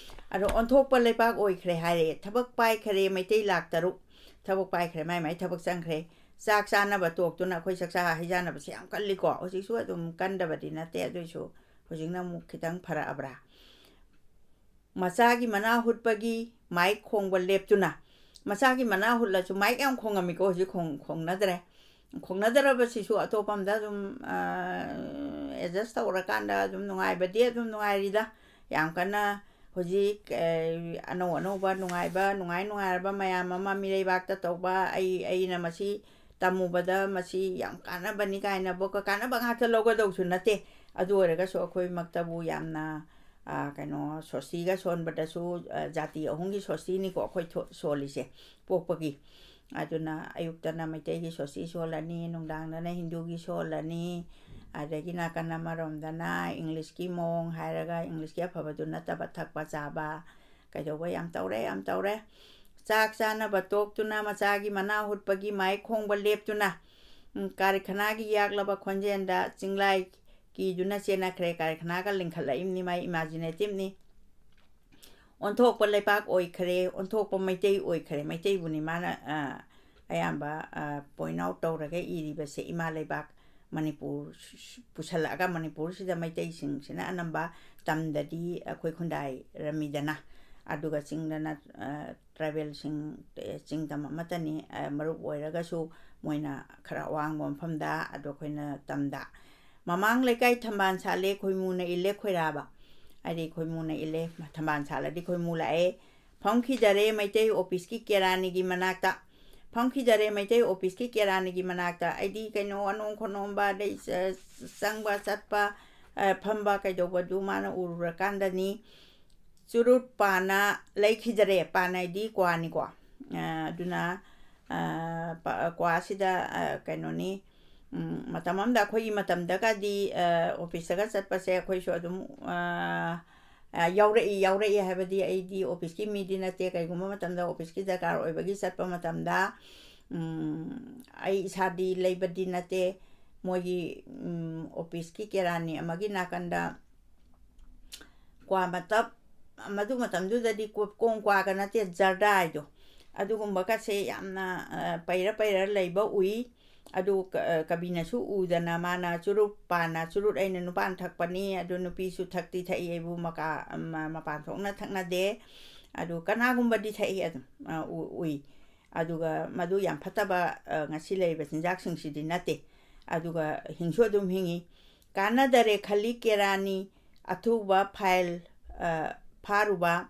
ꯑꯗꯣ ꯑꯣꯟꯊꯣꯛꯄ ꯂꯩꯄꯥꯛ ꯑꯣꯏꯈ꯭ꯔꯦ ꯍꯥꯏꯔꯦ꯫ ꯊꯕꯛ ꯄꯥꯏꯈ꯭ꯔꯦ ꯃꯩꯇꯩ ꯂꯥꯛ ꯇꯔꯨꯛ꯫ ꯊꯕꯛ ꯄꯥꯏꯈ꯭ꯔꯦ, ꯃꯥꯏ ꯃꯥꯏ ꯊꯕꯛ ꯆꯪꯈ꯭ꯔꯦ꯫ ꯆꯥꯛ ꯆꯥꯅꯕ ꯇꯣꯛꯇꯨꯅ ꯑꯩꯈꯣꯏ ꯆꯥꯛꯆꯥ ꯍꯩꯖꯥꯟꯅꯕꯁꯦ ꯌꯥꯝ ꯀꯜꯂꯤꯀꯣ꯫ ꯍꯧꯖꯤꯛꯁꯨ ꯑꯗꯨꯝ ꯀꯟꯗꯕꯗꯤ ꯅꯠꯇꯦ, ꯑꯗꯨꯏꯁꯨ ꯍꯧꯖꯤꯛꯅ ꯑꯃꯨꯛ ꯈꯤꯇꯪ ꯐꯔꯛꯑꯕ꯭ꯔꯥ? ꯃꯆꯥꯒꯤ ꯃꯅꯥ ꯍꯨꯠꯄꯒꯤ ꯃꯥꯏꯛ ꯈꯣꯡꯕ ꯂꯦꯞꯇꯨꯅ꯫ ꯃꯆꯥꯒꯤ ꯃꯅꯥ ꯍꯨꯠꯂꯁꯨ ꯃꯥꯏꯛ ꯌꯥꯝ ꯈꯣꯡꯉꯝꯃꯤꯀꯣ, ꯍꯧꯖꯤꯛ ꯈꯣꯡ-, ꯈꯣꯡꯅꯗ꯭ꯔꯦ꯫ ꯈꯣꯡꯅꯗ꯭ꯔꯕꯁꯤꯁꯨ ꯑꯇꯣꯞꯄ ꯑꯝꯗ ꯑꯗꯨꯝ, ꯑ, ꯑꯦꯗꯖꯁ ꯇꯧꯔꯀꯥꯟꯗ ꯑꯗꯨꯝ ꯅꯨꯡꯉꯥꯏꯕꯗꯤ ꯑꯗꯨꯝ ꯅꯨꯡꯉꯥꯏꯔꯤꯗ꯫ ꯌꯥꯝ ꯀꯟꯅ ꯍꯧꯖꯤꯛ, ꯑ, ꯑꯅꯧ ꯑꯅꯧꯕ ꯅꯨꯡꯉꯥꯏꯕ, ꯅꯨꯡꯉꯥꯏ ꯅꯨꯡꯉꯥꯏꯔꯕ ꯃꯌꯥꯝ ꯑꯃ ꯃꯤꯔꯩꯕꯥꯛꯇ ꯇꯧꯕ, ꯑꯩ, ꯑꯩꯅ ꯃꯁꯤ ꯇꯝꯃꯨꯕꯗ ꯃꯁꯤ ꯌꯥꯝ ꯀꯥꯟꯅꯕꯅꯤ ꯀꯥꯏꯅ ꯕꯣꯛꯀ ꯀꯥꯟꯅꯕ ꯉꯥꯛꯇ ꯂꯧꯒꯗꯧꯁꯨ ꯅꯠꯇꯦ꯫ ꯑꯗꯨ ꯑꯣꯏꯔꯒꯁꯨ ꯑꯩꯈꯣꯏꯃꯛꯇꯕꯨ ꯌꯥꯝꯅ, ꯑ, ꯀꯩꯅꯣ, ꯁꯣꯁꯇꯤꯒ ꯁꯣꯟꯕꯗꯁꯨ, ꯑ, ꯖꯥꯇꯤ ꯑꯍꯨꯝꯒꯤ ꯁꯣꯁꯇꯤꯅꯤꯀꯣ ꯑꯩꯈꯣꯏ ꯊꯣ-, ꯁꯣꯜꯂꯤꯁꯦ ꯄꯣꯛꯄꯒꯤ꯫ ꯑꯗꯨꯅ ꯑꯌꯨꯛꯇꯅ ꯃꯩꯇꯩꯒꯤ ꯁꯣꯁꯇꯤ ꯁꯣꯜꯂꯅꯤ, ꯅꯨꯡꯗꯥꯡꯗꯅ ꯍꯤꯟꯗꯨꯒꯤ ꯁꯣꯜꯂꯅꯤ, ꯑꯗꯒꯤ ꯅꯥꯀꯟ ꯑꯃꯔꯣꯝꯗꯅ ꯏꯪꯂꯤꯁꯀꯤ ꯃꯑꯣꯡ ꯍꯥꯏꯔꯒ ꯏꯪꯂꯤꯁꯀꯤ ꯑꯐꯕꯗꯨ ꯅꯠꯇꯕ ꯊꯛꯄ ꯆꯥꯕ ꯀꯩꯗꯧꯕ ꯌꯥꯝ ꯇꯧꯔꯦ, ꯌꯥꯝ ꯇꯧꯔꯦ꯫ ꯆꯥꯛ ꯆꯥꯅꯕ ꯇꯣꯛꯇꯨꯅ ꯃꯆꯥꯒꯤ ꯃꯅꯥ ꯍꯨꯠꯄꯒꯤ ꯃꯥꯏ ꯈꯣꯡꯕ ꯂꯦꯞꯇꯨꯅ, ꯎꯝ, ꯀꯥꯔꯈꯅꯥꯒꯤ ꯌꯥꯛꯂꯕ ꯈꯣꯟꯖꯦꯜꯗ ꯆꯤꯡꯂꯥꯏ ꯀꯤꯗꯨꯅ ꯆꯦꯟꯅꯈ꯭ꯔꯦ꯫ ꯀꯥꯔꯈꯅꯥꯒ ꯂꯤꯡꯈꯠꯂꯛꯏꯕꯅꯤ, ꯃꯥꯏ ꯏꯃꯥꯖꯤꯅꯦꯇꯤꯞꯅꯤ꯫ ꯑꯣꯟꯊꯣꯛꯄ ꯂꯩꯄꯥꯛ ꯑꯣꯏꯈ꯭ꯔꯦ, ꯑꯣꯟꯊꯣꯛꯄ ꯃꯩꯇꯩ ꯑꯣꯏꯈ꯭ꯔꯦ꯫ ꯃꯩꯇꯩꯕꯨꯅꯤ ꯃꯥꯅ, ꯑ, ꯑꯌꯥꯝꯕ, ꯑ, ꯄꯣꯏꯟ ꯑꯥꯎꯠ ꯇꯧꯔꯒ ꯏꯔꯤꯕꯁꯦ꯫ ꯏꯃꯥ ꯂꯩꯕꯥꯛ ꯃꯅꯤꯄꯨꯔ ꯄꯨꯁꯜꯂꯛꯑꯒ ꯃꯅꯤꯄꯨꯔꯁꯤꯗ ꯃꯩꯇꯩꯁꯤꯡꯁꯤꯅ ꯑꯅꯝꯕ ꯇꯝꯗꯗꯤ ꯑꯩꯈꯣꯏ ꯈꯨꯟꯗꯥꯏꯔꯝꯃꯤꯗꯅ꯫ ꯑꯗꯨꯒ ꯆꯤꯡꯗꯅ, ꯑ, ꯇ꯭ꯔꯥꯏꯕꯦꯜꯁꯤꯡ, ꯑ, ꯆꯤꯡ ꯇꯝ ꯑꯃꯠꯇꯅꯤ, ꯑ, ꯃꯔꯨꯞ ꯑꯣꯏꯔꯒꯁꯨ ꯃꯣꯏꯅ ꯈꯔ ꯑꯋꯥꯡꯕ ꯃꯐꯝꯗ, ꯑꯗꯣ ꯑꯩꯈꯣꯏꯅ ꯇꯝꯗ꯫ ꯃꯃꯥꯡ ꯂꯩꯀꯥꯏ ꯊꯝꯕꯥꯜ ꯁꯥꯠꯂꯦ, ꯈꯣꯏꯃꯨꯅ ꯏꯜꯂꯦ ꯈꯣꯏꯔꯥꯕ꯫ ꯍꯥꯏꯗꯤ ꯈꯣꯏꯃꯨꯅ ꯏꯜꯂꯦ, ꯊꯝꯕꯥꯜ ꯁꯥꯠꯂꯗꯤ ꯈꯣꯏꯃꯨ ꯂꯥꯛꯑꯦ꯫ ꯐꯝꯈꯤꯗꯔꯦ ꯃꯩꯇꯩ ꯑꯣꯐꯤꯁꯀꯤ ꯀꯦꯔꯥꯅꯤꯒꯤ ꯃꯅꯥꯛꯇ꯫ ꯐꯝꯈꯤꯗꯔꯦ ꯃꯩꯇꯩ ꯑꯣꯐꯤꯁꯀꯤ ꯀꯦꯔꯥꯅꯤꯒꯤ ꯃꯅꯥꯛꯇ꯫ ꯑꯩꯗꯤ ꯀꯩꯅꯣ ꯑꯅꯣꯝ ꯈꯣꯅꯣꯝꯕ, ꯑꯗꯩ ꯆ-, ꯆꯪꯕ ꯆꯠꯄ, ꯑ, ꯐꯝꯕ ꯀꯩꯗꯧꯕꯗꯨ ꯃꯥꯅ ꯎꯔꯨꯔꯀꯥꯟꯗꯅꯤ꯫ ꯆꯨꯔꯨꯠ ꯄꯥꯅ ꯂꯩꯈꯤꯗꯔꯦ꯫ ꯄꯥꯅ ꯍꯥꯏꯗꯤ ꯀ꯭ꯋꯥꯅꯤꯀꯣ꯫ ꯑ, ꯑꯗꯨꯅ, ꯑ, ꯄ-, ꯀ꯭ꯋꯥꯁꯤꯗ, ꯑ, ꯀꯩꯅꯣꯅꯤ, ꯎꯝ, ꯃꯇꯝ ꯑꯃꯗ ꯑꯩꯈꯣꯏꯒꯤ ꯃꯇꯝꯗꯒꯗꯤ, ꯑ, ꯑꯣꯐꯤꯁꯇꯒ ꯆꯠꯄꯁꯦ ꯑꯩꯈꯣꯏꯁꯨ ꯑꯗꯨꯝ, ꯑ, ꯑ, ꯌꯥꯎꯔꯛꯏ, ꯌꯥꯎꯔꯛꯏ ꯍꯥꯏꯕꯗꯤ ꯑꯩꯗꯤ ꯑꯣꯐꯤꯁꯀꯤ ꯃꯤꯗꯤ ꯅꯠꯇꯦ꯫ ꯀꯩꯒꯨꯝꯕ ꯃꯇꯝꯗ ꯑꯣꯐꯤꯁꯀꯤ ꯗꯔꯀꯥꯔ ꯑꯣꯏꯕꯒꯤ ꯆꯠꯄ ꯃꯇꯝꯗ, ꯎꯝ, ꯑꯩ ꯏꯁꯥꯗꯤ ꯂꯩꯕꯗꯤ ꯅꯠꯇꯦ꯫ ꯃꯣꯏꯒꯤ, ꯎꯝ, ꯑꯣꯐꯤꯁꯀꯤ ꯀꯦꯔꯥꯅꯤ ꯑꯃꯒꯤ ꯅꯥꯀꯟꯗ ꯀ꯭ꯋꯥ ꯃꯇꯞ, ꯃꯗꯨ ꯃꯇꯝꯗꯨꯗꯗꯤ ꯀꯣ-, ꯀꯣꯡ ꯀ꯭ꯋꯥꯒ ꯅꯠꯇꯦ, ꯖꯔꯗꯥ ꯍꯥꯏꯗꯣ, ꯑꯗꯨꯒꯨꯝꯕꯒꯁꯦ ꯌꯥꯝꯅ, ꯑ, ꯄꯩꯔ ꯄꯩꯔ ꯂꯩꯕ ꯎꯏ꯫ ꯑꯗꯨ ꯀ-, ꯑ, ꯀꯕꯤꯅꯁꯨ ꯎꯗꯅ ꯃꯥꯅ ꯆꯨꯔꯨꯞ ꯄꯥꯟꯅ, "ꯆꯨꯔꯨꯞ ꯑꯩꯅ ꯅꯨꯄꯥꯅ ꯊꯛꯄꯅꯤ, ꯑꯗꯨ ꯅꯨꯄꯤꯁꯨ ꯊꯛꯇꯤ ꯊꯛꯏ, ꯑꯩꯕꯨ ꯃꯀꯥ-, ꯃ-, ꯃꯄꯥꯟ ꯊꯣꯛꯅ ꯊꯛꯅꯗꯦ, ꯑꯗꯨ ꯀꯅꯥꯒꯨꯝꯕꯗꯤ ꯊꯛꯏ" ꯑꯗꯨꯝ, ꯑ, ꯎ-, ꯎꯏ꯫ ꯑꯗꯨꯒ ꯃꯗꯨ ꯌꯥꯝ ꯐꯠꯇꯕ, ꯑ, ꯉꯁꯤ ꯂꯩꯔꯤꯕ ꯆꯤꯟꯖꯥꯛꯁꯤꯡꯁꯤꯗꯤ ꯅꯠꯇꯦ꯫ ꯑꯗꯨꯒ ꯍꯤꯡꯁꯨ ꯑꯗꯨꯝ ꯍꯤꯡꯉꯤ꯫ ꯀꯥꯟꯅꯗꯔꯦ ꯈꯜꯂꯤ ꯀꯦꯔꯥꯅꯤ ꯑꯊꯨꯕ ꯐꯥꯏꯜ, ꯑ, ꯐꯥꯔꯨꯕ꯫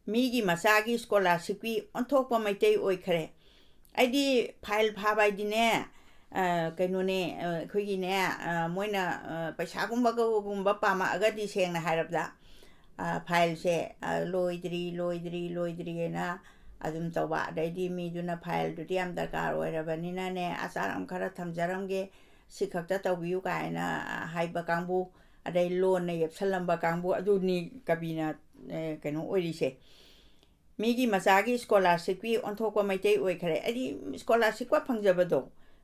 ꯃꯤꯒꯤ ꯃꯆꯥꯒꯤ ꯁ꯭ꯀꯣꯂꯥꯔꯁꯤꯞꯀꯤ ꯑꯣꯟꯊꯣꯛꯄ ꯃꯩꯇꯩ ꯑꯣꯏꯈ꯭ꯔꯦ꯫ ꯑꯩꯗꯤ ꯐꯥꯏꯜ ꯐꯥꯕ ꯍꯥꯏꯗꯤꯅꯦ, ꯑ, ꯀꯩꯅꯣꯅꯦ, ꯑ, ꯑꯩꯈꯣꯏꯒꯤꯅꯦ, ꯑ, ꯃꯣꯏꯅ, ꯑ, ꯄꯩꯁꯥꯒꯨꯝꯕꯒꯨꯝꯕ ꯄꯥꯝꯃꯛꯑꯒꯗꯤ, ꯁꯦꯡꯅ ꯍꯥꯏꯔꯕꯗ, ꯑ, ꯐꯥꯏꯜꯁꯦ, ꯑ, ꯂꯣꯏꯗ꯭ꯔꯤ, ꯂꯣꯏꯗ꯭ꯔꯤ, ꯂꯣꯏꯗ꯭ꯔꯤ ꯍꯥꯏꯅ ꯑꯗꯨꯝ ꯇꯧꯕ꯫ ꯑꯗꯩꯗꯤ ꯃꯤꯗꯨꯅ ꯐꯥꯏꯜꯗꯨꯗꯤ ꯌꯥꯝ ꯗꯔꯀꯥꯔ ꯑꯣꯏꯔꯕꯅꯤꯅꯅꯦ, "ꯑꯆꯥꯔ ꯑꯃ ꯈꯔ ꯊꯝꯖꯔꯝꯒꯦ, ꯁꯤ ꯈꯛꯇ ꯇꯧꯕꯤꯌꯨ" ꯀꯥꯏꯅ ꯍꯥꯏꯕ ꯀꯥꯡꯕꯨ, ꯑꯗꯩ ꯂꯣꯟꯅ ꯌꯦꯞꯁꯜꯂꯝꯕ ꯀꯥꯡꯕꯨ, ꯑꯗꯨꯅꯤ ꯀꯕꯤꯅ, ꯑꯦ, ꯀꯩꯅꯣ ꯑꯣꯏꯔꯤꯁꯦ꯫ ꯃꯤꯒꯤ ꯃꯆꯥꯒꯤ ꯁ꯭ꯀꯣꯂꯥꯔꯁꯤꯞꯀꯤ ꯑꯣꯟꯊꯣꯛꯄ ꯃꯩꯇꯩ ꯑꯣꯏꯈ꯭ꯔꯦ꯫ ꯍꯥꯏꯗꯤ ꯁ꯭ꯀꯣꯂꯥꯔꯁꯤꯞꯀ ꯐꯪꯖꯕꯗꯣ,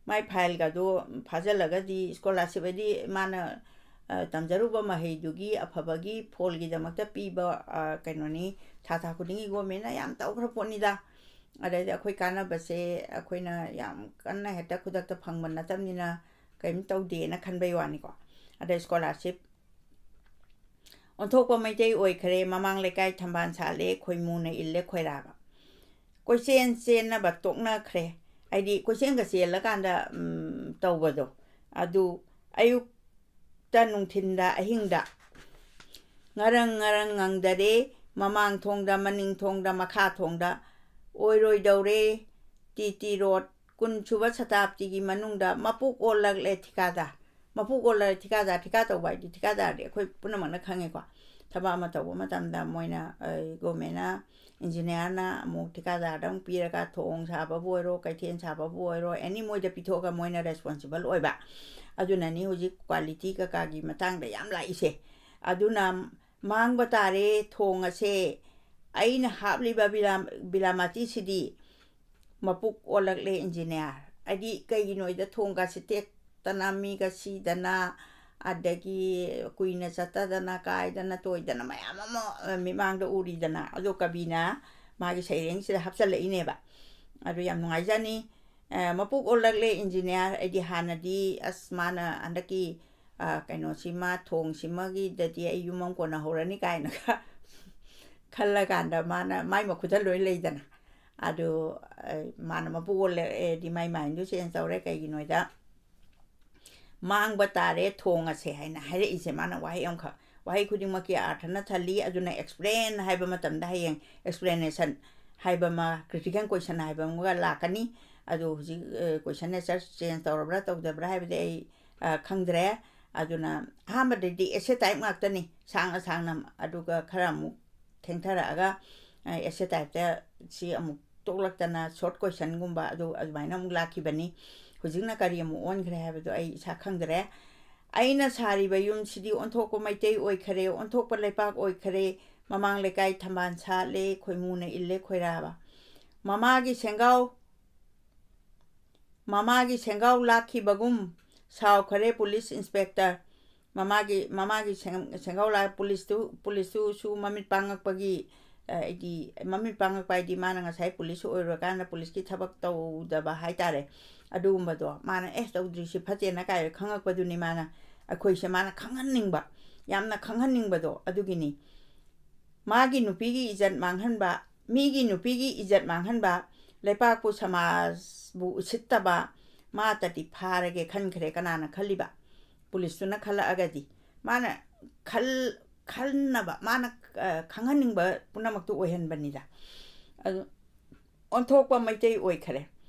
ꯃꯥꯏ ꯐꯥꯏꯜꯒꯗꯣ ꯐꯥꯖꯤꯜꯂꯒꯗꯤ, ꯁ꯭ꯀꯣꯂꯥꯔꯁꯤꯞ ꯍꯥꯏꯗꯤ ꯃꯥꯅ, ꯑ, ꯇꯝꯖꯔꯨꯕ ꯃꯍꯩꯗꯨꯒꯤ ꯑꯐꯕꯒꯤ ꯐꯣꯜꯒꯤꯗꯃꯛꯇ ꯄꯤꯕ, ꯑ, ꯀꯩꯅꯣꯅꯤ, ꯊꯥ ꯊꯥ ꯈꯨꯗꯤꯡꯒꯤ ꯒꯣꯔꯃꯦꯟꯅ ꯌꯥꯝ ꯇꯧꯈ꯭ꯔ ꯄꯣꯠꯅꯤꯗ꯫ ꯑꯗꯩꯗꯤ ꯑꯩꯈꯣꯏ ꯀꯥꯟꯅꯕꯁꯦ ꯑꯩꯈꯣꯏꯅ ꯌꯥꯝ ꯀꯟꯅ ꯍꯦꯛꯇ ꯈꯨꯗꯛꯇ ꯐꯪꯕ ꯅꯠꯇꯕꯅꯤꯅ ꯀꯔꯤꯝ ꯇꯧꯗꯦꯅ ꯈꯟꯕꯩ ꯋꯥꯅꯤꯀꯣ꯫ ꯑꯗꯩ ꯁ꯭ꯀꯣꯂꯥꯔꯁꯤꯞ ꯑꯣꯟꯊꯣꯛꯄ ꯃꯩꯇꯩ ꯑꯣꯏꯈ꯭ꯔꯦ, ꯃꯃꯥꯡ ꯂꯩꯀꯥꯏ ꯊꯝꯕꯥꯜ ꯁꯥꯠꯂꯦ, ꯈꯣꯏꯃꯨꯅ ꯏꯜꯂꯦ ꯈꯣꯏꯔꯥꯒ꯫ ꯀꯣꯏꯆꯦꯟ ꯆꯦꯟꯅꯕ ꯇꯣꯛꯅꯈ꯭ꯔꯦ꯫ ꯍꯥꯏꯗꯤ ꯀꯣꯏꯆꯦꯟꯒ ꯆꯦꯜꯂꯀꯥꯟꯗ, ꯎꯝ, ꯇꯧꯕꯗꯣ꯫ ꯑꯗꯨ ꯑꯌꯨꯛꯇ, ꯅꯨꯡꯊꯤꯟꯗ, ꯑꯍꯤꯡꯗ, ꯉꯔꯪ ꯉꯔꯪ ꯉꯪꯗꯔꯦ, ꯃꯃꯥꯡ ꯊꯣꯡꯗ, ꯃꯅꯤꯡ ꯊꯣꯡꯗ, ꯃꯈꯥ ꯊꯣꯡꯗ꯫ ꯑꯣꯏꯔꯣꯏꯗꯧꯔꯦ, ꯇꯤ ꯇꯤ ꯔꯣꯗ, ꯀꯨꯟ ꯁꯨꯕ ꯁꯇꯥꯕꯗꯤꯒꯤ ꯃꯅꯨꯡꯗ ꯃꯄꯨ ꯀꯣꯜꯂꯛꯂꯦ ꯊꯤꯀꯥꯗꯥꯔ꯫ ꯃꯄꯨ ꯀꯣꯜꯂꯛꯂꯦ ꯊꯤꯀꯥꯗꯥꯔ, ꯊꯤꯀꯥ ꯇꯧꯕ ꯍꯥꯏꯗꯤ ꯊꯤꯀꯥꯗꯥꯔꯗꯤ ꯑꯩꯈꯣꯏ ꯄꯨꯝꯅꯃꯛꯅ ꯈꯪꯉꯦꯀꯣ꯫ ꯊꯕꯛ ꯑꯃ ꯇꯧꯕ ꯃꯇꯝꯗ ꯃꯣꯏꯅ, ꯑ, ꯒꯣꯔꯃꯦꯟꯅ, ꯏꯟꯖꯤꯅꯤꯌꯥꯔꯅ ꯑꯃꯨꯛ ꯊꯤꯀꯥꯗꯥꯔꯗ ꯑꯃꯨꯛ ꯄꯤꯔꯒ ꯊꯣꯡ ꯁꯥꯕꯕꯨ ꯑꯣꯏꯔꯣ, ꯀꯩꯊꯦꯜ ꯁꯥꯕꯕꯨ ꯑꯣꯏꯔꯣ, ꯑꯦꯅꯤ ꯃꯣꯏꯗ ꯄꯤꯊꯣꯛꯑꯒ ꯃꯣꯏꯅ ꯔꯦꯁꯄꯣꯟꯁꯤꯕꯜ ꯑꯣꯏꯕ꯫ ꯑꯗꯨꯅꯅꯤ ꯍꯧꯖꯤꯛ ꯀ꯭ꯋꯥꯂꯤꯇꯤ ꯀꯀꯥꯒꯤ ꯃꯇꯥꯡꯗ ꯌꯥꯝ ꯂꯥꯛꯏꯁꯦ꯫ ꯑꯗꯨꯅ ꯃꯥꯡꯕ ꯇꯥꯔꯦ ꯊꯣꯡ ꯑꯁꯦ꯫ ꯑꯩꯅ ꯍꯥꯞꯂꯤꯕ ꯕꯤꯂꯥ-, ꯕꯤꯂꯥꯃꯥꯇꯤꯁꯤꯗꯤ ꯃꯄꯨꯛ ꯑꯣꯜꯂꯛꯂꯦ ꯏꯟꯖꯤꯅꯤꯌꯥꯔ꯫ ꯍꯥꯏꯗꯤ ꯀꯩꯒꯤꯅꯣ ꯍꯥꯏꯗ ꯊꯣꯡꯒꯁꯦ ꯇꯦꯛꯇꯅ, ꯃꯤꯒ ꯁꯤꯗꯅ, ꯑꯗꯒꯤ ꯀꯨꯏꯅ ꯆꯠꯇꯗꯅ, ꯀꯥꯏꯗꯅ, ꯇꯣꯏꯗꯅ ꯃꯌꯥꯝ ꯑꯃ, ꯑ, ꯃꯤꯠꯃꯥꯡꯗ ꯎꯔꯤꯗꯅ꯫ ꯑꯗꯣ ꯀꯕꯤꯅ ꯃꯥꯒꯤ ꯁꯩꯔꯦꯡꯁꯤꯗ ꯍꯥꯞꯆꯜꯂꯛꯏꯅꯦꯕ꯫ ꯑꯗꯨ ꯌꯥꯝ ꯅꯨꯡꯉꯥꯏꯖꯅꯤ꯫ ꯑ, ꯃꯄꯨꯛ ꯑꯣꯜꯂꯛꯂꯦ ꯏꯟꯖꯤꯅꯤꯌꯥꯔ꯫ ꯑꯩꯗꯤ ꯍꯥꯟꯅꯗꯤ, ꯑꯁ, ꯃꯥꯅ ꯍꯟꯗꯛꯀꯤ, ꯑ, ꯀꯩꯅꯣꯁꯤꯃ, ꯊꯣꯡꯁꯤꯃꯒꯤꯗꯗꯤ ꯑꯩ ꯌꯨꯝ ꯑꯃ ꯀꯣꯟꯅꯍꯧꯔꯅꯤ ꯀꯥꯏꯅꯒ ꯈꯜꯂꯀꯥꯟꯗ ꯃꯥꯅ ꯃꯥꯏ ꯃꯈꯨꯠꯇ ꯂꯣꯏ ꯂꯩꯗꯅ꯫ ꯑꯗꯨ, ꯑ, ꯃꯥꯅ ꯃꯄꯨꯛ ꯑꯣꯜꯂꯛꯑꯦꯗꯤ ꯃꯥꯏ ꯃꯥꯏꯟꯗꯨ ꯆꯦꯟꯖ ꯇꯧꯔꯦ꯫ ꯀꯩꯒꯤꯅꯣꯗ, "ꯃꯥꯡꯕ ꯇꯥꯔꯦ ꯊꯣꯡ ꯑꯁꯦ" ꯍꯥꯏꯅ ꯍꯥꯏꯔꯛꯏꯁꯦ ꯃꯥꯅ ꯋꯥꯍꯩ ꯑꯃꯈꯛ꯫ ꯋꯥꯍꯩ ꯈꯨꯗꯤꯡꯃꯛꯀꯤ ꯑꯥꯔꯊꯅ ꯊꯜꯂꯤ꯫ ꯑꯗꯨꯅ ꯑꯦꯛꯁꯄ꯭ꯂꯦꯟ ꯍꯥꯏꯕ ꯃꯇꯝꯗ ꯍꯌꯦꯡ ꯑꯦꯛꯁꯄ꯭ꯂꯦꯅꯦꯁꯟ ꯍꯥꯏꯕ ꯑꯃ, ꯀ꯭ꯔꯤꯇꯤꯀꯦꯜ ꯀꯣꯏꯁꯟ ꯍꯥꯏꯕ ꯑꯃꯒ ꯂꯥꯛꯀꯅꯤ꯫ ꯑꯗꯨ ꯍꯧꯖꯤꯛ, ꯑ, ꯀꯣꯏꯁꯟ ꯑꯦꯟꯁꯔ ꯆꯦꯟꯖ ꯇꯧꯔꯕ꯭ꯔꯥ ꯇꯧꯗꯕ꯭ꯔꯥ ꯍꯥꯏꯕꯗꯤ ꯑꯩ, ꯑ, ꯈꯪꯗ꯭ꯔꯦ꯫ ꯑꯗꯨꯅ ꯑꯍꯥꯟꯕꯗꯗꯤ ꯑꯦꯁꯦ ꯇꯥꯏꯞ ꯉꯥꯛꯇꯅꯤ, ꯁꯥꯡꯅ ꯁꯥꯡꯅ, ꯑꯗꯨꯒ ꯈꯔ ꯑꯃꯨꯛ ꯊꯦꯡꯊꯔꯛꯑꯒ, ꯑ, ꯑꯦꯁꯦ ꯇꯥꯏꯞꯇ ꯁꯤ ꯑꯃꯨꯛ ꯇꯣꯛꯂꯛꯇꯅ ꯁꯣꯔꯠ ꯀꯣꯏꯁꯟꯒꯨꯝꯕ ꯑꯗꯨ ꯑꯗꯨꯃꯥꯏꯅ ꯑꯃꯨꯛ ꯂꯥꯛꯈꯤꯕꯅꯤ꯫ ꯍꯧꯖꯤꯛꯅ ꯀꯔꯤ ꯑꯃꯨꯛ ꯑꯣꯟꯈ꯭ꯔꯦ ꯍꯥꯏꯕꯗꯣ ꯑꯩ ꯏꯁꯥ ꯈꯪꯗ꯭ꯔꯦ꯫ "ꯑꯩꯅ ꯁꯥꯔꯤꯕ ꯌꯨꯝꯁꯤꯗꯤ ꯑꯣꯟꯊꯣꯛꯄ ꯃꯩꯇꯩ ꯑꯣꯏꯈꯔꯦ, ꯑꯣꯟꯊꯣꯛꯄ ꯂꯩꯄꯥꯛ ꯑꯣꯏꯈꯔꯦ, ꯃꯃꯥꯡ ꯂꯩꯀꯥꯏ ꯊꯝꯕꯥꯜ ꯁꯥꯠꯂꯦ, ꯈꯣꯏꯃꯨꯅ ꯏꯜꯂꯦ ꯈꯣꯏꯔꯥꯕ꯫ ꯃꯃꯥꯒꯤ ꯁꯦꯡꯒꯥꯎ, ꯃꯃꯥꯒꯤ ꯁꯦꯡꯒꯥꯎ ꯂꯥꯛꯈꯤꯕꯒꯨꯝ ꯁꯥꯎꯈꯔꯦ ꯄꯨꯂꯤꯁ ꯏꯟꯁꯄꯦꯛꯇꯔ꯫ ꯃꯃꯥꯒꯤ, ꯃꯃꯥꯒꯤ ꯁꯦꯡ-, ꯁꯦꯡꯒꯥꯎ ꯂꯥꯛ-, ꯄꯨꯂꯤꯁꯇꯨ, ꯄꯨꯂꯤꯁꯇꯨꯁꯨ ꯃꯃꯤꯠ ꯄꯥꯡꯉꯛꯄꯒꯤ, ꯑ, ꯍꯥꯏꯗꯤ, ꯃꯃꯤꯠ ꯄꯥꯡꯉꯛꯄ ꯍꯥꯏꯗꯤ ꯃꯥꯅ ꯉꯁꯥꯏ ꯄꯨꯂꯤꯁ ꯑꯣꯏꯔꯨꯔꯀꯥꯟꯗ ꯄꯨꯂꯤꯁꯀꯤ ꯊꯕꯛ ꯇꯧꯗꯕ ꯍꯥꯏ ꯇꯥꯔꯦ꯫ ꯑꯗꯨꯒꯨꯝꯕꯗꯣ ꯃꯥꯅ, "ꯑꯦ, ꯇꯧꯗ꯭ꯔꯤꯁꯤ ꯐꯠꯇꯦꯅ" ꯀꯥꯏ ꯈꯪꯉꯛꯄꯗꯨꯅꯤ ꯃꯥꯅ, ꯑꯩꯈꯣꯏꯁꯦ ꯃꯥꯅ ꯈꯪꯍꯟꯅꯤꯡꯕ, ꯌꯥꯝꯅ ꯈꯪꯍꯟꯅꯤꯡꯕꯗꯣ ꯑꯗꯨꯒꯤꯅꯤ꯫ ꯃꯥꯒꯤ ꯅꯨꯄꯤꯒꯤ ꯏꯖꯠ ꯃꯥꯡꯍꯟꯕ, ꯃꯤꯒꯤ ꯅꯨꯄꯤꯒꯤ ꯏꯖꯠ ꯃꯥꯡꯍꯟꯕ, ꯂꯩꯄꯥꯛꯄꯨ ꯁꯃꯥꯖꯕꯨ ꯎꯁꯤꯠꯇꯕ, ꯃꯥꯇꯗꯤ ꯐꯥꯔꯒꯦ ꯈꯟꯈ꯭ꯔꯦ꯫ ꯀꯅꯥꯅ ꯈꯜꯂꯤꯕ? ꯄꯨꯂꯤꯁꯇꯨꯅ ꯈꯜꯂꯛꯑꯒꯗꯤ꯫ ꯃꯥꯅ ꯈꯜ-, ꯈꯟꯅꯕ, ꯃꯥꯅ, ꯑ, ꯈꯪꯍꯟꯅꯤꯡꯕ ꯄꯨꯝꯅꯃꯛꯇꯨ ꯑꯣꯏꯍꯟꯕꯅꯤꯗ꯫ ꯑꯗꯨ ꯑꯣꯟꯊꯣꯛꯄ ꯃꯩꯇꯩ ꯑꯣꯏꯈꯔꯦ,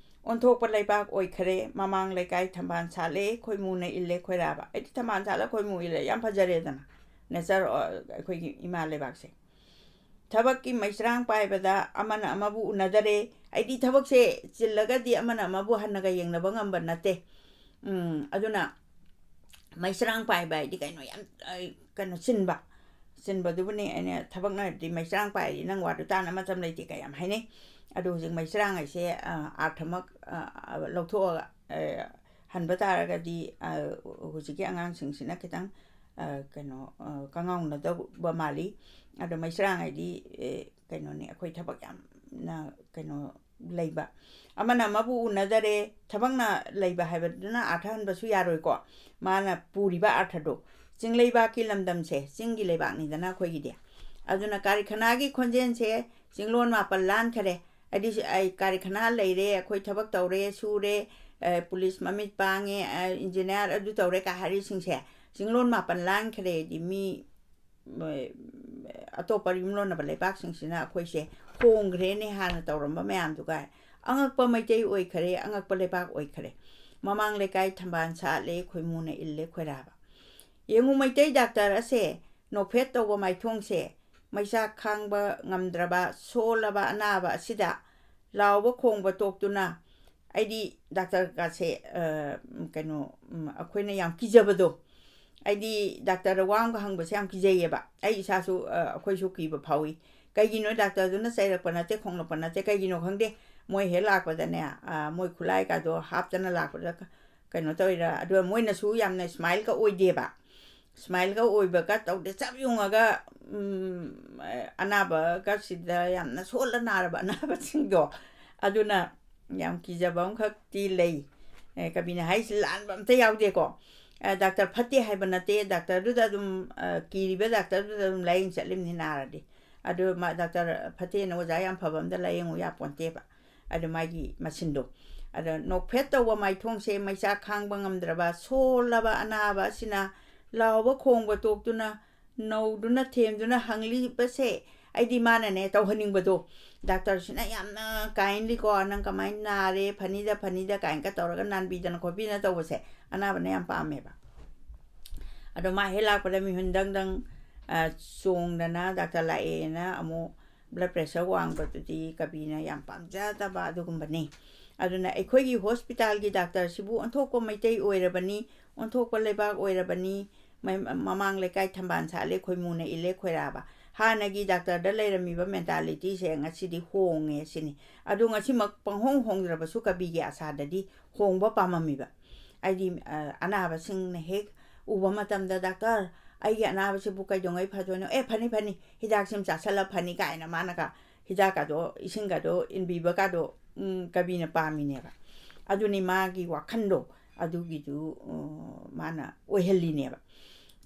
ꯑꯣꯟꯊꯣꯛꯄ ꯂꯩꯕꯥꯛ ꯑꯣꯏꯈꯔꯦ, ꯃꯃꯥꯡ ꯂꯩꯀꯥꯏ ꯊꯝꯕꯥꯜ ꯁꯥꯠꯂꯦ, ꯈꯣꯏꯃꯨꯅ ꯏꯜꯂꯦ ꯈꯣꯏꯔꯥꯕ꯫ ꯑꯩꯗꯤ ꯊꯝꯕꯥꯜ ꯁꯥꯠꯂ ꯈꯣꯏꯃꯨ ꯏꯜꯂꯦ, ꯌꯥꯝ ꯐꯖꯔꯦꯗꯅ꯫ ꯅꯦꯆꯔ, ꯑ, ꯑꯩꯈꯣꯏꯒꯤ ꯏꯃꯥ ꯂꯩꯕꯥꯛꯁꯦ꯫ ꯊꯕꯛꯀꯤ ꯃꯩꯆ꯭ꯔꯥꯡ ꯄꯥꯏꯕꯗ ꯑꯃꯅ ꯑꯃꯕꯨ ꯎꯅꯗꯔꯦ꯫ ꯑꯩꯗꯤ ꯊꯕꯛꯁꯦ ꯆꯤꯜꯂꯒꯗꯤ ꯑꯃꯅ ꯑꯃꯕꯨ ꯍꯟꯅꯒ ꯌꯦꯡꯅꯕ ꯉꯝꯕ ꯅꯠꯇꯦ꯫ ꯎꯝ, ꯑꯗꯨꯅ ꯃꯩꯁ꯭ꯔꯥꯡ ꯄꯥꯏꯕ ꯍꯥꯏꯗꯤ ꯀꯩꯅꯣ ꯌꯥꯝ, ꯑ, ꯀꯩꯅꯣ ꯆꯤꯟꯕ, ꯆꯤꯟꯕꯗꯨꯕꯨꯅꯦ ꯑꯩꯅ ꯊꯕꯛꯅꯗꯤ ꯃꯩꯁ꯭ꯔꯥꯡ ꯄꯥꯏꯔꯗꯤ ꯅꯪ ꯋꯥꯗꯨ ꯇꯥꯅ ꯃꯇꯝ ꯂꯩꯇꯦ ꯀ ꯌꯥꯝ ꯍꯥꯏꯅꯩ꯫ ꯑꯗꯨ ꯍꯧꯖꯤꯛ ꯃꯩꯁ꯭ꯔꯥꯡ ꯍꯥꯏꯁꯦ, ꯑ, ꯑꯥꯔꯊꯃꯛ, ꯑ, ꯑ, ꯂꯧꯊꯣꯛꯑꯒ, ꯑ, ꯍꯟꯕ ꯇꯥꯔꯒꯗꯤ, ꯑ, ꯍꯧꯖꯤꯛꯀꯤ ꯑꯉꯥꯡꯁꯤꯡꯁꯤꯅ ꯈꯤꯇꯪ, ꯑ, ꯀꯩꯅꯣ, ꯑ, ꯀꯉꯥꯎꯅꯗꯧꯕ ꯃꯥꯜꯂꯤ꯫ ꯑꯗꯣ ꯃꯩꯁ꯭ꯔꯥꯡ ꯍꯥꯏꯗꯤ, ꯑꯦ, ꯀꯩꯅꯣꯅꯤ, ꯑꯩꯈꯣꯏ ꯊꯕꯛ ꯌꯥꯝꯅ ꯀꯩꯅꯣ ꯂꯩꯕ, ꯑꯃꯅ ꯑꯃꯕꯨ ꯎꯅꯗꯔꯦ, ꯊꯕꯛꯅ ꯂꯩꯕ ꯍꯥꯏꯕꯗꯨꯅ ꯑꯥꯔꯊ ꯍꯟꯕꯁꯨ ꯌꯥꯔꯣꯏꯀꯣ꯫ ꯃꯥꯅ ꯄꯨꯔꯤꯕ ꯑꯥꯔꯊꯗꯣ, ꯆꯤꯡ ꯂꯩꯕꯥꯛꯀꯤ ꯂꯝꯗꯝꯁꯦ ꯆꯤꯡꯒꯤ ꯂꯩꯕꯥꯛꯅꯤꯗꯅ ꯑꯩꯈꯣꯏꯒꯤꯗꯤ꯫ ꯑꯗꯨꯅ ꯀꯥꯔꯤꯈꯅꯥꯒꯤ ꯈꯣꯟꯖꯦꯜꯁꯦ ꯆꯤꯡꯂꯣꯟ ꯃꯥꯄꯟ ꯂꯥꯟꯈꯔꯦ꯫ ꯍꯥꯏꯗꯤ ꯑꯩ ꯀꯥꯔꯤꯈꯅꯥ ꯂꯩꯔꯦ, ꯑꯩꯈꯣꯏ ꯊꯕꯛ ꯇꯧꯔꯦ, ꯁꯨꯔꯦ, ꯑ, ꯄꯨꯂꯤꯁ ꯃꯃꯤꯠ ꯄꯥꯡꯉꯦ, ꯑ, ꯏꯟꯖꯤꯅꯤꯌꯥꯔ ꯑꯗꯨ ꯇꯧꯔꯦ ꯀꯥ ꯍꯥꯏꯔꯤꯁꯤꯡꯁꯦ ꯆꯤꯡꯂꯣꯟ ꯃꯥꯄꯟ ꯂꯥꯟꯈꯔꯦꯗꯤ ꯃꯤ, ꯑ, ꯑꯇꯣꯞꯄ ꯌꯨꯝꯂꯣꯟꯅꯕ ꯂꯩꯕꯥꯛꯁꯤꯡꯁꯤꯅ ꯑꯩꯈꯣꯏꯁꯦ ꯍꯣꯡꯈ꯭ꯔꯦꯅꯦ ꯍꯥꯟꯅ ꯇꯧꯔꯝꯕ ꯃꯌꯥꯝꯗꯨꯒ꯫ ꯑꯉꯛꯄ ꯃꯩꯇꯩ ꯑꯣꯏꯈꯔꯦ, ꯑꯉꯛꯄ ꯂꯩꯕꯥꯛ ꯑꯣꯏꯈꯔꯦ꯫ ꯃꯃꯥꯡ ꯂꯩꯀꯥꯏ ꯊꯝꯕꯥꯜ ꯁꯥꯠꯂꯦ, ꯈꯣꯏꯃꯨꯅ ꯏꯜꯂꯦ ꯈꯣꯏꯔꯥꯕ꯫ ꯌꯦꯡꯉꯨ, ꯃꯩꯇꯩ ꯗꯥꯛꯇꯔ ꯑꯁꯦ ꯅꯣꯛꯐꯦꯠ ꯇꯧꯕ ꯃꯥꯏꯊꯣꯡꯁꯦ, ꯃꯩꯆꯥꯛ ꯈꯥꯡꯕ ꯉꯝꯗ꯭ꯔꯕ ꯁꯣꯜꯂꯕ ꯑꯅꯥꯕ ꯑꯁꯤꯗ ꯂꯥꯎꯕ ꯈꯣꯡꯕ ꯇꯣꯛꯇꯨꯅ, ꯑꯩꯗꯤ ꯗꯥꯛꯇꯔꯒꯁꯦ, ꯑ, ꯀꯩꯅꯣ, ꯎꯝ, ꯑꯩꯈꯣꯏꯅ ꯌꯥꯝ ꯀꯤꯖꯕꯗꯣ, ꯑꯩꯗꯤ ꯗꯥꯛꯇꯔꯗ ꯋꯥ ꯑꯃꯒ ꯍꯪꯕꯁꯦ ꯌꯥꯝ ꯀꯤꯖꯩꯌꯦꯕ꯫ ꯑꯩ ꯏꯁꯥꯁꯨ, ꯑ, ꯑꯩꯈꯣꯏꯁꯨ ꯀꯤꯕ ꯐꯥꯎꯏ꯫ ꯀꯩꯒꯤꯅꯣ, ꯗꯥꯛꯇꯔꯗꯨꯅ ꯆꯩꯔꯛꯄ ꯅꯠꯇꯦ, ꯈꯣꯡꯂꯛꯄ ꯅꯠꯇꯦ, ꯀꯩꯒꯤꯅꯣ ꯈꯪꯗꯦ, ꯃꯣꯏ ꯍꯦꯛ ꯂꯥꯛꯄꯗꯅꯦ, ꯑ, ꯃꯣꯏ ꯈꯨꯠꯂꯥꯏꯒꯗꯣ ꯍꯥꯞꯇꯅ ꯂꯥꯛꯄꯗ ꯀ-, ꯀꯩꯅꯣ ꯇꯧꯔꯤꯔꯥ, ꯑꯗꯨꯒ ꯃꯣꯏꯅꯁꯨ ꯌꯥꯝꯅ ꯁ꯭ꯃꯥꯏꯜꯒ ꯑꯣꯏꯗꯦꯕ꯫ ꯁ꯭ꯃꯥꯏꯜꯒ ꯑꯣꯏꯕꯒ ꯇꯧꯗꯦ, ꯆꯞ ꯌꯨꯡꯉꯒ, ꯎꯝ, ꯑꯅꯥꯕꯒꯁꯤꯗ, ꯌꯥꯝꯅ ꯁꯣꯜꯂ ꯅꯥꯔꯕ ꯑꯅꯥꯕꯁꯤꯡꯗꯣ, ꯑꯗꯨꯅ ꯌꯥꯝ ꯀꯤꯖꯕ ꯑꯃꯈꯛꯇꯤ ꯂꯩ꯫ ꯑꯦ, ꯀꯕꯤꯅ ꯍꯥꯏꯁꯤ ꯂꯥꯟꯕ ꯑꯝꯇ ꯌꯥꯎꯗꯦꯀꯣ꯫ ꯑ, ꯗꯥꯛꯇꯔ ꯐꯠꯇꯦ ꯍꯥꯏꯕ ꯅꯠꯇꯦ, ꯗꯥꯛꯇꯔꯗꯨꯗ ꯑꯗꯨꯝ, ꯑ, ꯀꯤꯔꯤꯕ ꯗꯥꯛꯇꯔꯗꯨꯗ ꯑꯗꯨꯝ ꯂꯥꯌꯦꯡ ꯆꯠꯂꯤꯕꯅꯤ ꯅꯥꯔꯗꯤ꯫ ꯑꯗꯨ ꯃꯥ ꯗꯥꯛꯇꯔ ꯐꯠꯇꯦꯅ ꯑꯣꯖꯥ ꯌꯥꯝ ꯐꯕ ꯑꯝꯗ ꯂꯥꯌꯦꯡꯉꯨ ꯌꯥꯄꯣꯟꯇꯦꯕ꯫ ꯑꯗꯨ ꯃꯥꯒꯤ ꯃꯁꯤꯟꯗꯣ꯫ ꯑꯗ ꯅꯣꯛꯐꯦꯠ ꯇꯧꯕ ꯃꯥꯏꯊꯣꯡꯁꯦ, ꯃꯩꯆꯥꯛ ꯈꯥꯡꯕ ꯉꯝꯗ꯭ꯔꯕ ꯁꯣꯜꯂꯕ ꯑꯅꯥꯕ ꯑꯁꯤꯅ ꯂꯥꯎꯕ ꯈꯣꯡꯕ ꯇꯣꯛꯇꯨꯅ, ꯅꯧꯗꯨꯅ ꯊꯦꯝꯗꯨꯅ ꯍꯪꯂꯤꯕꯁꯦ, ꯑꯩꯗꯤ ꯃꯥꯅꯅꯦ ꯇꯧꯍꯟꯅꯤꯡꯕꯗꯣ꯫ ꯗꯥꯛꯇꯔꯁꯤꯅ ꯌꯥꯝꯅ kindly ꯀꯣ, "ꯅꯪ ꯀꯃꯥꯏꯅ ꯅꯥꯔꯦ, ꯐꯅꯤꯗ, ꯐꯅꯤꯗ" ꯀꯥꯏꯅꯒ ꯇꯧꯔꯒ ꯅꯥꯟꯕꯤꯗꯅ ꯈꯣꯠꯄꯤꯗꯅ ꯇꯧꯕꯁꯦ ꯑꯅꯥꯕꯅ ꯌꯥꯝ ꯄꯥꯝꯃꯦꯕ꯫ ꯑꯗꯣ ꯃꯥ ꯍꯦꯛ ꯂꯥꯛꯄꯗ ꯃꯤꯍꯨꯟ ꯗꯪ ꯗꯪ, ꯑ, ꯆꯣꯡꯗꯅ ꯗꯥꯛꯇꯔ ꯂꯥꯛꯑꯦꯅ ꯑꯃꯨꯛ blood pressure ꯋꯥꯡꯕꯗꯨꯗꯤ ꯀꯕꯤꯅ ꯌꯥꯝ ꯄꯥꯝꯖꯗꯕ ꯑꯗꯨꯒꯨꯝꯕꯅꯤ꯫ ꯑꯗꯨꯅ ꯑꯩꯈꯣꯏꯒꯤ ꯍꯣꯁꯄꯤꯇꯥꯜꯒꯤ ꯗꯥꯛꯇꯔꯁꯤꯕꯨ ꯑꯣꯟꯊꯣꯛꯄ ꯃꯩꯇꯩ ꯑꯣꯏꯔꯕꯅꯤ, ꯑꯣꯟꯊꯣꯛꯄ ꯂꯩꯕꯥꯛ ꯑꯣꯏꯔꯕꯅꯤ꯫ ꯃ-, ꯃꯃꯥꯡ ꯂꯩꯀꯥꯏ ꯊꯝꯕꯥꯜ ꯁꯥꯠꯂꯦ, ꯈꯣꯏꯃꯨꯅ ꯏꯜꯂꯦ, ꯈꯣꯏꯔꯥꯕ꯫ ꯍꯥꯟꯅꯒꯤ ꯗꯥꯛꯇꯔꯗ ꯂꯩꯔꯝꯃꯤꯕ mentalityꯁꯦ ꯉꯁꯤꯗꯤ ꯍꯣꯡꯉꯦ ꯁꯤꯅꯤ꯫ ꯑꯗꯨ ꯉꯁꯤꯃꯛ ꯄꯪꯍꯣꯡ ꯍꯣꯡꯗ꯭ꯔꯕꯁꯨ ꯀꯕꯤꯒꯤ ꯑꯁꯥꯗꯗꯤ ꯍꯣꯡꯕ ꯄꯥꯝꯃꯝꯃꯤꯕ꯫ ꯍꯥꯏꯗꯤ, ꯑ, ꯑꯅꯥꯕꯁꯤꯡꯅ ꯍꯦꯛ ꯎꯕ ꯃꯇꯝꯗ, "ꯗꯥꯛꯇꯔ, ꯑꯩꯒꯤ ꯑꯅꯥꯕꯁꯤꯕꯨ ꯀꯩꯗꯧꯉꯩ ꯐꯗꯣꯏꯅꯣ?" "ꯑꯦ, ꯐꯅꯤ, ꯐꯅꯤ, ꯍꯤꯗꯥꯛꯁꯤꯃ ꯆꯥꯁꯜꯂ ꯐꯅꯤ" ꯀꯥꯏꯅ ꯃꯥꯅꯒ ꯍꯤꯗꯥꯛꯀꯗꯣ, ꯏꯁꯤꯡꯒꯗꯣ ꯏꯟꯕꯤꯕꯒꯗꯣ, ꯎꯝ, ꯀꯕꯤꯅ ꯄꯥꯝꯃꯤꯅꯦꯕ꯫ ꯑꯗꯨꯅꯤ ꯃꯥꯒꯤ ꯋꯥꯈꯜꯗꯣ, ꯑꯗꯨꯒꯤꯗꯨ, ꯎꯝ, ꯃꯥꯅ ꯑꯣꯏꯍꯜꯂꯤꯅꯦꯕ꯫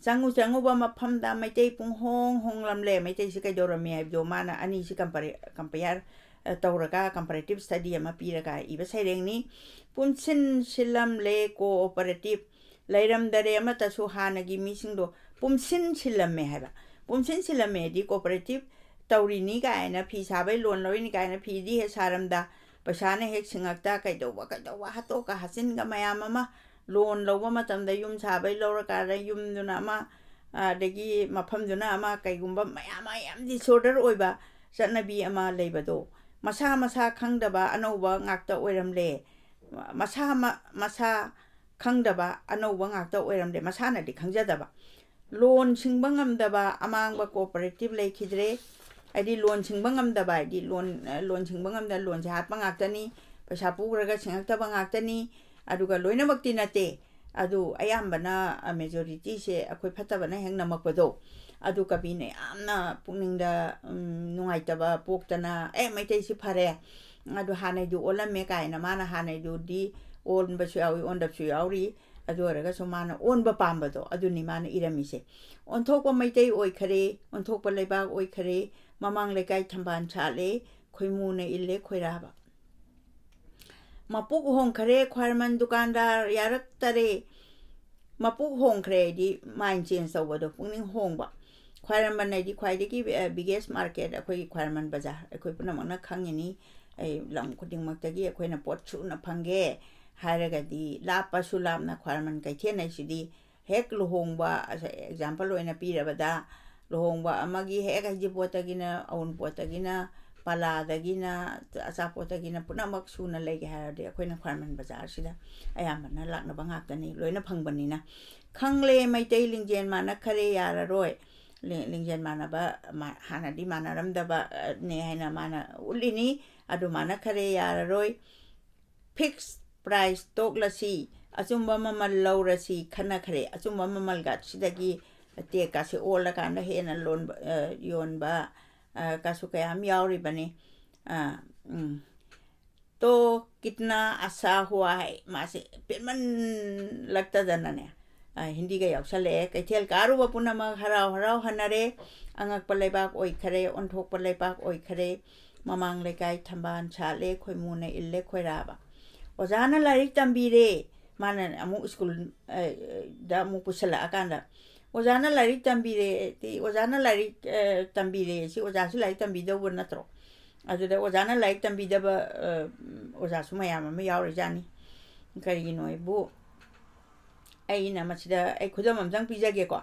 ꯆꯪꯉꯨ ꯆꯪꯉꯨꯕ ꯃꯐꯝꯗ ꯃꯩꯇꯩ ꯄꯨꯡꯍꯣꯡ ꯍꯣꯡꯂꯝꯂꯦ꯫ ꯃꯩꯇꯩꯁꯤ ꯀꯩꯗꯧꯔꯝꯃꯤ ꯍꯥꯏꯕꯗꯣ ꯃꯥꯅ ꯑꯅꯤꯁꯤ compare, compare, ꯑ, ꯇꯧꯔꯒ, comparative study ꯑꯃ ꯄꯤꯔꯒ ꯏꯕ ꯁꯩꯔꯦꯡꯅꯤ꯫ ꯄꯨꯝꯁꯤꯟ ꯁꯤꯜꯂꯝꯂꯦ cooperative, ꯂꯩꯔꯝꯗꯔꯦ ꯑꯃꯠꯇꯁꯨ꯫ ꯍꯥꯟꯅꯒꯤ ꯃꯤꯁꯤꯡꯗꯣ ꯄꯨꯝꯁꯤꯟ ꯁꯤꯜꯂꯝꯃꯦ ꯍꯥꯏꯕ꯫ ꯄꯨꯝꯁꯤꯟ ꯁꯤꯜꯂꯝꯃꯦꯗꯤ cooperative ꯇꯧꯔꯤꯅꯤ ꯀꯥꯏꯅ, ꯐꯤ ꯁꯥꯕꯩ loan ꯂꯧꯔꯤꯅꯤ ꯀꯥꯏꯅ ꯐꯤꯗꯤ ꯍꯦꯛ ꯁꯥꯔꯝꯗ, ꯄꯩꯁꯥꯅ ꯍꯦꯛ ꯁꯤꯡꯉꯛꯇ, ꯀꯩꯗꯧꯕ ꯀꯩꯗꯧꯕ ꯍꯥꯠꯇꯣꯛꯀ ꯍꯥꯠꯆꯤꯟꯒ ꯃꯌꯥꯝ ꯑꯃ, loan ꯂꯧꯕ ꯃꯇꯝꯗ ꯌꯨꯝ ꯁꯥꯕꯩ ꯂꯧꯔꯀꯥꯟꯗ ꯌꯨꯝꯗꯨꯅ ꯑꯃ, ꯑꯗꯒꯤ ꯃꯐꯝꯗꯨꯅ ꯑꯃ, ꯀꯩꯒꯨꯝꯕ ꯃꯌꯥꯝ ꯑꯃ ꯌꯥꯝ disorder ꯑꯣꯏꯕ ꯆꯠꯅꯕꯤ ꯑꯃ ꯂꯩꯕꯗꯣ, ꯃꯁꯥ ꯃꯁꯥ ꯈꯪꯗꯕ ꯑꯅꯧꯕ ꯉꯥꯛꯇ ꯑꯣꯏꯔꯝꯂꯦ꯫ ꯃꯁꯥ ꯃ-, ꯃꯁꯥ ꯈꯪꯗꯕ ꯑꯅꯧꯕ ꯉꯥꯛꯇ ꯑꯣꯏꯔꯝꯂꯦ, ꯃꯁꯥꯅꯗꯤ ꯈꯪꯖꯗꯕ꯫ Loan ꯁꯤꯡꯕ ꯉꯝꯗꯕ ꯑꯃꯥꯡꯕ cooperative ꯂꯩꯈꯤꯗ꯭ꯔꯦ꯫ ꯍꯥꯏꯗꯤ loan ꯁꯤꯡꯕ ꯉꯝꯗꯕ ꯍꯥꯏꯗꯤ loan, ꯑ, loan ꯁꯤꯡꯕ ꯉꯝꯗ, loanꯁꯦ ꯍꯥꯠꯄ ꯉꯥꯛꯇꯅꯤ, ꯄꯩꯁꯥ ꯄꯨꯈ꯭ꯔꯒ ꯁꯤꯡꯉꯛꯇꯕ ꯉꯥꯛꯇꯅꯤ꯫ ꯑꯗꯨꯒ ꯂꯣꯏꯅꯃꯛꯇꯤ ꯅꯠꯇꯦ, ꯑꯗꯨ ꯑꯌꯥꯝꯕꯅ, ꯑ, majorityꯁꯦ ꯑꯩꯈꯣꯏ ꯐꯠꯇꯕꯅ ꯍꯦꯛ ꯅꯝꯃꯛꯄꯗꯣ, ꯑꯗꯨ ꯀꯕꯤꯅ ꯌꯥꯝꯅ ꯄꯨꯛꯅꯤꯡꯗ, ꯎꯝ, ꯅꯨꯡꯉꯥꯏꯇꯕ ꯄꯣꯛꯇꯅ, "ꯑꯦ, ꯃꯩꯇꯩꯁꯤ ꯐꯔꯦ, ꯑꯗꯨ ꯍꯥꯟꯅꯩꯗꯨ ꯑꯣꯜꯂꯝꯃꯦ" ꯀꯥꯏꯅ, ꯃꯥꯅ ꯍꯥꯟꯅꯩꯗꯨꯗꯤ ꯑꯣꯟꯕꯁꯨ ꯌꯥꯎꯏ, ꯑꯣꯟꯗꯕꯁꯨ ꯌꯥꯎꯔꯤ꯫ ꯑꯗꯨ ꯑꯣꯏꯔꯒꯁꯨ ꯃꯥꯅ ꯑꯣꯟꯕ ꯄꯥꯝꯕꯗꯣ, ꯑꯗꯨꯅꯤ ꯃꯥꯅ ꯏꯔꯝꯃꯤꯁꯦ꯫ "ꯑꯣꯟꯊꯣꯛꯄ ꯃꯩꯇꯩ ꯑꯣꯏꯈꯔꯦ, ꯑꯣꯟꯊꯣꯛꯄ ꯂꯩꯕꯥꯛ ꯑꯣꯏꯈꯔꯦ, ꯃꯃꯥꯡ ꯂꯩꯀꯥꯏ ꯊꯝꯕꯥꯜ ꯁꯥꯠꯂꯦ, ꯈꯣꯏꯃꯨꯅ ꯏꯜꯂꯦ ꯈꯣꯏꯔꯥꯕ꯫ ꯃꯄꯨꯛ ꯍꯣꯡꯈꯔꯦ, ꯈ꯭ꯋꯥꯏꯔꯝꯕꯟ ꯗꯨꯀꯥꯟꯗꯥꯔ ꯌꯥꯔꯛꯇꯔꯦ, ꯃꯄꯨꯛ ꯍꯣꯡꯈ꯭ꯔꯦ" ꯍꯥꯏꯗꯤ mind change ꯇꯧꯕꯗꯣ, ꯄꯨꯛꯅꯤꯡ ꯍꯣꯡꯕ꯫ ꯈ꯭ꯋꯥꯏꯔꯝꯕꯟ ꯍꯥꯏꯗꯤ ꯈ꯭ꯋꯥꯏꯗꯒꯤ, ꯑ, biggest market, ꯑꯩꯈꯣꯏꯒꯤ ꯈ꯭ꯋꯥꯏꯔꯝꯕꯟ ꯕꯖꯥꯔ, ꯑꯩꯈꯣꯏ ꯄꯨꯝꯅꯃꯛꯅ ꯈꯪꯉꯤꯅꯤ꯫ ꯑꯩ ꯂꯝ ꯈꯨꯗꯤꯡꯃꯛꯇꯒꯤ ꯑꯩꯈꯣꯏꯅ ꯄꯣꯠ ꯁꯨꯅ ꯐꯪꯒꯦ ꯍꯥꯏꯔꯒꯗꯤ, ꯂꯥꯞꯄꯁꯨ ꯂꯥꯞꯅ ꯈ꯭ꯋꯥꯏꯔꯝꯕꯟ ꯀꯩꯊꯦꯜ ꯍꯥꯏꯁꯤꯗꯤ ꯍꯦꯛ ꯂꯨꯍꯣꯡꯕ, ꯑꯁ, example ꯑꯣꯏꯅ ꯄꯤꯔꯕꯗ, ꯂꯨꯍꯣꯡꯕ ꯑꯃꯒꯤ ꯍꯦꯛ ꯍꯩꯖꯤꯡꯄꯣꯠꯇꯒꯤꯅ, ꯑꯎꯟꯄꯣꯠꯇꯒꯤꯅ ꯄꯂꯥꯗꯒꯤꯅ ꯑꯆꯥꯄꯣꯠꯇꯒꯤꯅ ꯄꯨꯝꯅꯃꯛ ꯁꯨꯅ ꯂꯩꯒꯦ ꯍꯥꯏꯔꯗꯤ ꯑꯩꯈꯣꯏꯅ ꯈ꯭ꯋꯥꯏꯔꯝꯕꯟ ꯕꯖꯥꯔꯁꯤꯗ ꯑꯌꯥꯝꯕꯅ ꯂꯥꯛꯅꯕ ꯉꯥꯛꯇꯅꯤ, ꯂꯣꯏꯅ ꯐꯪꯕꯅꯤꯅ꯫ ꯈꯪꯂꯦ ꯃꯩꯇꯩ ꯂꯤꯡꯖꯦꯜ ꯃꯥꯟꯅꯈꯔꯦ ꯌꯥꯔꯔꯣꯏ꯫ ꯂꯤ-, ꯂꯤꯡꯖꯦꯜ ꯃꯥꯟꯅꯕ ꯃꯥ-, ꯍꯥꯟꯅꯗꯤ ꯃꯥꯟꯅꯔꯝꯗꯕ, ꯑ, ꯅꯦ ꯍꯥꯏꯅ ꯃꯥꯅ ꯎꯠꯂꯤꯅꯤ꯫ ꯑꯗꯨ ꯃꯥꯟꯅꯈꯔꯦ ꯌꯥꯔꯔꯣꯏ꯫ Fixed price ꯇꯣꯛꯂꯁꯤ, ꯑꯆꯨꯝꯕ ꯃꯃꯜ ꯂꯧꯔꯁꯤ ꯈꯟꯅꯈ꯭ꯔꯦ꯫ ꯑꯆꯨꯝꯕ ꯃꯃꯜꯒ ꯁꯤꯗꯒꯤ ꯇꯦꯛꯀꯁꯤ ꯑꯣꯜꯂꯀꯥꯟꯗ ꯍꯦꯟꯅ ꯂꯣꯟꯕ, ꯑ, ꯌꯣꯟꯕ, ꯑ, ꯀꯁꯨ ꯀꯌꯥꯝ ꯌꯥꯎꯔꯤꯕꯅꯤ꯫ ꯑ, ꯎꯝ꯫ "तो कितना अच्छा हुआ है", ꯃꯥꯁꯦ ꯄꯦꯟꯃꯜꯂꯛꯇꯗꯅꯅꯦ, ꯑ, ꯍꯤꯟꯗꯤꯒ ꯌꯥꯎꯁꯜꯂꯛꯑꯦ꯫ "ꯀꯩꯊꯦꯜ ꯀꯥꯔꯨꯕ ꯄꯨꯝꯅꯃꯛ ꯍꯔꯥꯎ ꯍꯔꯥꯎ ꯍꯟꯅꯔꯦ꯫ ꯑꯉꯛꯄ ꯂꯩꯕꯥꯛ ꯑꯣꯏꯈꯔꯦ, ꯑꯣꯟꯊꯣꯛꯄ ꯂꯩꯕꯥꯛ ꯑꯣꯏꯈꯔꯦ꯫ ꯃꯃꯥꯡ ꯂꯩꯀꯥꯏ ꯊꯝꯕꯥꯜ ꯁꯥꯠꯂꯦ, ꯈꯣꯏꯃꯨꯅ ꯏꯜꯂꯦ ꯈꯣꯏꯔꯥꯕ꯫ ꯑꯣꯖꯥꯅ ꯂꯥꯏꯔꯤꯛ ꯇꯝꯕꯤꯔꯦ"꯫ ꯃꯥꯅ ꯑꯃꯨꯛ ꯁ꯭ꯀꯨꯜ, ꯑ, ꯗ ꯑꯃꯨꯛ ꯄꯨꯁꯜꯂꯛꯑꯀꯥꯟꯗ, "ꯑꯣꯖꯥꯅ ꯂꯥꯏꯔꯤꯛ ꯇꯝꯕꯤꯔꯦ", ꯇꯤ, "ꯑꯣꯖꯥꯅ ꯂꯥꯏꯔꯤꯛ, ꯑ, ꯇꯝꯕꯤꯔꯦ", ꯁꯤ ꯑꯣꯖꯥꯁꯨ ꯂꯥꯏꯔꯤꯛ ꯇꯝꯕꯤꯗꯧꯕ ꯅꯠꯇ꯭ꯔꯣ? ꯑꯗꯨꯗ ꯑꯣꯖꯥꯅ ꯂꯥꯏꯔꯤꯛ ꯇꯝꯕꯤꯗꯕ, ꯑ, ꯑꯣꯖꯥꯁꯨ ꯃꯌꯥꯝ ꯑꯃ ꯌꯥꯎꯔꯤꯖꯥꯠꯅꯤ꯫ ꯀꯔꯤꯒꯤꯅꯣ ꯍꯥꯏꯕꯨ, ꯑꯩꯅ ꯃꯁꯤꯗ ꯑꯩ ꯈꯨꯗꯝ ꯑꯝꯇꯪ ꯄꯤꯖꯒꯦꯀꯣ꯫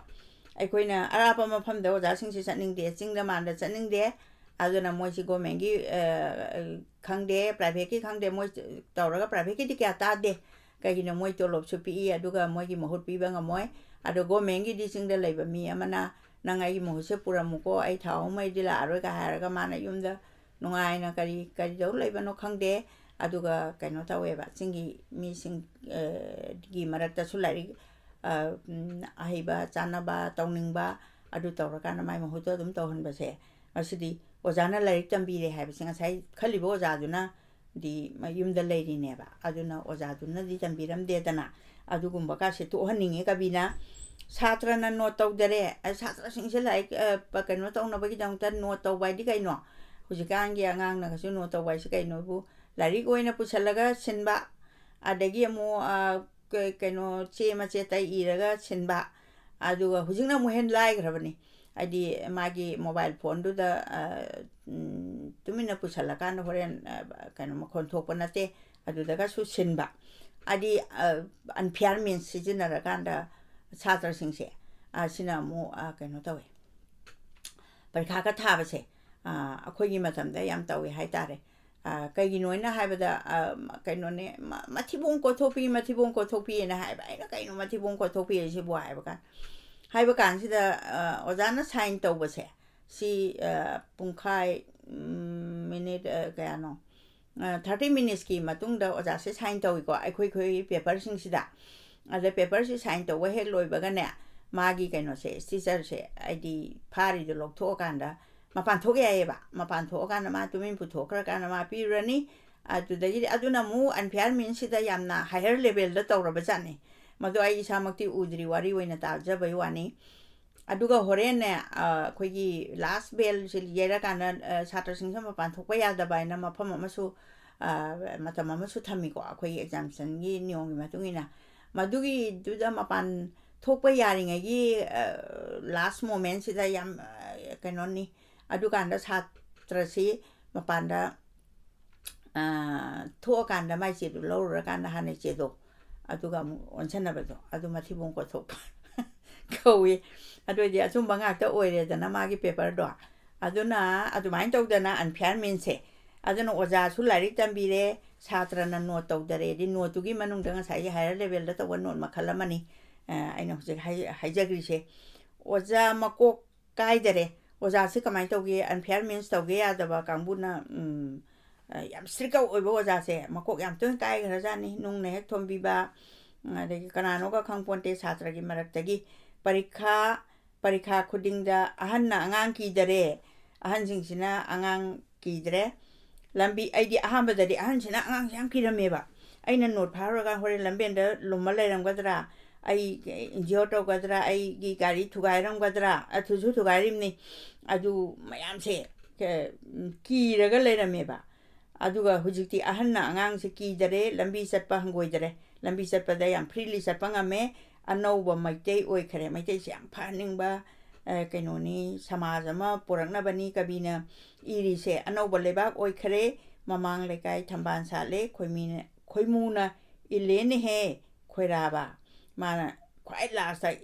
ꯑꯩꯈꯣꯏꯅ ꯑꯔꯥꯞꯄ ꯃꯐꯝꯗ ꯑꯣꯖꯥꯁꯤꯡꯁꯤ ꯆꯠꯅꯤꯡꯗꯦ, ꯆꯤꯡꯗ ꯃꯥꯟꯗ ꯆꯠꯅꯤꯡꯗꯦ꯫ ꯑꯗꯨꯅ ꯃꯣꯏꯁꯤ governmentꯀꯤ, ꯑ, ꯈꯪꯗꯦ, privateꯀꯤ ꯈꯪꯗꯦ, ꯃꯣꯏ ꯇꯧꯔꯒ privateꯀꯤꯗꯤ ꯀꯌꯥ ꯇꯥꯗꯦ꯫ ꯀꯩꯒꯤꯅꯣ, ꯃꯣꯏ ꯇꯣꯂꯣꯞꯁꯨ ꯄꯤꯛꯏ, ꯑꯗꯨꯒ ꯃꯣꯏꯒꯤ ꯃꯍꯨꯠ ꯄꯤꯕ ꯉꯝꯃꯣꯏ꯫ ꯑꯗꯣ governmentꯀꯤꯗꯤ ꯆꯤꯡꯗ ꯂꯩꯕ ꯃꯤ ꯑꯃꯅ, "ꯅꯪ ꯑꯩꯒꯤ ꯃꯍꯨꯠꯁꯦ ꯄꯨꯔꯝꯃꯨꯀꯣ, ꯑꯩ ꯊꯥ ꯑꯍꯨꯝ ꯃꯔꯤꯗꯤ ꯂꯥꯛꯑꯔꯣꯏꯒ" ꯍꯥꯏꯔꯒ ꯃꯥꯅ ꯌꯨꯝꯗ ꯅꯨꯡꯉꯥꯏꯅ ꯀꯔꯤ, ꯀꯔꯤ ꯇꯧ ꯂꯩꯕꯅꯣ ꯈꯪꯗꯦ꯫ ꯑꯗꯨꯒ ꯀꯩꯅꯣ ꯇꯧꯋꯦꯕ, ꯆꯤꯡꯒꯤ ꯃꯤꯁꯤꯡ, ꯑ, ꯒꯤ ꯃꯔꯛꯇꯁꯨ ꯂꯥꯏꯔꯤꯛ, ꯑ, ꯎꯝ, ꯑꯍꯩꯕ ꯆꯥꯅꯕ, ꯇꯧꯅꯤꯡꯕ, ꯑꯗꯨ ꯇꯧꯔꯀꯥꯟꯗ ꯃꯥꯏ ꯃꯍꯨꯠꯇ ꯑꯗꯨꯝ ꯇꯧꯍꯟꯕꯁꯦ, ꯃꯁꯤꯗꯤ ꯑꯣꯖꯥꯅ ꯂꯥꯏꯔꯤꯛ ꯇꯝꯕꯤꯔꯦ ꯍꯥꯏꯕꯁꯦ ꯉꯁꯥꯏ ꯈꯜꯂꯤꯕ ꯑꯣꯖꯥꯗꯨꯅꯗꯤ ꯃꯌꯨꯝꯗ ꯂꯩꯔꯤꯅꯦꯕ, ꯑꯗꯨꯅ ꯑꯣꯖꯥꯗꯨꯅꯗꯤ ꯇꯝꯕꯤꯔꯝꯗꯦꯗꯅ꯫ ꯑꯗꯨꯒꯨꯝꯕ ꯀꯥꯁꯦ ꯇꯣꯛꯍꯟꯅꯤꯡꯉꯦ ꯀꯕꯤꯅ꯫ ꯁꯥꯇ꯭ꯔꯅ note ꯇꯧꯗꯔꯦ꯫ ꯑ, ꯁꯥꯇ꯭ꯔꯁꯤꯡꯁꯦ ꯂꯥꯏꯔꯤꯛ, ꯑ, ꯄ-, ꯀꯩꯅꯣ ꯇꯧꯅꯕꯒꯤꯗꯃꯛꯇ note ꯇꯧꯕ ꯍꯥꯏꯗꯤ ꯀꯩꯅꯣ? ꯍꯧꯖꯤꯛꯀꯥꯟꯒꯤ ꯑꯉꯥꯡꯅꯒꯁꯨ note ꯇꯧꯕ ꯍꯥꯏꯁꯦ ꯀꯩꯅꯣꯕꯨ? ꯂꯥꯏꯔꯤꯛ ꯑꯣꯏꯅ ꯄꯨꯁꯜꯂꯒ ꯁꯤꯟꯕ, ꯑꯗꯒꯤ ꯑꯃꯨꯛ, ꯑ, ꯀ-, ꯀꯩꯅꯣ, ꯆꯦ ꯃꯆꯦꯠꯇ ꯏꯔꯒ ꯁꯤꯟꯕ, ꯑꯗꯨꯒ ꯍꯧꯖꯤꯛꯅ ꯑꯃꯨꯛ ꯍꯦꯟꯅ ꯂꯥꯏꯈ꯭ꯔꯕꯅꯤ꯫ ꯍꯥꯏꯗꯤ ꯃꯥꯒꯤ mobile phoneꯗꯨꯗ, ꯑ, ꯎꯝ, ꯇꯨꯃꯤꯟꯅ ꯄꯨꯁꯜꯂꯀꯥꯟꯗ ꯍꯣꯔꯦꯟ, ꯑ, ꯀꯩꯅꯣ, ꯃꯈꯣꯟ ꯊꯣꯛꯄ ꯅꯠꯇꯦ, ꯑꯗꯨꯗꯒꯁꯨ ꯁꯤꯟꯕ꯫ ꯍꯥꯏꯗꯤ, ꯑ, unfair means ꯁꯤꯖꯤꯟꯅꯔꯀꯥꯟꯗ ꯁꯥꯇ꯭ꯔꯁꯤꯡꯁꯦ, ꯑ, ꯁꯤꯅ ꯑꯃꯨꯛ, ꯑ, ꯀꯩꯅꯣ ꯇꯧꯋꯦ, ꯄꯔꯤꯈꯥꯒ ꯊꯥꯕꯁꯦ, ꯑꯩꯈꯣꯏꯒꯤ ꯃꯇꯝꯗ ꯌꯥꯝ ꯇꯧꯏ ꯍꯥꯏ ꯇꯥꯔꯦ꯫ ꯀꯩꯒꯤꯅꯣ ꯍꯥꯏꯅ ꯍꯥꯏꯕꯗ, ꯀꯩꯅꯣꯅꯦ, ꯃꯊꯤꯕꯣꯡ ꯀꯣꯠꯊꯣꯛꯄꯤ, ꯃꯊꯤꯕꯣꯡ ꯀꯣꯠꯊꯣꯛꯄꯤꯅ ꯍꯥꯏꯕ꯫ ꯑꯩꯅ, "ꯀꯩꯅꯣ ꯃꯊꯤꯕꯣꯡ ꯀꯣꯠꯊꯣꯛꯄꯤ ꯍꯥꯏꯁꯤꯕꯨ?" ꯍꯥꯏꯕ ꯀꯥꯟ ꯍꯥꯏꯕ ꯀꯥꯟꯁꯤꯗ ꯑꯣꯖꯥꯅ ꯁꯥꯏꯟ ꯇꯧꯕꯁꯦ, ꯁꯤ ꯄꯨꯡꯈꯥꯏ, ꯃꯤꯅꯤꯠ ꯀꯌꯥꯅꯣ, ꯊꯥꯔꯇꯤ ꯃꯤꯅꯤꯠꯁꯀꯤ ꯃꯇꯨꯡꯗ ꯑꯣꯖꯥꯁꯦ ꯁꯥꯏꯟ ꯇꯧꯏꯀꯣ, ꯑꯩꯈꯣꯏ ꯑꯩꯈꯣꯏꯒꯤ ꯄꯦꯄꯔꯁꯤꯡꯁꯤꯗ꯫ ꯑꯗ ꯄꯦꯄꯔꯁꯤ ꯁꯥꯏꯟ ꯇꯧꯕ ꯍꯦꯛ ꯂꯣꯏꯕꯒꯅꯦ, ꯃꯥꯒꯤ ꯀꯩꯅꯣꯁꯦ, ꯁ꯭ꯇꯤꯆꯔꯁꯦ, ꯍꯥꯏꯗꯤ ꯐꯥꯔꯤꯗꯣ ꯂꯧꯊꯣꯛꯑꯀꯥꯟꯗ ꯃꯄꯥꯟ ꯊꯣꯛ ꯌꯥꯏꯌꯦꯕ꯫ ꯃꯄꯥꯟ ꯊꯣꯛꯑꯀꯥꯟꯗ ꯃꯥ ꯇꯨꯃꯤꯟ ꯄꯨꯊꯣꯛꯈ꯭ꯔꯀꯥꯟꯗ ꯃꯥ ꯄꯤꯔꯨꯔꯅꯤ꯫ ꯑꯗꯨꯗꯒꯤꯗꯤ ꯑꯗꯨꯅ ꯑꯃꯨꯛ ꯑꯟꯐꯤꯌꯥꯔ ꯃꯤꯟꯁꯤꯗ ꯌꯥꯝꯅ ꯍꯥꯏꯌꯔ ꯂꯦꯚꯦꯜꯗ ꯇꯧꯔꯕ ꯖꯥꯠꯅꯤ꯫ ꯃꯗꯨ ꯑꯩ ꯏꯁꯥꯃꯛꯇꯤ ꯎꯗ꯭ꯔꯤ, ꯋꯥꯔꯤ ꯑꯣꯏꯅ ꯇꯥꯖꯕꯩ ꯋꯥꯅꯤ꯫ ꯑꯗꯨꯒ ꯍꯣꯔꯦꯟꯅꯦ, ꯑꯩꯈꯣꯏꯒꯤ ꯂꯥꯁ ꯕꯦꯜꯁꯤ ꯌꯩꯔꯀꯥꯟꯗ ꯁꯥꯇ꯭ꯔꯁꯤꯡꯁꯦ ꯃꯄꯥꯟ ꯊꯣꯛꯄ ꯌꯥꯗꯕ ꯍꯥꯏꯅ ꯃꯐꯝ ꯑꯃꯁꯨ, ꯃꯇꯝ ꯑꯃꯁꯨ ꯊꯝꯃꯤꯀꯣ, ꯑꯩꯈꯣꯏꯒꯤ ꯑꯦꯛꯖꯥꯝꯁꯟꯒꯤ ꯅꯤꯌꯣꯝꯒꯤ ꯃꯇꯨꯡ ꯏꯟꯅ꯫ ꯃꯗꯨꯒꯤꯗꯨꯗ ꯃꯄꯥꯟ ꯊꯣꯛꯄ ꯌꯥꯔꯤꯉꯩꯒꯤ ꯂꯥꯁ ꯃꯣꯃꯦꯟꯁꯤꯗ ꯌꯥꯝ, ꯀꯩꯅꯣꯅꯤ, ꯑꯗꯨꯀꯥꯟꯗ ꯁꯥꯇ꯭ꯔꯁꯤ ꯃꯄꯥꯟꯗ ꯊꯣꯛꯑꯀꯥꯟꯗ ꯃꯥꯏ ꯆꯦꯗꯨ ꯂꯧꯔꯨꯔꯀꯥꯟꯗ ꯍꯥꯟꯅ ꯆꯦꯗꯣ, ꯑꯗꯨꯒ ꯑꯃꯨꯛ ꯑꯣꯟꯁꯟꯅꯕꯗꯣ, ꯑꯗꯨ ꯃꯊꯤꯕꯣꯡ ꯀꯣꯠꯊꯣꯛꯄ ꯀꯧꯏ꯫ ꯑꯗꯨ ꯑꯣꯏꯗꯤ ꯑꯆꯨꯝꯕ ꯉꯥꯛꯇ ꯑꯣꯏꯔꯦꯗꯅ ꯃꯥꯒꯤ ꯄꯦꯄꯔꯗꯣ꯫ ꯑꯗꯨꯅ ꯑꯗꯨꯃꯥꯏꯅ ꯇꯧꯗꯅ ꯑꯟꯐꯤꯌꯥꯔ ꯃꯤꯟꯁꯦ꯫ ꯑꯗꯨꯅ ꯑꯣꯖꯥꯁꯨ ꯂꯥꯏꯔꯤꯛ ꯇꯝꯕꯤꯔꯦ, ꯁꯥꯇ꯭ꯔꯅ ꯅꯣꯠ ꯇꯧꯗꯔꯦꯗꯤ, ꯅꯣꯠꯇꯨꯒꯤ ꯃꯅꯨꯡꯗ ꯉꯁꯥꯏꯒꯤ ꯍꯥꯏꯌꯔ ꯂꯦꯚꯦꯜꯗ ꯇꯧꯕ ꯅꯣꯠ ꯃꯈꯜ ꯑꯃꯅꯤ, ꯑꯩꯅ ꯍꯧꯖꯤꯛ ꯍꯥꯏꯖꯈ꯭ꯔꯤꯁꯦ꯫ ꯑꯣꯖꯥ ꯃꯀꯣꯛ ꯀꯥꯏꯗꯔꯦ꯫ ꯑꯣꯖꯥꯁꯦ ꯀꯃꯥꯏꯅ ꯇꯧꯒꯦ? ꯑꯟꯐꯤꯌꯥꯔ ꯃꯤꯟꯁ ꯇꯧꯒꯦ ꯌꯥꯗꯕ ꯀꯥꯡꯕꯨꯅ, ꯌꯥꯝ ꯏꯁꯇ꯭ꯔꯤꯛ ꯑꯣꯏꯕ ꯑꯣꯖꯥꯁꯦ ꯃꯀꯣꯛ ꯌꯥꯝ ꯇꯣꯏꯅ ꯀꯥꯏꯈ꯭ꯔꯖꯥꯠꯅꯤ꯫ ꯅꯨꯡꯅ ꯍꯦꯛ ꯊꯣꯝꯕꯤꯕ, ꯑꯗꯒꯤ ꯀꯅꯥꯅꯣꯒ ꯈꯪꯄꯣꯟꯇꯦ, ꯁꯥꯇ꯭ꯔꯒꯤ ꯃꯔꯛꯇꯒꯤ꯫ ꯄꯔꯤꯈꯥ, ꯄꯔꯤꯈꯥ ꯈꯨꯗꯤꯡꯗ ꯑꯍꯟꯅ ꯑꯉꯥꯡ ꯀꯤꯗꯔꯦ, ꯑꯍꯟꯁꯤꯡꯁꯤꯅ ꯑꯉꯥꯡ ꯀꯤꯗ꯭ꯔꯦ꯫ ꯂꯝꯕꯤ, ꯑꯩꯗꯤ ꯑꯍꯥꯟꯕꯗꯗꯤ ꯑꯍꯟꯁꯤꯅ ꯑꯉꯥꯡꯁꯦ ꯌꯥꯝ ꯀꯤꯔꯝꯃꯦꯕ꯫ ꯑꯩꯅ ꯅꯣꯠ ꯐꯥꯔꯨꯔꯒ ꯍꯣꯔꯦꯟ ꯂꯝꯕꯦꯟꯗ ꯂꯨꯝꯃ ꯂꯩꯔꯝꯒꯗ꯭ꯔꯥ, ꯑꯩ ꯏꯟꯖꯤꯌꯣꯔ ꯇꯧꯒꯗ꯭ꯔꯥ, ꯑꯩꯒꯤ ꯒꯥꯔꯤ ꯊꯨꯒꯥꯏꯔꯝꯒꯗ꯭ꯔꯥ, ꯑ, ꯊꯨꯁꯨ ꯊꯨꯒꯥꯏꯔꯤꯕꯅꯤ꯫ ꯑꯗꯨ ꯃꯌꯥꯝꯁꯦ, ꯀ-, ꯀꯤꯔꯒ ꯂꯩꯔꯝꯃꯦꯕ꯫ ꯑꯗꯨꯒ ꯍꯧꯖꯤꯛꯇꯤ ꯑꯍꯟꯅ ꯑꯉꯥꯡꯁꯦ ꯀꯤꯗꯔꯦ, ꯂꯝꯕꯤ ꯆꯠꯄ ꯍꯪꯒꯣꯏꯗꯔꯦ, ꯂꯝꯕꯤ ꯆꯠꯄꯗ ꯌꯥꯝ ꯐ꯭ꯔꯤꯂꯤ ꯆꯠꯄ ꯉꯝꯃꯦ꯫ ꯑꯅꯧꯕ ꯃꯩꯇꯩ ꯑꯣꯏꯈꯔꯦ꯫ ꯃꯩꯇꯩꯁꯦ ꯌꯥꯝ ꯐꯍꯟꯅꯤꯡꯕ, ꯑ, ꯀꯩꯅꯣꯅꯤ, ꯁꯃꯥꯖ ꯑꯃ ꯄꯨꯔꯛꯅꯕꯅꯤ ꯀꯕꯤꯅ ꯏꯔꯤꯁꯦ꯫ ꯑꯅꯧꯕ ꯂꯩꯕꯥꯛ ꯑꯣꯏꯈꯔꯦ, ꯃꯃꯥꯡ ꯂꯩꯀꯥꯏ ꯊꯝꯕꯥꯜ ꯁꯥꯠꯂꯦ, ꯈꯣꯏꯃꯤꯅ-, ꯈꯣꯏꯃꯨꯅ ꯏꯜꯂꯦꯅꯦꯍꯦ ꯈꯣꯏꯔꯥꯕ꯫ ꯃꯥꯅ ꯈ꯭ꯋꯥꯏ ꯂꯥꯁꯇ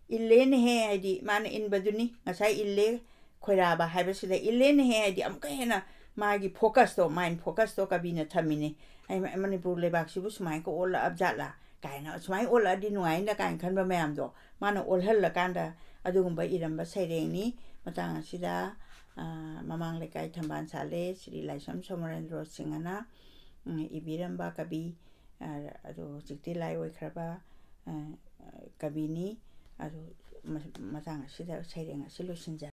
ꯏꯜꯂꯦꯅꯦꯍꯦ ꯍꯥꯏꯗꯤ ꯃꯥꯅ ꯏꯟꯕꯗꯨꯅꯤ꯫ ꯉꯁꯥꯏ ꯏꯜꯂꯦ, ꯈꯣꯏꯔꯥꯕ ꯍꯥꯏꯕꯁꯤꯗ ꯏꯜꯂꯦꯅꯦꯍꯦ, ꯍꯥꯏꯗꯤ ꯑꯃꯨꯛꯀ ꯍꯦꯟꯅ ꯃꯥꯒꯤ ꯐꯣꯀꯁꯇꯣ, ꯃꯥꯏꯟ ꯐꯣꯀꯁꯇꯣ ꯀꯕꯤꯅ ꯊꯝꯃꯤꯅꯦ꯫ ꯑꯩ ꯃ-, ꯃꯅꯤꯄꯨꯔ ꯂꯩꯕꯥꯛꯁꯤꯕꯨ ꯁꯨꯃꯥꯏꯅ ꯑꯣꯜꯂꯛꯑꯕ ꯖꯥꯠꯂꯥ ꯀꯥꯏꯅ, ꯁꯨꯃꯥꯏꯅ ꯑꯣꯜꯂꯛꯑꯗꯤ ꯅꯨꯡꯉꯥꯏꯅ ꯀꯥꯏꯅ ꯈꯟꯕ ꯃꯌꯥꯝꯗꯣ ꯃꯥꯅ ꯑꯣꯜꯍꯜꯂꯀꯥꯟꯗ ꯑꯗꯨꯒꯨꯝꯕ ꯏꯔꯝꯕ ꯁꯩꯔꯦꯡꯅꯤ꯫ ꯃꯇꯥꯡ ꯑꯁꯤꯗ, ꯑ, ꯃꯃꯥꯡ ꯂꯩꯀꯥꯏ ꯊꯝꯕꯥꯜ ꯁꯥꯠꯂꯦ, ꯁ꯭ꯔꯤ ꯂꯥꯏꯁ꯭ꯔꯝ ꯁꯣꯃꯣꯔꯦꯟꯗ꯭ꯔꯣ ꯁꯤꯡ ꯑꯅ, ꯎꯝ, ꯏꯕꯤꯔꯝꯕ ꯀꯕꯤ, ꯑ, ꯑꯗꯨ ꯍꯧꯖꯤꯛꯇꯤ ꯂꯥꯏ ꯑꯣꯏꯈ꯭ꯔꯕ, ꯑ, ꯀꯕꯤꯅꯤ꯫ ꯑꯗꯨ ꯃ-, ꯃꯇꯥꯡ ꯑꯁꯤꯗ ꯁꯩꯔꯦꯡ ꯑꯁꯤ ꯂꯣꯏꯁꯤꯟꯖꯔꯦ꯫